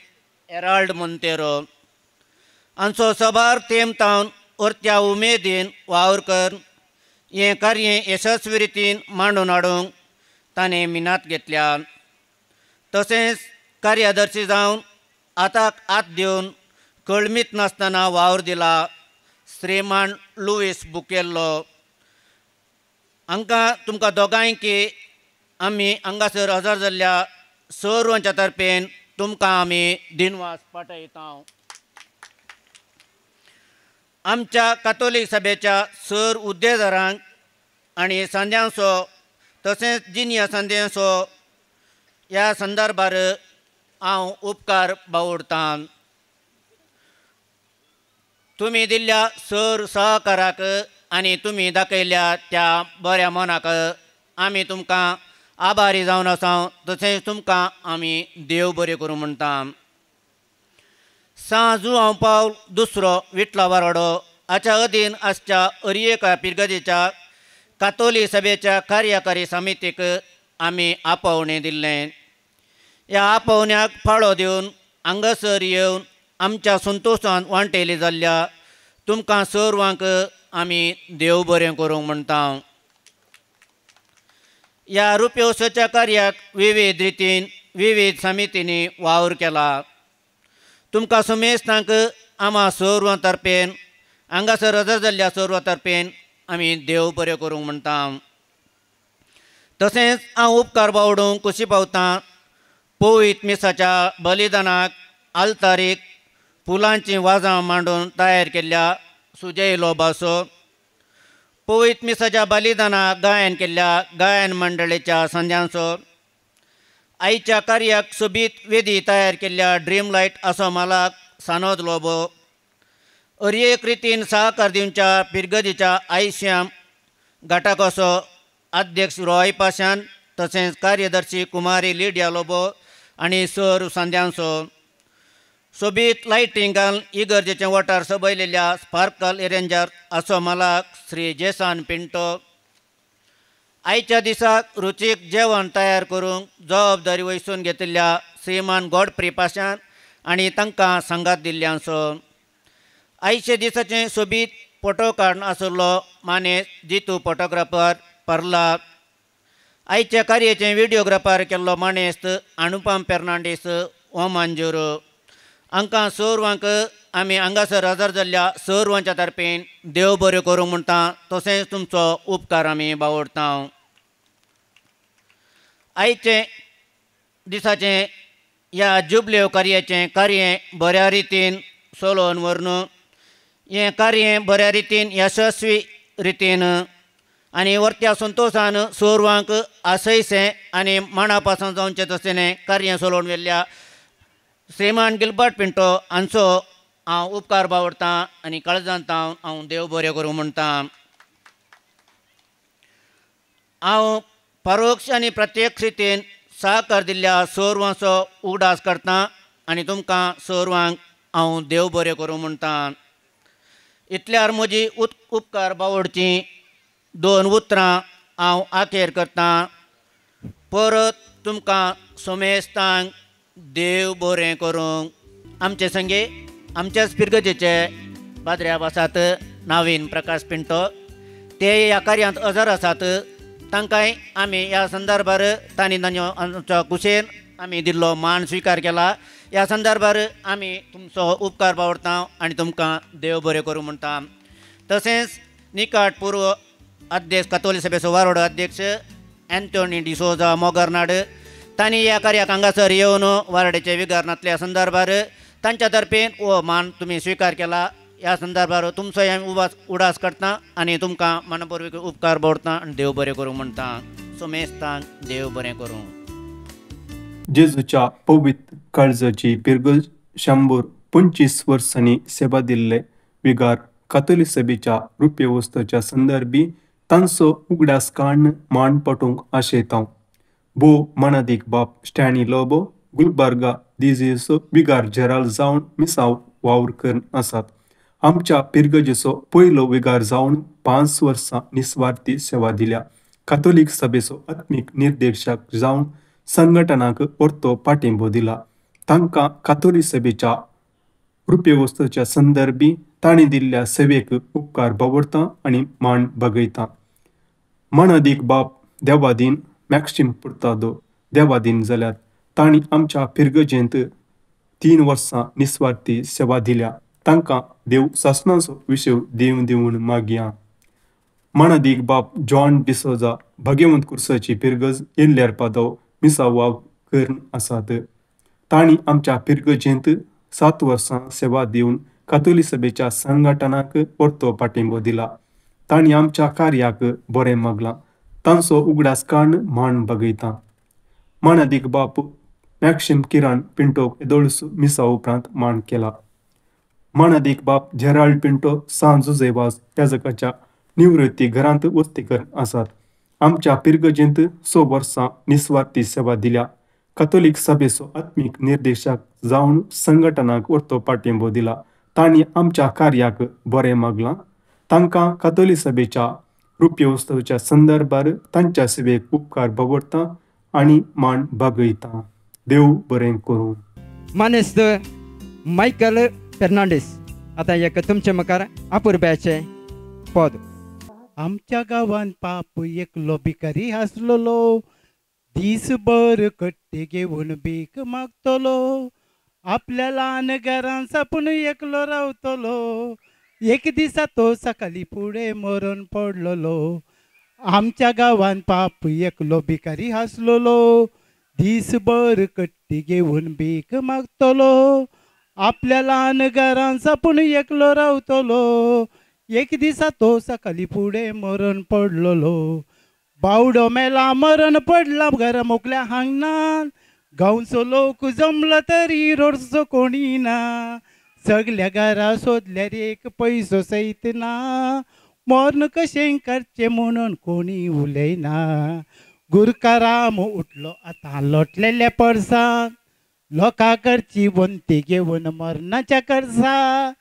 एराल्ड मोंतेरो हांचो सभार तेम तावन अर्त्या उमेदीन वावर कर हें कार्य यशस्वी रितीन मांडून हाडूंक ताणें मिनात घेतल्या. तशेंच कार्यादर्शी जावन हाताक हात दिवन कळमीत नासतना वावर दिला श्रीमान लुईस बुकेल्लो हांकां तुमकां दोगांयकी आमी हांगासर हजर जाल्ल्या सर्वांच्या तर्फेन तुमकां आमी दिनवास पाठयता. आमच्या कातोलीक सभेच्या सर उद्देदारांक आनी सांद्यांचो तशेंच जिनिया सांद्यांचो ह्या संदर्भार हांव उपकार बावडतां. तुमी दिल्ल्या सर सहकाराक आनी तुमी दाखयल्ल्या त्या बऱ्या मनाक आमी तुमकां आभारी जावन आसा तशेंच तुमकां आमी देव बरें करूं म्हणटा. सां जुआंव पावल दुसरो विटला वाराडो हाच्या अधीन आसच्या अरिएका पिरगजेच्या कातोली सभेच्या कार्यकारी समितीक आमी आपोवणें दिल्लें. ह्या आपोवण्याक फाळो दिवन हांगासर येवन आमच्या संतोशान वांटेली जाल्ल्या तुमकां सर्वांक आमी देव बरें करूंक म्हणटा. ह्या रुप्योत्सवाच्या कार्याक विविध रितीन विविध समितींनी वावर केला. तुमकां समेस्तांक आमा सर्वां तर्फेन हांगासर हजर जाल्ल्या सर्वां तर्फेन आमी देव बरें करूंक म्हणटा. तशेंच हांव उपकार बावडूंक खुशी पावतां पवित्र मिसाच्या बलिदानाक आल्तारीक फुलांचीं वाजां मांडून तयार केल्ल्या सुजय लोबासो पवित्र मिसाच्या बलिदानाक गायन केल्ल्या गायन मंडळीच्या संद्यांचो आयच्या कार्याक सोबीत वेदी तयार केल्ल्या ड्रीम लायट असो मालाक सानोद लोबो अरिएक रितीन सहकार दिवच्या पिरगदीच्या आयश्याम घाटाकोसो अध्यक्ष रॉय पाशान तशेंच कार्यदर्शी कुमारी लिडिया लोबो आनी सर सांद्यांचो सोबीत लायटिंगान इगर्जेचें वाठार सोबयलेल्या स्पार्कल एरेंजर असो मालाक श्री जेसान पिंटो आयच्या दिसाक रुचीक जेवण तयार करूंक जबाबदारी वहिसून घेतिल्ल्या श्रीमान गॉडप्री पाशान आनी तांकां सांगात दिल्ल्यांचो आयच्या दिसाचें सोबीत फोटो काडून आशिल्लो मानेस जितू फोटोग्राफर पर्ला आयच्या कार्याचें व्हिडियोग्राफर केल्लो मानेस्त अनुपम फेर्नांडीस ओमांजूर हांकां सर्वांक आमी हांगासर हजर जाल्ल्या सर्वांच्या तर्फेन देव बरें करूंक म्हणटा तशेंच तुमचो उपकार आमी बावडता. आयचें दिसाचें ह्या जुबलेव कार्याचें कार्य बऱ्या रितीन चलोवन व्हरून हें कार्य बऱ्या रितीन यशस्वी रितीन आनी वर्त्या संतोशान सर्वांक आसयसें आनी माणा पासून जावचें तशें कार्य चलोवन व्हेल्ल्या श्रीमान गिलबर्ट पिंटो हांचो हांव उपकार बावडतां आनी काळजांत हांव देव बरें करूं म्हणटा. हांव परोक्ष आनी प्रत्यक्ष रितीन सहकार दिल्ल्या सर्वांचो उगडास करता आनी तुमकां सर्वांक हांव देव बरें करूं म्हणटा. इतल्यार म्हजी उपकार बावडची दोन उतरां हांव आखेर करतां. परत तुमकां समेस्तांक देव बरें करूंक. आमचे संगे आमच्याच पिरगजेचे पाद्र्याब आसात नावीन प्रकाश पिंटो ते ह्या कार्यांत हजर आसात तांकांय आमी ह्या संदर्भार तांणी तांच्या कुशेन आमी दिल्लो मान स्विकार केला. ह्या संदर्भार आमी तुमचो उपकार बावडता आनी तुमकां देव बरें करूं म्हणटा. तशेंच निकाट पूर्व अध्यक्ष कातोली सभेचो वारोडो अध्यक्ष एन्टोनी डिसोजा मोगरनाड तांणी ह्या कार्याक हांगासर येवन वारडेचे विगारनांतल्या संदर्भार तांच्या तर्फेन हो मान तुमी स्विकार केला. ह्या संदर्भार तुमचो आमी उडास करता आनी तुमकां मनपूर्वक उपकार बावडता आनी देव बरें करूं म्हणटा. सोमेस्तांक देव बरें करूं. जेजूच्या पवित्र काळजाची पिरगज 125 वर्सांनी सेवा दिल्ले विगार कातोली सभेच्या रुप्य वस्तूच्या संदर्भी तांचो उगडास काडून मान पटोवंक आशेतां. भो मानादीक बाप स्टॅनी लोबो गुलबर्गा दिजेचो विगार जेराल जावन मिसाव वावर करून आसात. आमच्या पिरगजेचो पयलो विगार जावन 5 वर्सां निस्वार्थी सेवा दिल्या. कातोलीक सभेचो आत्मीक निर्देशक जावन संघटनाक परतो पाठिंबो दिला. तांकां कातोली सभेच्या रुप्य वस्तूच्या संदर्भी तांणी दिल्ल्या सेवेक उपकार बावडता आनी मान बागयता. मानादीक बाप देवादीन मॅक्सिम पुर्तादो देवादीन जाल्यार तांणी आमच्या फिरगजेंत 3 वर्सां निस्वार्थी सेवा दिल्या. तांकां देव सासणाचो विशय देव दिवन मागया. मानादीक बाप जॉन डिसोजा भाग्यवंत कुर्साची फिरगज येल्ल्यार पादव मिसावाव करून आसात. तांणी आमच्या फिरगजेंत 7 वर्सां सेवा दिवन कातोली सभेच्या संघटनाक परतो पाठिंबो दिला. तांणी आमच्या कार्याक बरें मागलां. तांचो उगडास काडून मान बगयता. मानादीक बाप मॅक्सिम किरण पिंटोक येदोळस मिसा उपरांत मान केला. मानादीक बाप जेराल्ड पिंटो सांज जुझे वाज याजकाच्या निवृत्ती घरांत वस्तीकर आसात. आमच्या पिरगजेंत 6 वर्सां निस्वार्थी सेवा दिल्या. कातोलीक सभेचो आत्मीक निर्देशक जावन संघटनाक वर्तो पाठिंबो दिला. तांणी आमच्या कार्याक बरें मागलां. तांकां कातोली सभेच्या रुप्योत्सवाच्या संदर्भार तांच्या सेवेक उपकार बाबडता आनी मान बागयता. देव बरें करूं. मानेस्त मायकल फेर्नांडीस आतां एक तुमचे मुखार आपुरब्याचें पद. आमच्या गांवान पाप एकलो भिकारी आसलेलो, दीसभर कट्टे घेवन भीक मागतलो, आपल्या ल्हान घरान सापून एकलो रावतलो. एक दिसा तो सकाळी फुडें मरण पडलेलो. आमच्या गांवान पाप एकलो भिकारी आसलेलो, दीसभर कट्टी घेवन भीक मागतलो, आपल्या ल्हान घरान सापून एकलो रावतलो. एक दिसा तो सकाळी फुडें मरण पडलेलो. बावडो मेला मरण पडला घरा मोकल्या हांगणान, गांवचो लोक जमलो तरी रोडचो कोणी ना, सगल्या घरा सोदल्यार एक पयसो सयत ना, मरण कशें करचें म्हणून कोणी उलयना. गुरकाराम उठलो आतां लोटलेल्या परसान, लोकां कडची वंती घेवन मरणाच्या कर्सा,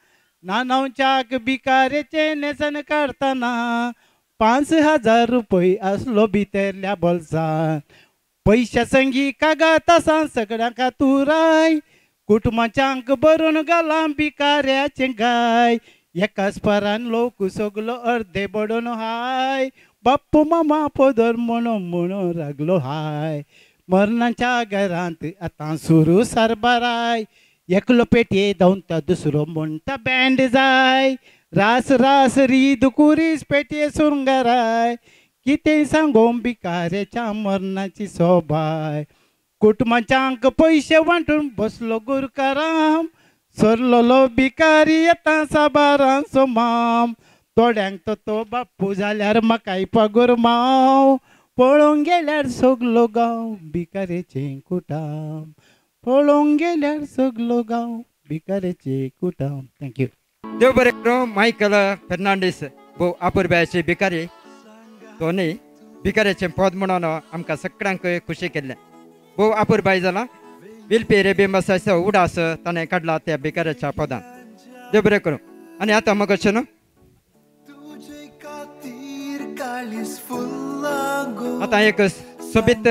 नानांच्याक भिकारेचें न्हेसण काडटना 5000 रुपये आसलो भितरल्या बोल्सान. पयशा संगी कागात आसा सगळ्यांक तुराय, कुटुंबाच्यांक भरून घालां भिकाऱ्याचें गाय, एकाच परान लोक सगलो अर्दे बडोवन हाय, बाप्पू मामा पदर म्हणून म्हणून रागलो हाय. मरणाच्या घरांत आतां सुरू सरबराय, एकलो पेटये धांवता दुसरो म्हणटा बँड जाय, रास रास रीद कुरीस पेटये सुरंगाराय, कितें सांगो भिकाऱ्याच्या मरणाची सोबाय. कुटुंबाच्यांक पयशे वांटून बसलो गुरकाराम, सरलोलो भिकारी आतां साबारांचो माम, थोड्यांक तो तो बाप्पू जाल्यार म्हाकाय पगोर माव, पळोवंक गेल्यार सगलो गांव भिकाऱ्याचें कुटाम, पळोवंक गेल्यार सगलो गांव भिकाऱ्याचें कुटाम. Thank you. देव बरें करूं. मायकल फेर्नांडीस भोव आपुरब्याचे भिकारी दोनूय भिकाऱ्याचें पद म्हणून आमकां सगळ्यांक खुशी केल्लें. भोव आपुरबाय जाला. विलपी रेबी मसाचो उडास ताणें काडला त्या भिकाऱ्याच्या पदान. देव बरें करूं. आनी आतां मग न्हू आतां एक सोबीत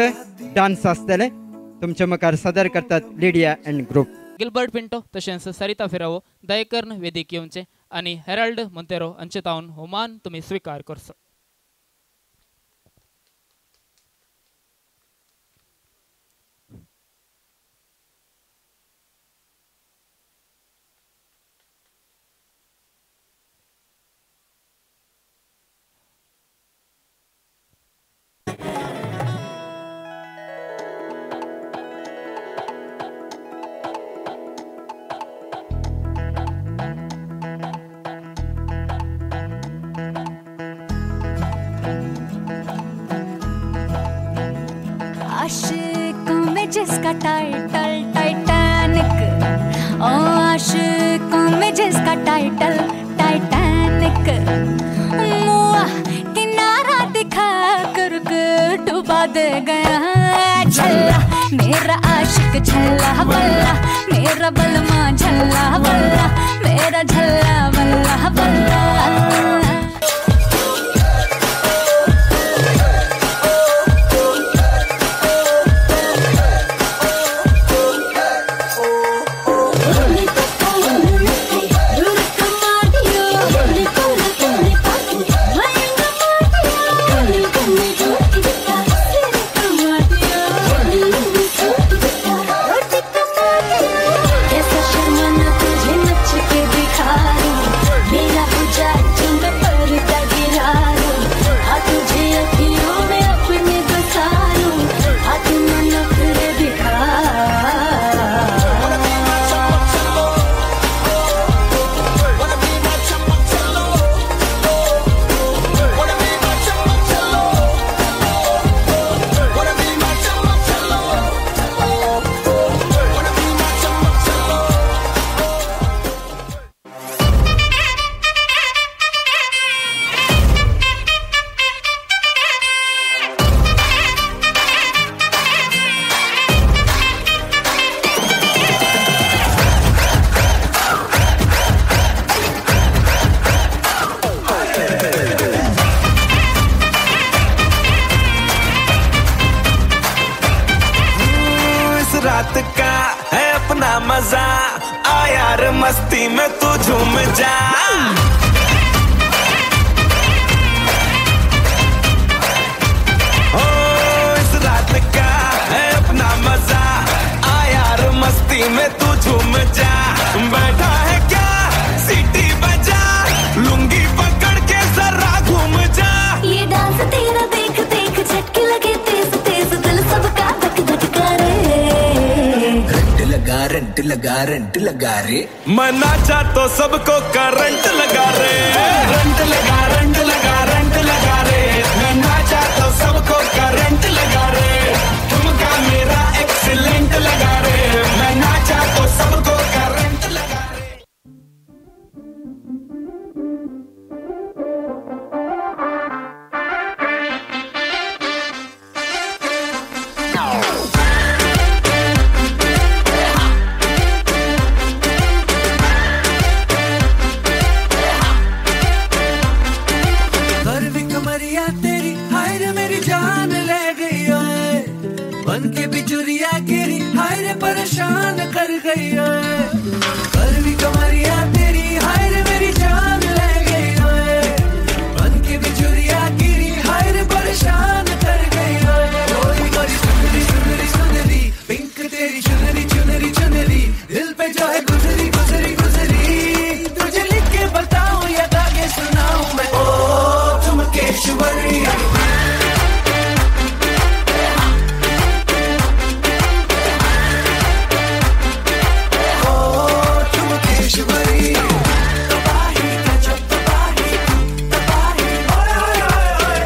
डान्स आसतलें तुमचे मुखार सादर करतात Lydia and group. Gilbert Pinto तशेंच सरिता फिरावो दयकर्ण वेदीक येवचे आनी हेराल्ड मोंतेरो हांचे तावन हो मान तुमी स्विकार करचो. आशिकों में जिसका टाइटल टाइटैनिक, ओ आशिकों में जिसका टाइटल टाइटैनिक, मुआ किनारा दिखा कर डुबा दे गया झल्ला मेरा आशिक झल्ला बल्ला, मेरा बलमा झल्ला बल्ला, मेरा झल्ला बल्ला बल्ला. का है अपना मजा, आ यार मस्ती में तू झूम जा। हो इस रात का है अपना मजा, आ यार मस्ती में तू झूम जा। बैठा है क्या सीटी बजा, लुंगी पकड़ के जरा घूम जा। ये डांस तेरा देख देख झटके लगे तेज तेज, दिल सबका धक धक करे। रंट लगा रंट लगा रंट लगा रे, मना जा तो सबको करंट लगा रे। रंट लगा रंट लगा रंट लगा रे, मना जा तो सबको करंट लगा रे। तुमका मेरा एक्सीलेंट लगा रे, मैं नाचा तो सबको करंट लगा रे। कमरिया तेरी हाय रे मेरी जान ले गई ओए, बन के बिजुरिया गिरी हाय रे परेशान कर गई ओए। करवी कमरिया तेरी हाय रे मेरी जान ले गई ओए, बन के बिजुरिया गिरी हाय रे परेशान कर गई ओए। गोरी गोरी सुंदरी सुंदरी सुंदरी, पिंक तेरी चुनरी चुनरी चुनरी, दिल पे जो है गुजरी गुजरी गुजरी। तुझे लिख के बताऊं या गा के सुनाऊं मैं, ओ ठुमकेश्वरी। ओ ठुमकेश्वरी, तबाही गजब तबाही तबाही, ओए ओए ओए ओए,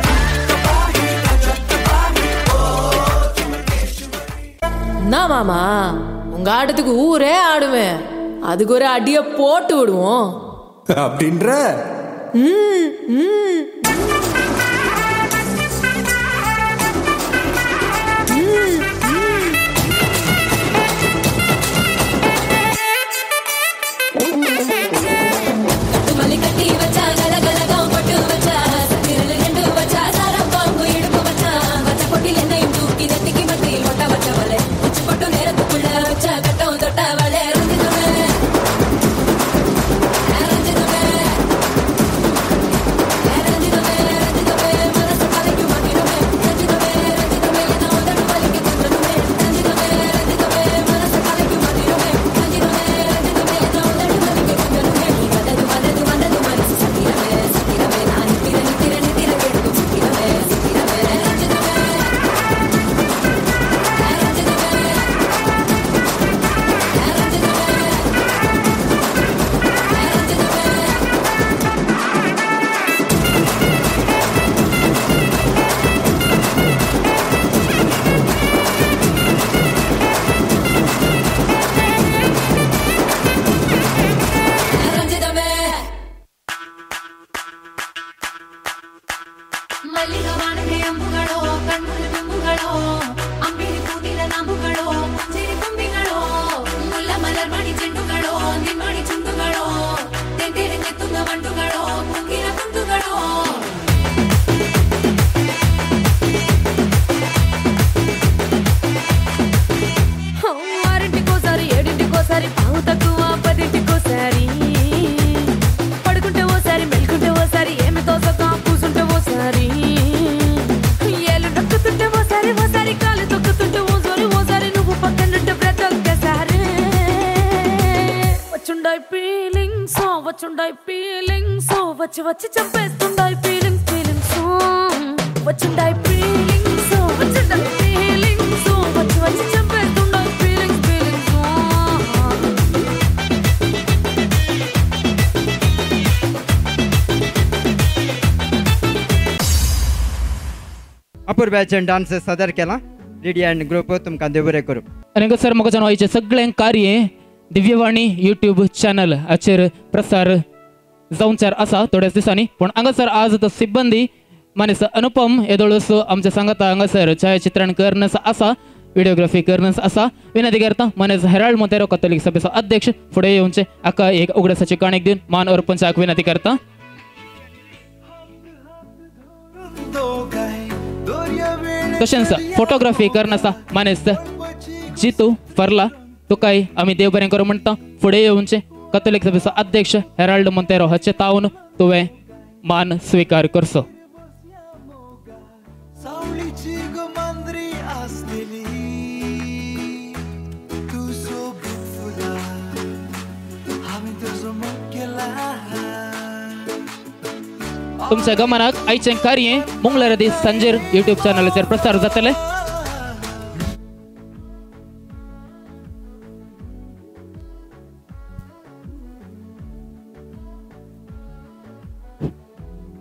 तबाही गजब तबाही, ओ ठुमकेश्वरी. என்ன மாமா உங்க ஆட்டத்துக்கு ஊரே ஆடுவேன், அதுக்கு ஒரு அடிய போட்டு விடுவோம் அப்படின்ற. ம் ம் వచ్చి చంపేస్తుండాయి ఫీలింగ్స్ ఫీలింగ్స్, వచ్చుండాయి ఫీలింగ్స్ వచ్చుండాయి ఫీలింగ్స్, వచ్చి వచ్చి చంపేస్తుండాయి ఫీలింగ్స్ ఫీలింగ్స్. अपुर्ब्याचें डान्स सादर केला लिडिया अँड ग्रुप तुमकां देव बरें करूं. आनी सर म्हाका जाणा आयचें सगळें कार्य दिव्यवाणी यूट्यूब चॅनल हाचेर प्रसार जावचार आसा थोड्याच दिसांनी. पूण हांगासर आज तो सिब्बंदी मानेस अनुपम येदोळूस आमच्या सांगाता हांगासर छायाचित्रण करनस आसा, व्हिडिओग्राफी करनस आसा. विनंती करता मानेस हेराल्ड मोंतेरो कथोलीक सभेचो अध्यक्ष फुडें येवचे हाका एक उगडासाची काणीक दिवन मान अर्पणच्याक विनंती करता. तशेंच फोटोग्राफी करनासा मानेस जितू फर्ला तुकाय आमी देव बरें करूं म्हणटा. फुडें येवचें कथोलीक सभेचो अध्यक्ष हेराल्ड मोंतेरो हाचे तावन तुवें मान स्विकार करचो. तुमच्या गमनाक आयचें कार्य मंगळारा दीस सांजेर युट्यूब चॅनलाचेर प्रसार जातलें.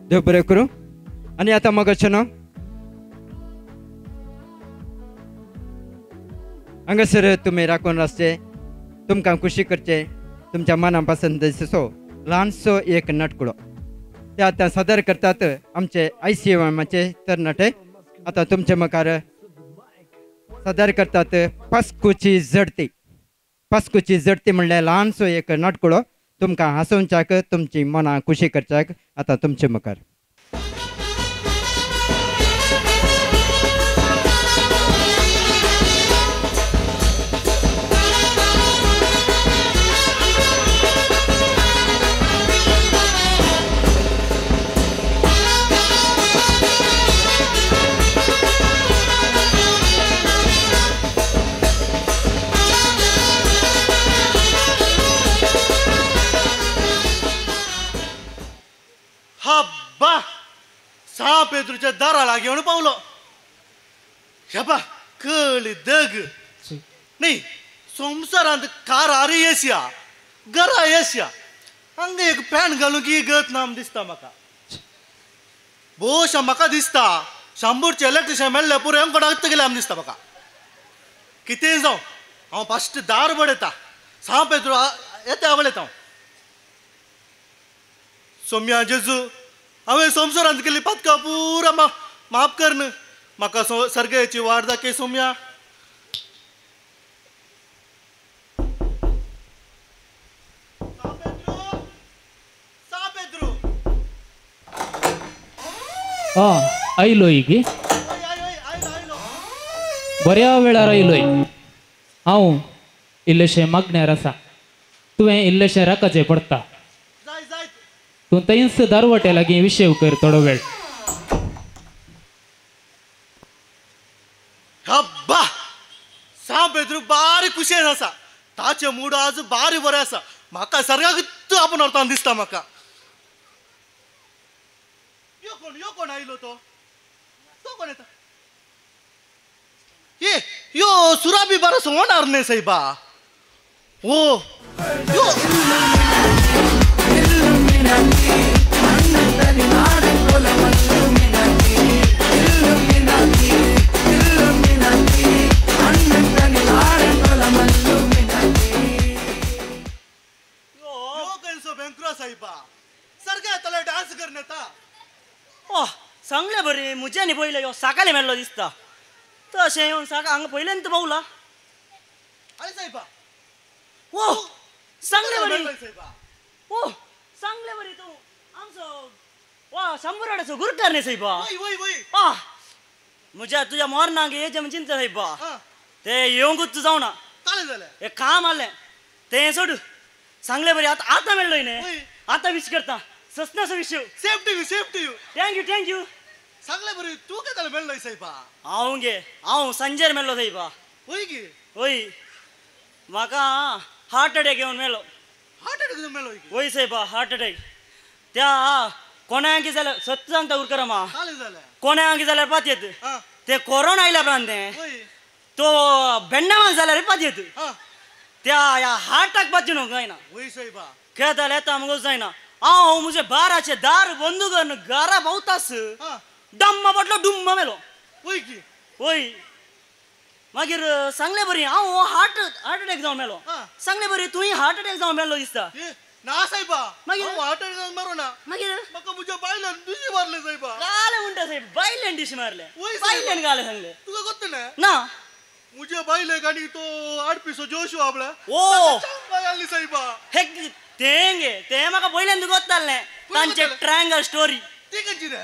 देव बरें करूं. आनी आतां मगो न्हू हांगासर तुमी राखून आसचे, तुमकां खुशी करचें, तुमच्या मना पसंत दिसचो ल्हानसो एक नाटकुळो ते आतां सादर करतात आमचे आयसीएमाचे तरणाटे. आतां तुमचे मुखार सादर करतात पास्कुची जडती. पास्कुची जडती म्हणल्यार ल्हानसो एक नाटकुळो तुमकां हांसोवच्याक, तुमची मनां खुशी करच्याक आतां तुमचे मुखार. पेद्रूच्या दारा लागीं येवन पावलो. हेबा कळी दग न्ही संवसारांत कारार येसया घरा येसया हांगा एक पॅन घालूंक ही गत ना दिसता म्हाका. भोवशा म्हाका दिसता शांबूरचे इलेक्ट्रिशन मेळ्ळे पुरो कोणाक गेले आम दिसता म्हाका. कितेंय जावं हांव फास्ट दार बडयता. सां पेद्रू येता वळयता हांव. सोम्या जेजू हांवें संवसारांत केल्ली पातकां पुरा माफ कर न्हू म्हाका सर्गाची वाट दाखय सोम्या. आयलोय गे बऱ्या वेळार आयलोय. हांव इल्लेशें मागण्यार आसा, तुवें इल्लेशें राखाचें पडटा. तूं थंयच दारवट्या लागीं विशेव कर थोडो वेळ. हब्बा सां पेद्रू बारी खुशेन आसा, ताचें मूड आज बारी बरें आसा. म्हाका सर्गाक आपूण व्हरता दिसता म्हाका. यो कोण, यो कोण आयलो तो, तो कोण येता? ये यो सुराबी बरो होणार न्ही सायबा. ओ यो सांगले बरें म्हज्यानी पयलें यो सकाळी मेल्लो दिसता तशें येवन सकाळ हांगा पयल्यान तर पावला. ओ सांगले बरें, ओ सांगले बरें तूं आमचो वा शंबराडाचो गुरकार न्ही सायबा. आ म्हज्या तुज्या मरणाक येचें म्हण चिंता सायबा, ते येवंकूच जावना. एक काम आहलें तें सोड. सांगले बरें आतां आतां मेळ्ळो न्ही, आतां विश करता ससनाचो विशय. Same to you, same to you. Thank you, thank you. सांगले बरें तूं केन्ना मेळ्ळो सायबा? हांव गे हांव सांजेर मेळ्ळो सायबा. वय गे? वय म्हाका हार्ट अटॅक येवन मेलो. हार्ट अटॅक येवन मेलो? वय सायबा हार्ट अटॅक. त्या कोणाक जाल्यार सत्य सांगता उरकर मा, कोणाक जाल्यार पात येत ते कोरोना आयल्या उपरांत तो बेण्णामाक जाल्यार पात येत त्या ह्या हार्टाक पात न्हू जायना. वय सायबा खेळ जाल्यार येता मुगो जायना. हांव म्हजे बाराचे दार बंद करून घरा पावतास डम्मा पडलो डुम्मा मेलो. वय की? वय मागीर सांगले बरी हांव हार्ट अटॅक जावन मेलो. सांगले बरी तुवें हार्ट अटॅक जावन मेल्लो दिसता. ना सायबा, मागीर हार्ट अटॅक जावन मरो ना. मागीर म्हाका म्हज्या बायलान डिशी मारले सायबा. गाले म्हणटा सायब, बायल्यान डिशी मारले. बायल्यान गाले सांगले तुका गोत्त ना? ना म्हज्या बायलेक आनी तो आडपिसो जोशू आपला ओ सायबा. हे तेंगे ते म्हाका पयल्यान तुका गोत्तालें तांचे ट्रायंगल स्टोरी ती खंयची रे?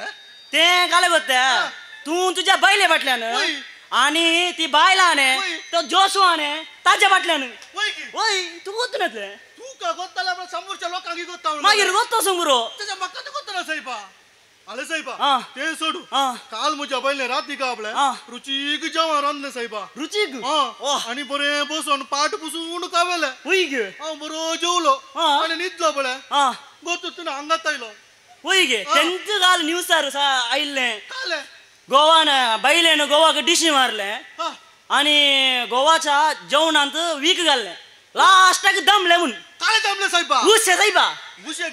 तें गाले गोत्ता तूं तुज्या बायले फाटल्यान आनी ती बायलां न्ही तो जोशुआ न्ही ताज्या फाटल्यान. वय तूं गोत नातलें तुका गोत्ताले आपल्या समोरच्या लोकांक गोत्ता मागीर गोत्तो समोर त्याच्या म्हाका तूं गोत्ता साहेबा. आले साहेबा ते सोडू काल म्हज्या बायले राती का आपले रुचीक जेवण रांदले साहेबा. रुचीक आनी बरें बसून पाट पुसून कावेले हांव बरो जेवलो आनी न्हिदलो पळय गोतू तुवें हांगात आयलो. वय गे तेंच काल न्यूजार आयिल्लें गोवान बायलेन गोवाक डिशी मारले आनी गोवाच्या जेवणांत वीक घाल्लें लास्टाक दमले म्हूण. काले दमले साहेबा? उशे साहेबा. उशे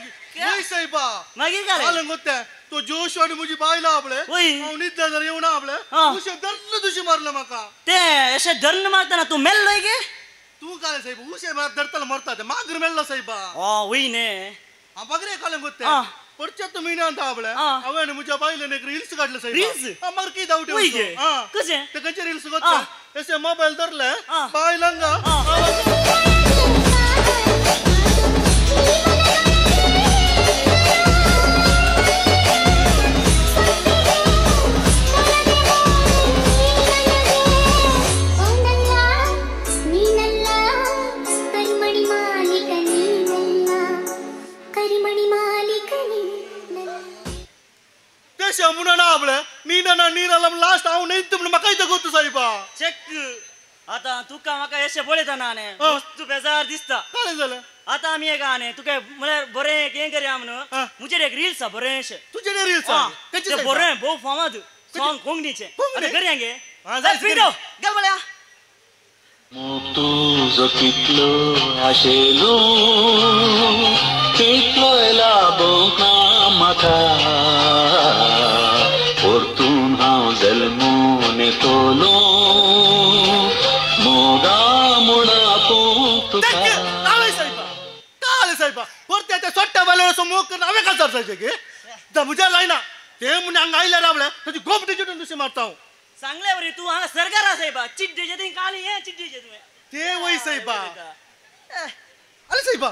साहेबा मागीर काले गोत्ते तो जोश आनी म्हजी बायलां आपले हांव न्हिदले जाल्यार येवना आपले उशे धरून दुशी मारले म्हाका. ते अशें धरून मारतना तूं मेल्लोय गे? तूं काले साहेब उशे मार धरतालो मरता ते मागीर मेल्लो साहेबा. वय न्ही हांव मागीर काले गोत्ते परचेच म्हयन्यांत आपले हांवें म्हज्या बायलेन एक रिल्स काडले साहेब. रिल्स? मागीर कितें धांवटे कशें ते खंयचे रिल्स गोत्ते अशें मोबायल धरले बायल हांगा म्हणून आपले नीना नीना लास्ट हांव न्ही म्हूण म्हाका इतें गोत्तू साहेबा. चेक आतां तुका म्हाका अशें पळयतना न्ही वस्तू बेजार दिसता. कालें जालें आतां आमी एक न्ही तुका म्हळ्यार बरें एक हें करया म्हणून म्हजेर एक रिल्स आसा बरें अशें. तुजेर रिल्स आसा? बरें भोव फामाद सॉंग कोंकणीचें. आतां करया गे गल पळया. तुजो कितलो आशेलो तितलोय लाबोंक ना म्हाका परतून हांव जल्मून येतलो मोगा मुणा आपोवंक तुका. काले साहेबा काले साहेबा परते ते सोट्ट्या बायलेचो मोग करून हांवें काजार जायचें गे म्हज्या जायना ते म्हूण हांगा आयल्यार रावले ताची गोपटी चिटून दुसरी मारता हांव. सांगले बरी तूं हांगा सरकार आसा साहेबा चिड्डेचे थंय काली हें चिड्डेचे तुवें ते वय साहेबा. अरे साहेबा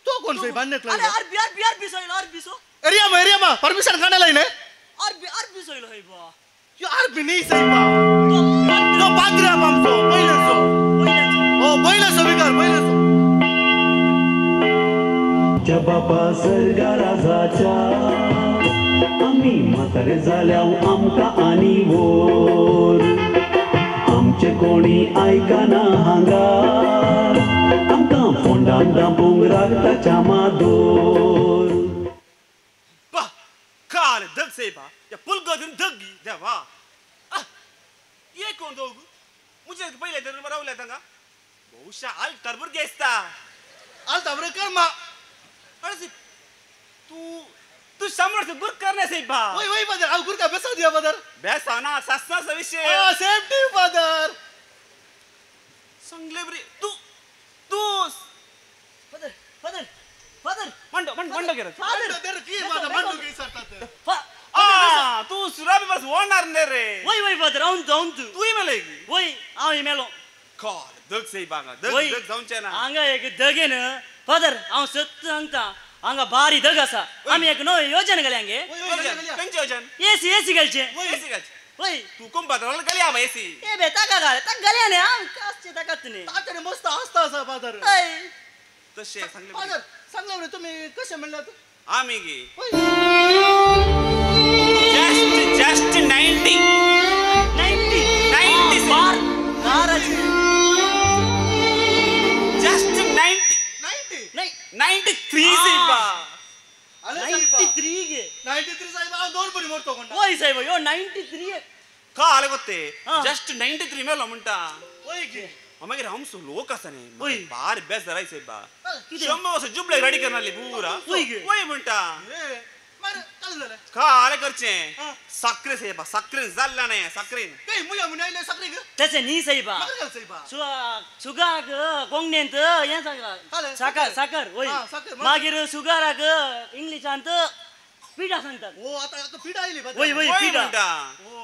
तो कोण साहेब आनी अरे अरबी अरबी अरबी सोयलो अरबी सो एरिया मा एरिया मा परमिशन काडला न्ही अरबी अरबी सोयलो साहेबा. यो अरबी न्ही साहेबा तो पाद्रे आमचो पयलेचो ओ पयलेचो विकार पयलेचो. आमच्या बापा सरगाराजाच्या आमी म्हातारे जाल्यार आमकां आनी वोर आमचे कोणी आयकना हांगा आमकां फोंडान दांपूंक राखता चामादोर. काल धग साहेबा या पुलगदून धग देवा ये कोण दोग मुझे पहिले धरून रावले तांगा बहुशा आल्तार भुरगे आसता. आल्तार भुरगे कर्मा. अरे तू तू समर्थ गुरकार नाही साहेबा. वय वय फादर हांव गुरकार बेसाव दिया फादर. बेसाव ना सासनाचो विशय. Safety father. सांगले बरे तू तू फादर फादर फादर मांडो मांडो मांडो गेलो फादर की मांडो की सरतात. आ तू सुराबी बस होणार नाही रे. वय वय फादर हांव तू तूं मेले. वय हांव मेलो. काल धग साहेब हांगा धग धग जावचें ना हांगा एक धगेन फादर हांव सत्य सांगता हांगा भारी धग आसा. आमी एक नवी योजन घालया गे. खंयची योजन? एसी एसी घालचें. एसी घालचें. वय तूं कोंपात्राला घालया मा एसी. ए बे ताका घाल ताका घालया न्ही हांव आसचें ताकाच न्ही. ताचें मस्त आसता आसा फादर. हय तशें सांगलें फादर. सांगलें रे तुमी कशें म्हणल्यात? आमी गे जस्ट 90 90 90 बार बाराची जस्ट 90 90 93 साहेबा. 93 गे 93 साहेब हांव दोन बरी मोडतो कोण. वय साहेब यो 93 काल गोते जस्ट 93 मेलो म्हणटा. वय गे मागीर आमचो लोक आसा न्ही भार बेजार साहेबा 100 वर्सां जुबले रेडी करनासली पुरा. वय म्हणटा काल करचें साखरे साहेबा साखरेन जाल्ला न्ही साखरेन तशें न्ही साहेबा सुगाराक कोंकणींत हें सांगलां साकर साकर वय मागीर सुगाराक इंग्लिशांत पिडा सांगतात. ओ आता आता पिडा आयली. वय वय पिडा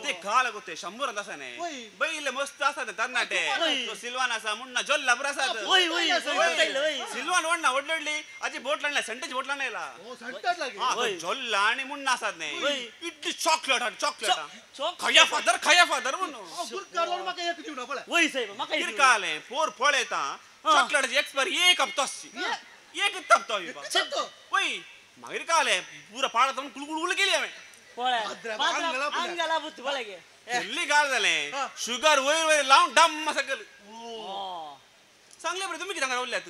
ते काल गो ते 100 आसा न्ही बैल मस्त आसा ते तरणाटे. तो सिल्वान आसा मुन्ना जोल्लापूर आसा. वय वय सिल्वान वडना व्हडली व्हडली आजी बोट लागला सेंटेज बोट लागला. ओ जोल्ला आणि मुन्ना आसात न्ही इतली चॉकलेट हाड चॉकलेट खया फादर खया फादर म्हणून म्हाका एक दिवना पळय. वय साहेब म्हाका कितें कालें पोर पळयता चॉकलेटाची एक्सपायरी एक हप्तो आसची एक हप्तो वय मागीर कालें पुरा पाडात कुलकुल केली हांवें. आंगाला बुद्ध पळय गे इल्ली गाल जालें शुगर वयर वयर लावन डम सकल सांगलें बरें तुमी कितें हांगा रावल्यात.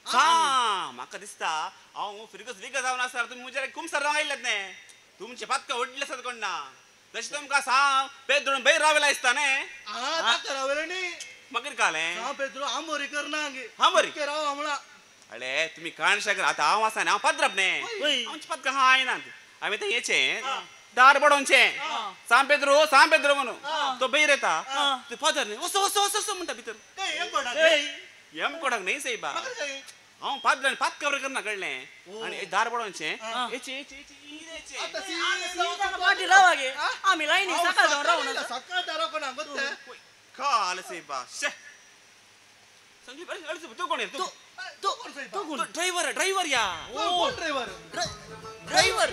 हा म्हाका दिसता हांव फिरकस विकस जावन आसता तुमी म्हज्या कुमसार जावंक आयिल्लेत न्ही तुमचे पातकां व्हडले आसात कोण ना तशें तुमकां सांग पेद्रून बैर रावला दिसता न्ही. रावले न्ही मागीर कालें पेद्रो आमोरी करना आमोरी राव आमळा. अळे तुमी काणशाकर आतां हांव आसा न्ही हांव पाद्रप न्ही आमचे पातकां हांव आयनात हांवें तें येचें दार बडोवचें सांग पेद्रो सांग पेद्रो म्हणून तो बैर येता ते फादर न्ही असो असो असो असो म्हणटा भितर एम कोडाक न्ही सायबा हांव पाद्र पातकां बरें करना कळ्ळें आनी दार बडोवचें येचें येचें आमी लायनी सकाळ जावन रावना सकाळ दारा कोणा काल सायबा शे संगली बरें अळे तूं कोण तूं तूं ड्रायव्हर ड्रायव्हर या कोण ड्रायव्हर ड्रायव्हर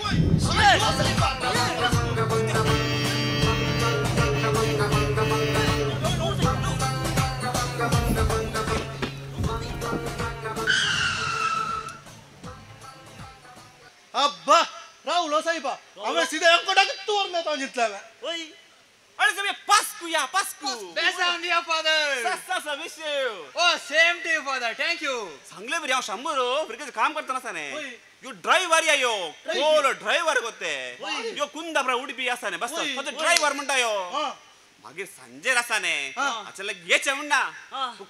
अब्बा राहुलो साहेबा हांवें सीधा एमकोटाक तोर ना तो जितला वय. अरे साहेब पास्कू या पास्कू बेसाम दिया फादर. ससा wish you. Oh same to you father thank you. सांगले बरे हांव 100 फिरकेच काम करतना आसा न्ही यो ड्रायव्हर या यो कोल ड्रायव्हर गोते यो कुंदापुरा उडपी आसा न्ही बस तो ड्रायव्हर म्हणटा यो मागीर सांजेर आसा न्ही आचले येचे म्हणना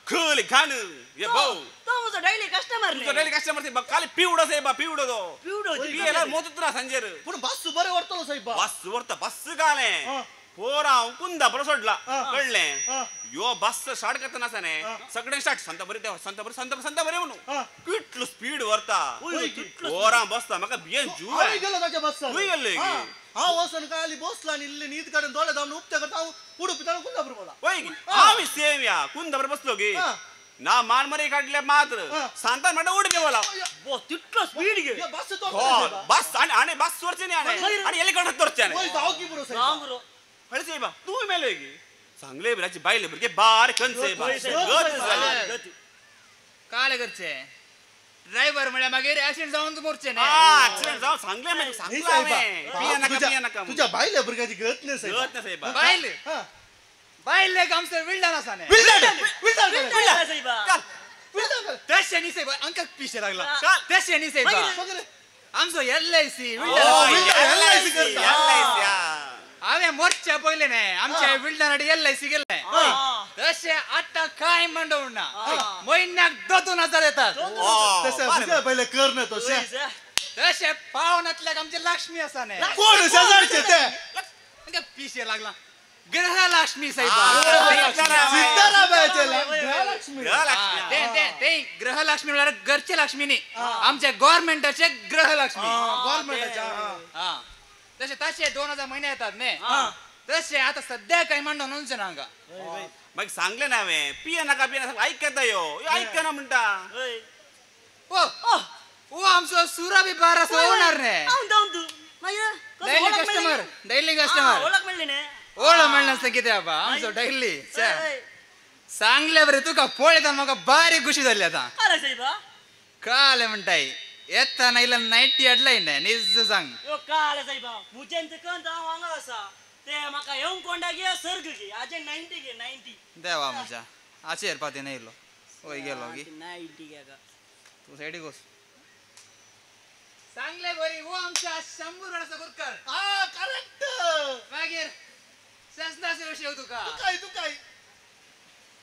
खुल घाण ये भाऊ तो म्हजो डेली कस्टमर तुजो डेली कस्टमर ते काल पिवडो साहेबा पिवडो तो पिवडो पियेला मोतच ना सांजेर. पूण बस बरें व्हरतलो साहेबा बस व्हरता बस घालें पोर हांव कुंदापुरा सोडला कळ्ळें यो बस स्टार्ट करतना आसा न्ही सगळें स्टार्ट संता बरें देवा संता बरें संता संता बरें म्हणून कितलो स्पीड व्हरता पोरां बसता म्हाका भियेन जीव गेलो ताच्या बसार खंय गेल्लो हांव वचून काय आली बसला आनी इल्ली न्हीद काडून दोळे दामून उपते करता हांव उडपी कुंदापूर पावला. वय हांव सेम या कुंदापूर बसलो गे ना मान मरे काडले मात्र सांतान म्हणटा उडपी पावला तितलो स्पीड गे बस बस आनी आनी बस वरचें न्ही आनी आनी हेलिकॉप्टर दवरचें वय जावं की पुरो साहेब. अरे साहेबा तूं मेलो की सांगले भुरग्याची बायले भुरगे बार खंय साहेबा गत काल करचे ड्रायव्हर म्हळ्यार मागीर एक्सिडेंट जावन तूं मरचें न्ही. एक्सिडेंट जावन सांगलें मागीर सांगलां हांवें पिया नाका नाका तुज्या बायले भुरग्याची गत न्ही साहेब गत न्ही साहेबा. बायल बायलेक आमचो विल्डन आसा न्ही विल्डन साहेबा तशें न्ही साहेबा आमकां पिशें लागला तशें न्ही साहेबा आमचो LIC LIC हांवें मोर्चा पळयलें न्ही आमच्या विल्डन LIC गेल्लें तशें आतां कांय म्हणून ना म्हयन्याक 2-2 हजार येतात. तशें पयलें कर न्ही तशें तशें पावनातल्याक आमचें लक्ष्मी आसा न्ही कोण शेजारचें तें पिशें लागलां गृहलक्ष्मी साहेब गृहलक्ष्मी ते गृहलक्ष्मी म्हळ्यार घरचे लक्ष्मी न्ही आमच्या गव्हर्मेंटाचे गृहलक्ष्मी गव्हर्मेंटाचे. तशें तशें 2000 म्हयने येतात न्ही तशें आतां सद्या कांय म्हणून नोंदचें ना हांगा. मागीर सांगलें ना हांवें पिये नाका पिये नाका आयकता यो आयकना म्हणटा. ओ ओ आमचो सुरा बी बार आसा ओनर न्ही डेली कस्टमर डेली कस्टमर वळख मेळ्ळी न्ही ओळख मेळनासता कितें बाबा आमचो डेली सांगले बरें तुका पळयता म्हाका बारीक खुशी जाली आतां. काल म्हणटाय येताना इल्लो नायटी हाडलाय न्ही निज सांग. यो काल साहेबा म्हजेन कंत हांव हांगा आसा ते म्हाका येवंक कोंडा गे सर्ग गे आजे 90 गे 90 देवा म्हज्या आचेर पाती न्ही इल्लो वय गेलो गी 90 गे तूं सायडीक वच. सांगले बरी हो आमच्या 100 वर्सां गुरकर. हा करेक्ट. मागीर ससनाचे विषय तुका तुकाय तुकाय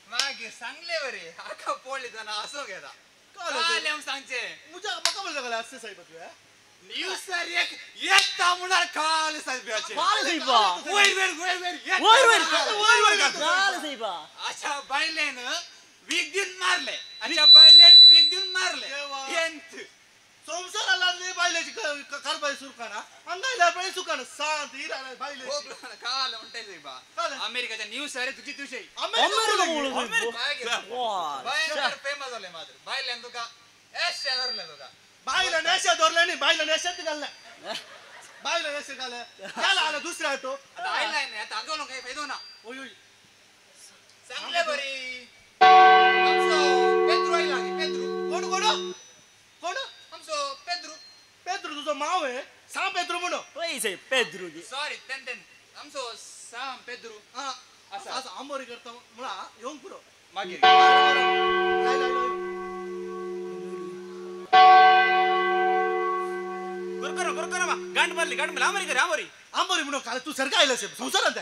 मागीर सांगले बरी आका पळयली जाना आसूंक येता काल आम सांगचे मुझे म्हाका म्हणलं गेलं असं साहेब तुवें न्यूसार एक येता म्हणल्यार काल साहेबाचे काल साहेबा वयर वयर वयर वयर वयर वयर वयर वयर काल साहेबा. अच्छा बायलेन वीक दिवन मारले. अच्छा बायलेन वीक दिवन मारले. संवसाराला बायलेची कारभार सुरू करा हांगा आयल्यार पळय सुकान सांत इराय बायले काल म्हणटाय सायबा अमेरिकाच्या न्यूज अरे तुजी तुशे अमेरिका फेमस जाले मात्र बायल्यान तुका एशे धरले तुका बायल्यान एशे धरले न्ही बायल्यान एशेच घालले बायल्यान एशे घाले गेला आला दुसऱ्या ऑटो आता आयलाय न्ही आता हांगा काही फायदो ना ओय ओय सांगले बरी आमचो पेद्रू आयला पेद्रू कोण कोण कोण आमचो पेद्रू पेद्रू तुझो माव आहे सां पेद्रू म्हणो ओय साहेब पेद्रू सॉरी तेन तेन आमचो सां पेद्रू हा आसा आसा आंबोरी करता म्हणा येवंक पुरो मागीर लाय लाय लाय गुरकर गुरकर मा गांड मारली गांड मारली आंबोरी कर आंबोरी आंबोरी म्हणो काल तू सारखा आयला साहेब संसारांत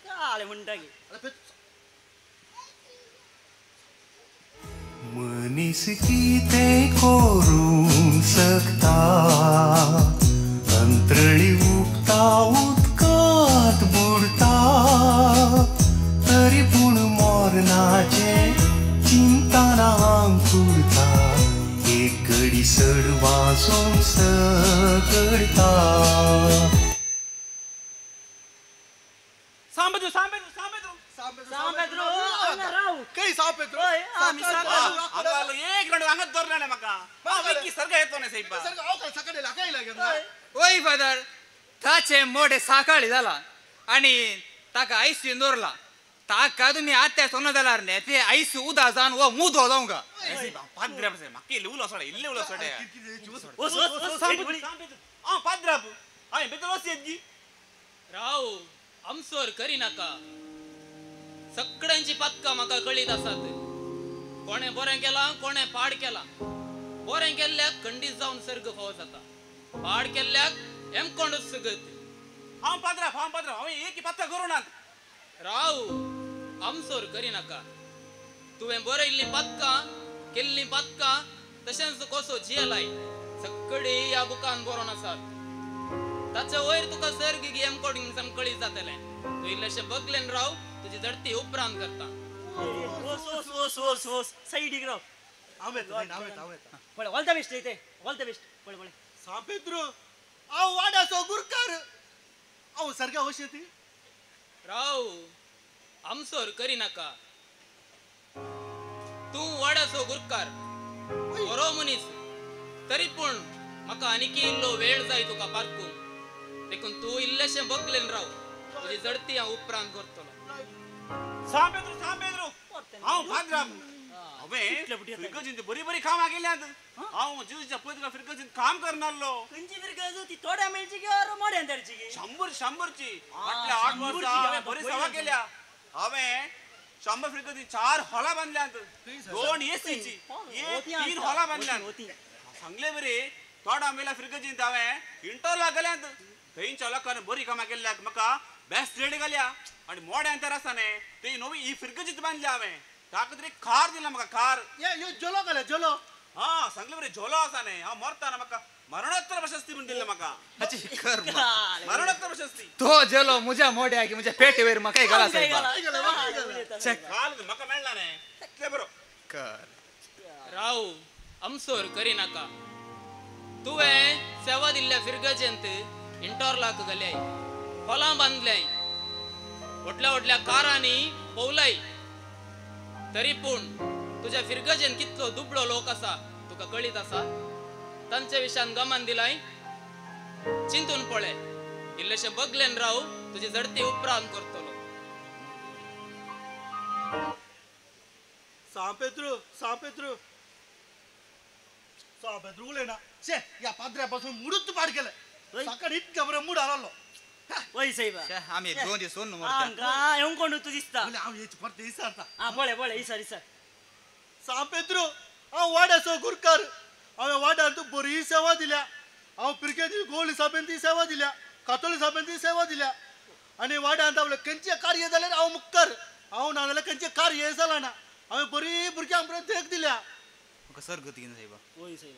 काल म्हणटा की मनीस कितें करूंक शकता अंत्रळी उगता उदकांत बुडता तरी पूण मरणाचें चिंतना आंकुरता एक घडी सडवां संवसार करता. सांबेद्रू सांबेद्रू सांबेद्रू सांबेद्रू राव कई सांबेद्रू आमी सांबेद्रू एक रंड हांगाच दवरलें म्हाका विकी सर्ग येतो न्ही सायबा सर्ग हांव काय सकाळी लाकाय लागेल ओय फादर ताचे मोडे साकाळी जाला आनी ताका आयसीयून दवरला ताका तुमी आत्या सोनो जाल्यार न्ही ते आयसीयू उदा जावन हो मुदो जावंक पाद्राप म्हाका इल्लें उलो सोडे इल्लें उलो सोडे आं पाद्राप हांवें भितर वच येत गी राव आमसोर करिनाका सगळ्यांची पातकां म्हाका कळीत आसात कोणें बरें केलां कोणें पाड केलां बरें केल्ल्याक खंडीत जावन सर्ग फावो जाता पाड केल्ल्याक एमकोंडूच गत हांव पाद्राप हांव पाद्राप हांवें एक पातकां करूं नात राव आमसोर करिनाका तुवें बरयल्लीं पातकां केल्लीं पातकां तशेंच कसो जियेलाय सगळीं ह्या बुकान बरोवन आसात ताचे वयर तुका सर्ग एमकोड कळीत जातलें तूं इल्लेशें बगलेन राव तुजी धरती उपरांत करता सायडीक राव हांव येता हांव येता हांव येता पळय ऑल the best ते ऑल the best पळय पळय सांबेद्रू हांव वाड्याचो गुरकार हांव सारक्या वश ती राव आमसोर करिनाका तूं वाड्याचो गुरकार बरो मनीस तरी पूण म्हाका आनीक इल्लो वेळ जाय तुका पारकूंक देखून तूं इल्लेशें बगलेन राव तुजी जडती हांव उपरांत करतलो सांबेद्रू सांबेद्रू हांव पाद्राप हांवें फिरगजींत बरी बरी कामां केल्यांत हांव जेजूच्या पयलीं फिरगजींत काम करनासलो खंयची फिरगज ती थोड्या मेळची की ऑर मोड्यान धरची की शंबर शंबरची फाटल्या 8 वर्सां हांवें बरी सेवा केल्या हांवें 100 फिरगजी 4 हॉलां बांदल्यांत 2 एसीची 3 हॉलां बांदल्यांत सांगले बरी थोडा मेल्या फिरगजींत हांवें इंटरलॉक घाल्यांत थंयच्या लोकांनी बरी कामां केल्ल्याक म्हाका बेस्ट रेड घाल्या आनी मोड्यान तर आसा न्ही ती नवी ही फिरगजीत बांदल्या हांवें ताका तरी कार दिला म्हाका कार ये जोलो घाल्या जोलो हा सांगले बरे झोलो आसा न्ही हांव मरतना म्हाका मरणोत्तर प्रशस्ती म्हूण दिल्लें म्हाका मरणोत्तर प्रशस्ती तो जेलो म्हज्या मोड्या की म्हज्या पेटे वयर म्हाकाय घाला सायबा काल म्हाका मेळ्ळा न्ही इतलें बरो कर राव आमसोर करिनाका तुवें सेवा दिल्ल्या फिरगजेंत इंटरलॉक घाल्याय हॉलां बांदल्याय व्हडल्या व्हडल्या कारांनी पोवलाय तरी पूण तुज्या फिरगजेन कितलो दुबळो लोक आसा तुका कळीत आसा तांचे विशयान गमान दिलाय चिंतून पळय इल्लेशें बगलेन राव तुजी झडती उपरांत करतलो सांबेद्रू सांबेद्रू सांबेद्रू उलयना शे ह्या पाद्र्या पासून मुडूच पाड केलें सकाळी इतकें बरें मूड आसलो वय सायबा आमी 2 दीस सोडून आमकां येवंक तूं दिसता हांव येच परतें विचारता आं पळय पळय इसार इसार सांबेद्रू हांव वाड्याचो गुरकार हांवें वाड्यार बरी सेवा दिल्या हांव पिरकेची गोळी साबेन ती सेवा दिल्या कातोळी साबेन ती सेवा दिल्या आनी वाड्यांत आपलें खंयचें कार्य जाल्यार हांव मुक्कार हांव ना जाल्यार खंयचें कार्य जालां ना हांवें बरी भुरग्यांक बरें देख दिल्या म्हाका सर्ग तीन सायबा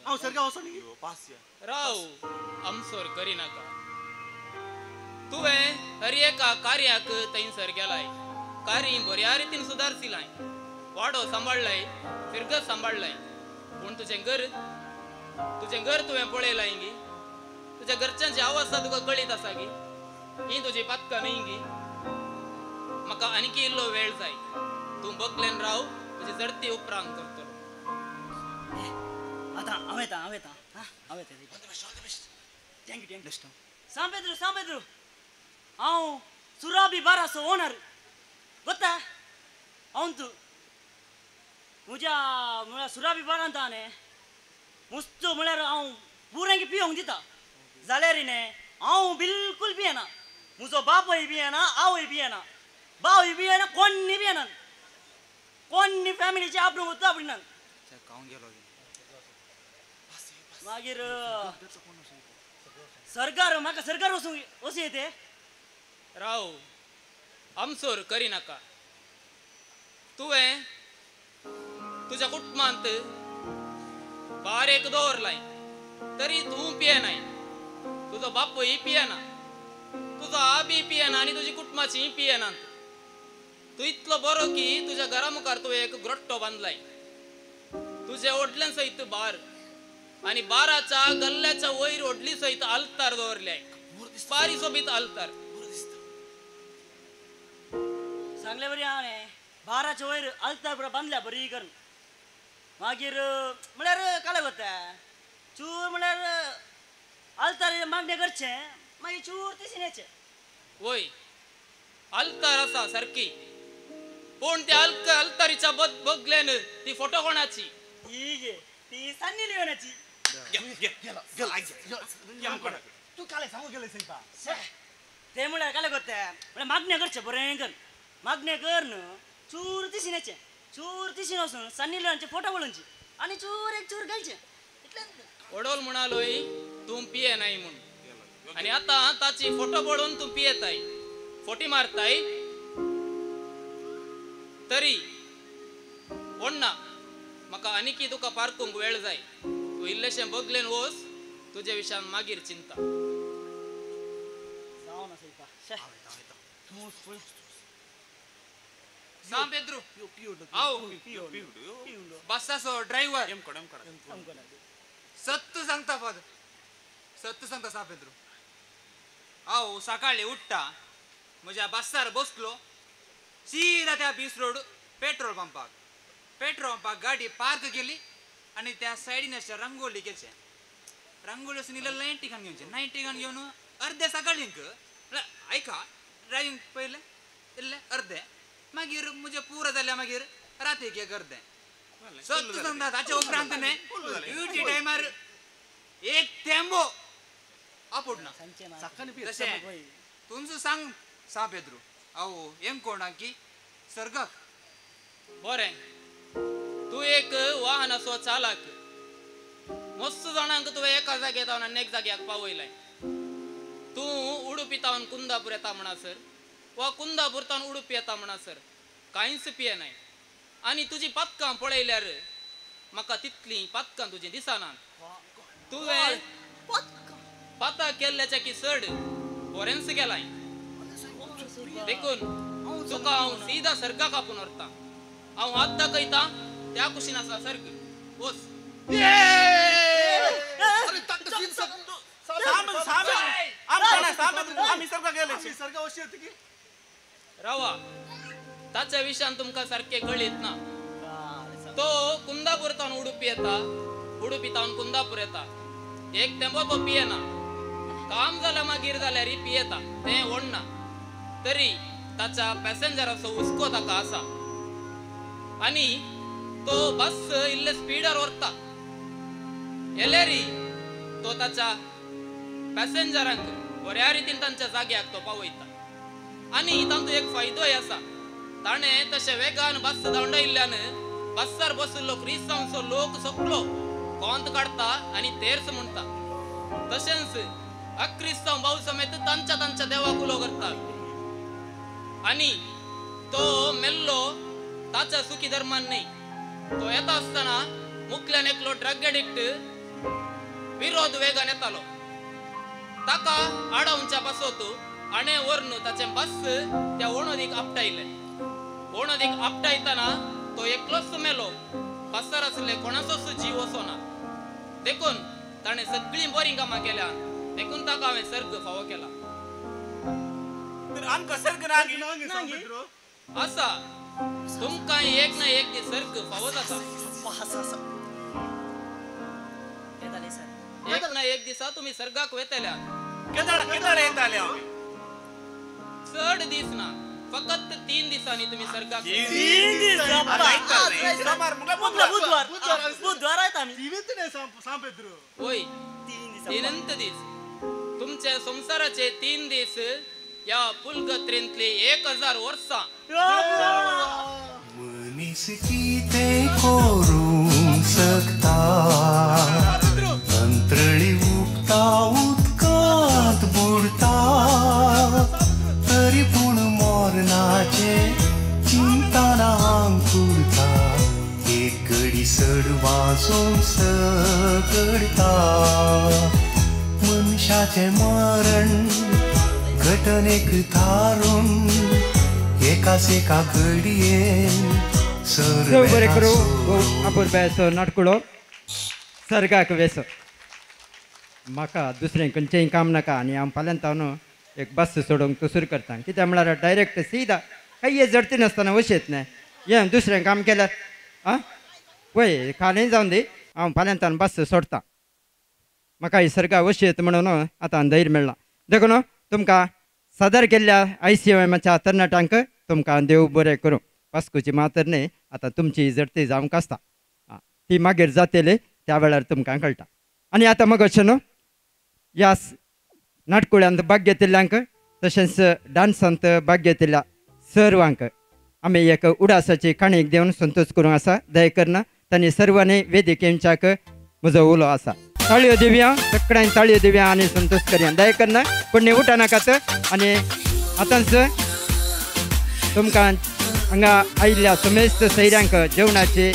हांव सारकें वचोन पास राव आमसोर करिनाका तुवें हर एका कार्याक थंयसर गेलाय कार्य बऱ्या रितीन सुदारसिलाय वाडो सांबाळ्ळाय फिरगज सांबाळ्ळाय पूण तुजें घर तुवें पळयलाय गी तुज्या घरच्यांची अवस्था तुका कळीत आसा गी. ही तुजी पातकां न्ही गी. म्हाका आणखी इल्लो वेळ जाय. तूं बगलेन राव, तुजी जडती उपरांत करतलो. आतां हांव येता, हांव येता, हांव येता. Thank you, thank you. San Pedro, San Pedro, हांव सुराबी बाराचो ओनर गोत्ता. हांव म्हज्या म्हळ्यार सुराबी बारांत न्ही मुस्त म्हळ्यार हांव पुऱ्यांक पिवंक दिता. जाल्यार न्ही हांव बिलकूल पियेना. म्हजो बापूय पियेना, आवय पियेना, भावूय पियेना, कोण्णी पियेना. कोण्णी फॅमिलीची आपणूक वता आपणा. मागीर सरकार म्हाका सरकार वचूंक वचूं येते. राव, आमसोर करिनाका. तुवें तुज्या कुटुंबांत बारेक दवरलाय तरी तूं पियेनाय. तुजो बापूय पियेना, तुजो आबी पियेना आनी तुजी कुटुंबाची पियेनात. तूं इतलो बरो की तुज्या घरा मुखार तुवें एक ग्रोट्टो बांदलाय. तुजे व्हडल्यान सयत बार आनी बाराच्या गल्ल्याच्या वयर व्हडली सयत आल्तार दवरल्याय. बारी सोबीत आल्तार. सांगले बरी हांवें बाराच्या वयर आल्तार पुरो बांदल्या बरी करून. मागीर म्हळ्यार काले वता चूर म्हळ्यार आल्तार मागणें करचें, मागीर चूर तिशीन येचें. वय आल्तार आसा सारकी, पूण त्या आल्तारीच्या बगल्यान ती फोटो कोणाची? ही गे ती सन्नी लिओनाची. तूं काले सांगू गेले सायबा. ते म्हळ्यार काले करता म्हळ्यार मागणें करचें बरें करून. मागणें कर चूर तिशीन येचें, चूर तिशीन वचून सन्नी लिओनाचे फोटो पळोवची आनी चूर एक चूर घालचें. इतलें. वडोल म्हणालोय तूं पियेनाय म्हूण, आनी आतां ताची फोटो पळोवन तूं पियेताय, फोटी मारताय. तरी ओडना म्हाका आनीकी तुका पारकूंक वेळ जाय. तूं इल्लेशें बगलेन वच, तुजे विशयान मागीर चिंता. सांग पेद्रू, हांव बसाचो ड्रायव्हर. सत्य सांगता फादर, सत्य सांगता सांग पेद्रू. हांव सकाळीं उठ्ठा, म्हज्या बसार बसलो सीधा त्या बीच रोड पेट्रोल पंपाक. पेट्रोल पंपाक गाडी पार्क केली आनी त्या सायडीन अशें रंगोली केचे. रंगोली वचून इल्लें नायटी घालून घेवचें. नायटी घालून घेवन अर्दे सकाळींक आयका ड्रायव्हींग पयलें इल्लें अर्दें, मागीर म्हजें पुरो जाल्यार मागीर रातीक एक अर्दें. सत्य सांगता ताच्या उपरांत न्ही ड्युटी टायमार एक थेंबो आपुडना. तशें तुमचो सांग सांग पेद्रू, हांव हें कोणा की सर्गाक. बरें, तूं एक वाहनाचो चालक. मस्त जाणांक तुवें एका जाग्यार तावन आनी एक जाग्याक पावयलाय. तूं उडुपी तावन कुंदापूर येता म्हणसर वा कुंदापूर तावन उडुपी येता म्हणसर कांयच पियेनाय. आनी तुजी पातकां पळयल्यार म्हाका तितलीं पातकां तुजीं दिसनात. तुवें पातां केल्ल्याच्या की चड बरेंच केलाय. देखून तुका हांव सीधा सर्गाक आपोवन व्हरता. हांव हात दाखयता त्या कुशीन आसा सर्ग. वच. रावा, ताच्या विशयान तुमकां सारकें कळीत ना. तो कुंदापूर तावन उडुपी येता, उडुपी तावन कुंदापूर येता. एक तेंपो तो पियेना. काम जाल्यार मागीर जाल्यार पियेता, तें ओडना. तरी ताच्या पॅसेंजराचो हुस्को ताका आसा आनी तो बस इल्ले स्पिडार व्हरता. येल्यारी तो ताच्या पॅसेंजरांक बऱ्या रितीन तांच्या जाग्याक तो पावयता. आनी तांचो एक फायदोय आसा. ताणें तशें वेगान बस धांवडायिल्ल्यान बसार बशिल्लो क्रिस्तांवचो लोक सगळो कोंत काडटा आनी तेर्स म्हणटा. तशेंच अक्रिस्तांव भाव समेत तांच्या तांच्या देवाक उलो करता. आनी तो मेल्लो ताच्या सुखी धर्मान न्ही. तो येता आसतना मुखल्यान एकलो ड्रग एडिक्ट विरोध वेगान येतालो. ताका आडावच्या पासत आणे व्हरून ताचें बस त्या ओणोदीक आपटायलें. ओणोदीक आपटायतना तो एकलोच मेलो. बसार आसले कोणाचोच जीव वचोना. देखून ताणें सगळीं बरीं कामां केल्या. देखून ताका हांवें सर्ग फावो केला. तर आमकां सर्ग नागी आसा. तुमकां एक ना एक दीस सर्ग फावो जाता. एक ना एक दिसा तुमी सर्गाक वेतल्या. केदाळ येताले आमी? चड दीस ना, फकत 3 दिसांनी तुमी सर्गाक. 3 दीस? बुधवार येता आमी. वय, 3 दीस तुमच्या संवसाराचे 3 दीस ह्या पुलगत्रेंतली 1000 वर्सां. मनीस कितें करूंक शकता, अंत्रळी उगता उदकांत बुडता, तरी पूण मरणाचें चिंतना आंकुरता, एक घडी सडवासून सगळता. मनशाचें मरण घटनेक थारून एकाच एका घडयेन. देव बरें करूं. अपुरबायेचो नाटकुळो सर्गाक वेसो. म्हाका दुसरें खंयचेंय काम नाका आनी हांव फाल्यां न्हू एक बस सोडूंक तसूर करता. कित्याक म्हळ्यार डायरेक्ट सीधा काही जडती नासतना वशेत न्हय हें दुसरें काम केल्यार आं वय खालें जावन दी. हांव फाल्यां बस सोडटा. म्हाका ही सर्गा वशेत म्हणून आतां धैर्य मेळ्ळां. देखून तुमकां सादर केल्ल्या ICOMच्या तरणाट्यांक तुमकां देव बरें करूं. वास्कोची मातर न्हय, आतां तुमची जडती जावंक आसता ती मागीर जातली त्या वेळार तुमकां कळटा. आनी आतां मग अशें न्हू ह्या नाटकुळ्यांत भाग घेतिल्ल्यांक तशेंच डांसांत भाग घेतिल्ल्या सर्वांक आमी एक उडासाची काणीक दिवन संतोष करूंक आसा. दया करून तांणी सर्वांनी वेदिकेंच्याक म्हजो उलो आसा. ताळयो दिवया, सगळ्यांनी ताळयो दिवया आनी संतोष करया. दया करून कोणी उठनाकात. आनी आतांच तुमकां हांगा आयिल्ल्या समेस्त सैऱ्यांक जेवणाची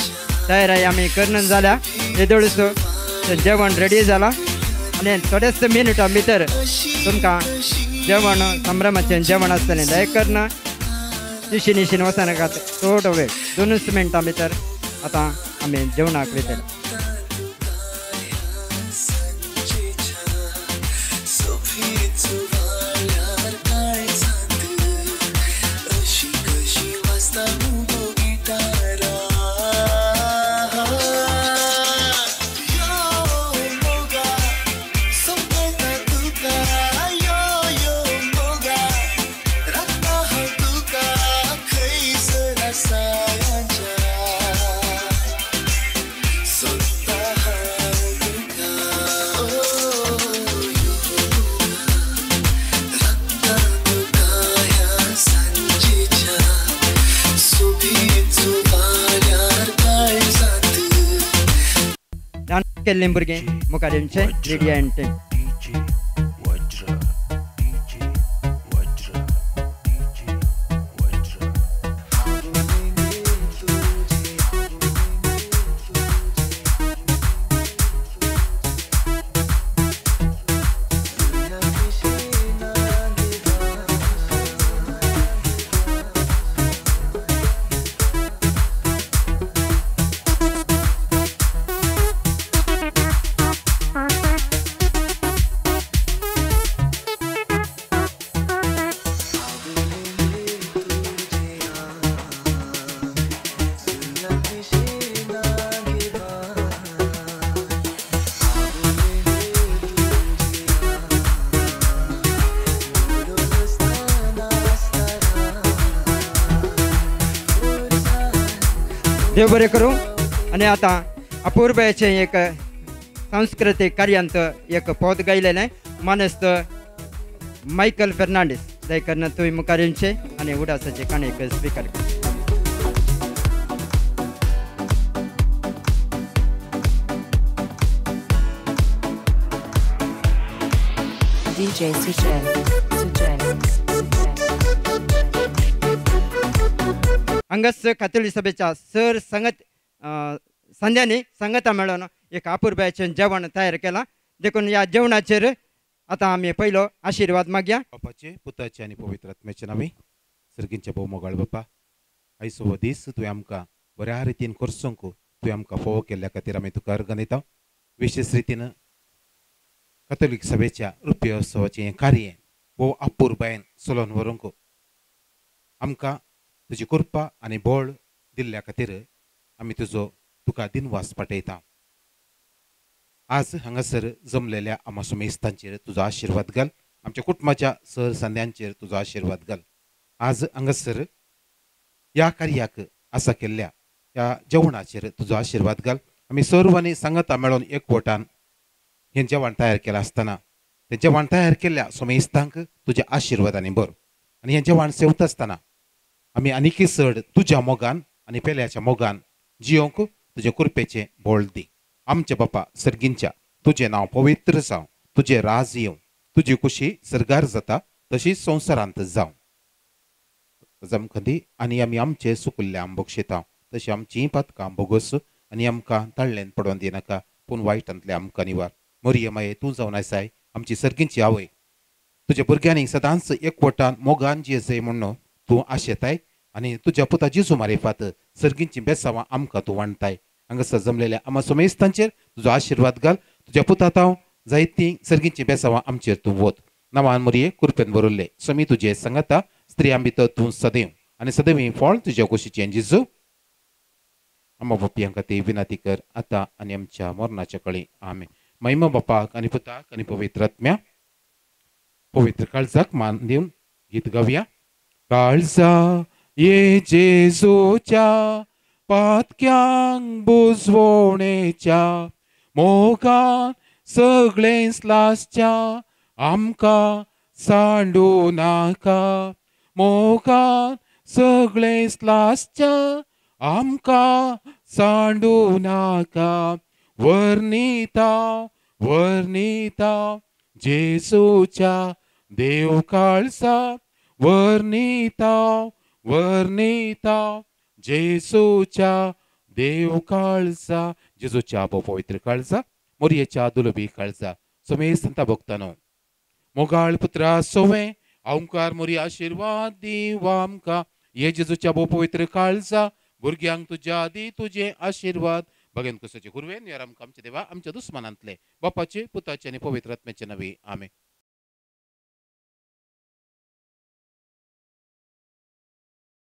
तयारी आमी करून जाल्या. येदोळसो जेवण रेडी जालां आनी थोड्याच मिनटां भितर तुमकां जेवण संभ्रमाचें जेवण आसतलें. दया करून दिशीं निशीन वचनाकात. थोडो वेळ 2 मिनटां भितर आतां आमी जेवणाक वयतले. केल्लें भुरगें मुखार येवचें लिडिया एंड टीम. देव बरें करूं. आनी आतां अपुरबायेचें एक सांस्कृतीक कार्यांत एक पद गायलेलें मानेस्त मायकल फेर्नांडीस. दया करून तुवें मुखार येवचें आनी उडासाचें काणयेक स्विकार कर. DJ Sujay, Sujay, Sujay. हांगाच कातोली सभेच्या सर संगत संध्यांनी संगता मेळोवन एक अपुरबायेचें जेवण तयार केलां. देखून ह्या जेवणाचेर आतां आमी पयलो आशिर्वाद मागया. बापाचे, पुताचे आनी पवित्र आत्म्याचे नांवी. सर्गींचे भोव मोगाळ बापा, आयचो हो दीस तुवें आमकां बऱ्या रितीन करसूंक तुवें आमकां फोव केल्ल्या खातीर आमी तुका अर्गां दिता. विशेश रितीन कथोलीक सभेच्या रुप्योत्सवाचें हें कार्य भोव अपुरबायेन चलोवन व्हरूंक आमकां तुजी कृपा आनी बळ दिल्ल्या खातीर आमी तुजो तुका दिनवास पाठयता. आज हांगासर जमलेल्या आमा सुमेस्तांचेर तुजो आशिर्वाद घाल, आमच्या कुटुंबाच्या सर संद्यांचेर तुजो आशिर्वाद घाल. आज हांगासर ह्या कार्याक आसा केल्ल्या ह्या जेवणाचेर तुजो आशिर्वाद घाल. आमी सर्वांनी सांगाता मेळोवन एकवटान हें जेवण तयार केलां आसतना तें जेवण तयार केल्ल्या सोमेस्तांक तुज्या आशिर्वादांनी भर आनी हें जेवण सेवता आसतना आमी आनीकय चड तुज्या मोगान आनी पेल्याच्या मोगान जियोंक तुजे कृपेचें बळ दी. आमच्या बापा सर्गींच्या तुजें नांव पवित्र जावं, तुजें राज येवं, तुजी खुशी सर्गार जाता तशी संवसारांत जावं. जमखंदी आनी आमी आमचे सुकुल्ले आम बक्षिता तशी आमचीं पातकां भोगोस आनी आमकां ताळ्ळेन पडोवन दिनाका, पूण वायटांतले आमकां निवार. मोरये माये तूं जावन आसाय आमची सर्गींची आवय, तुज्या भुरग्यांनी सदांच एकवटान मोगान जियेजय म्हूण तूं आशेताय आनी तुज्या पुता जेजू मारिफात सर्गींची बेसावां आमकां तूं वांटताय. हांगासर जमलेल्या आमा सोमेस्तांचेर तुजो आशिर्वाद घाल, तुज्या पुता तांव जायतीं सर्गींची बेसावां आमचेर तूं वत. नांवान मोरये कृपेन बरयल्ले समी तुजे सांगाता, स्त्रियां भितर तूं सदैव आनी सदैव फळ तुज्या कुशीचें जेजू. आमा बापयां खातीर विनंती कर आतां आनी आमच्या मरणाच्या कळी. आमेन. महिमा बापाक आनी पुताक आनी पवित्र आत्म्या. पवित्र काळजाक मान दिवन गीत गावया. काळजा ये जेजूच्या पातक्यांक बुजवणेच्या मोगान सगळें लासच्या आमकां सांडू नाका, मोगान सगळें लासच्या आमकां सांडू नाका. वर्णिता वर्णिता जेजूच्या देव काळजा, वर्णिता वर्णिता जेजूच्या देव काळजा. जेजूच्या भोव पवित्र काळजा, मोरयेच्या दुलबी काळजा, समेस्त भक्तानो मोगाळ पुत्रा सोवे ओंकार मोरी आशिर्वाद दिव आमकां. हे जेजूच्या भोव पवित्र काळजा, भुरग्यांक तुज्या दी तुजे आशिर्वाद. बगेन कुसाचे गुरवेन यार आमकां आमच्या देवा आमच्या दुस्मानांतले बापाचे पुताचे आनी पवित्र आत्म्याचे नवे. आमेन.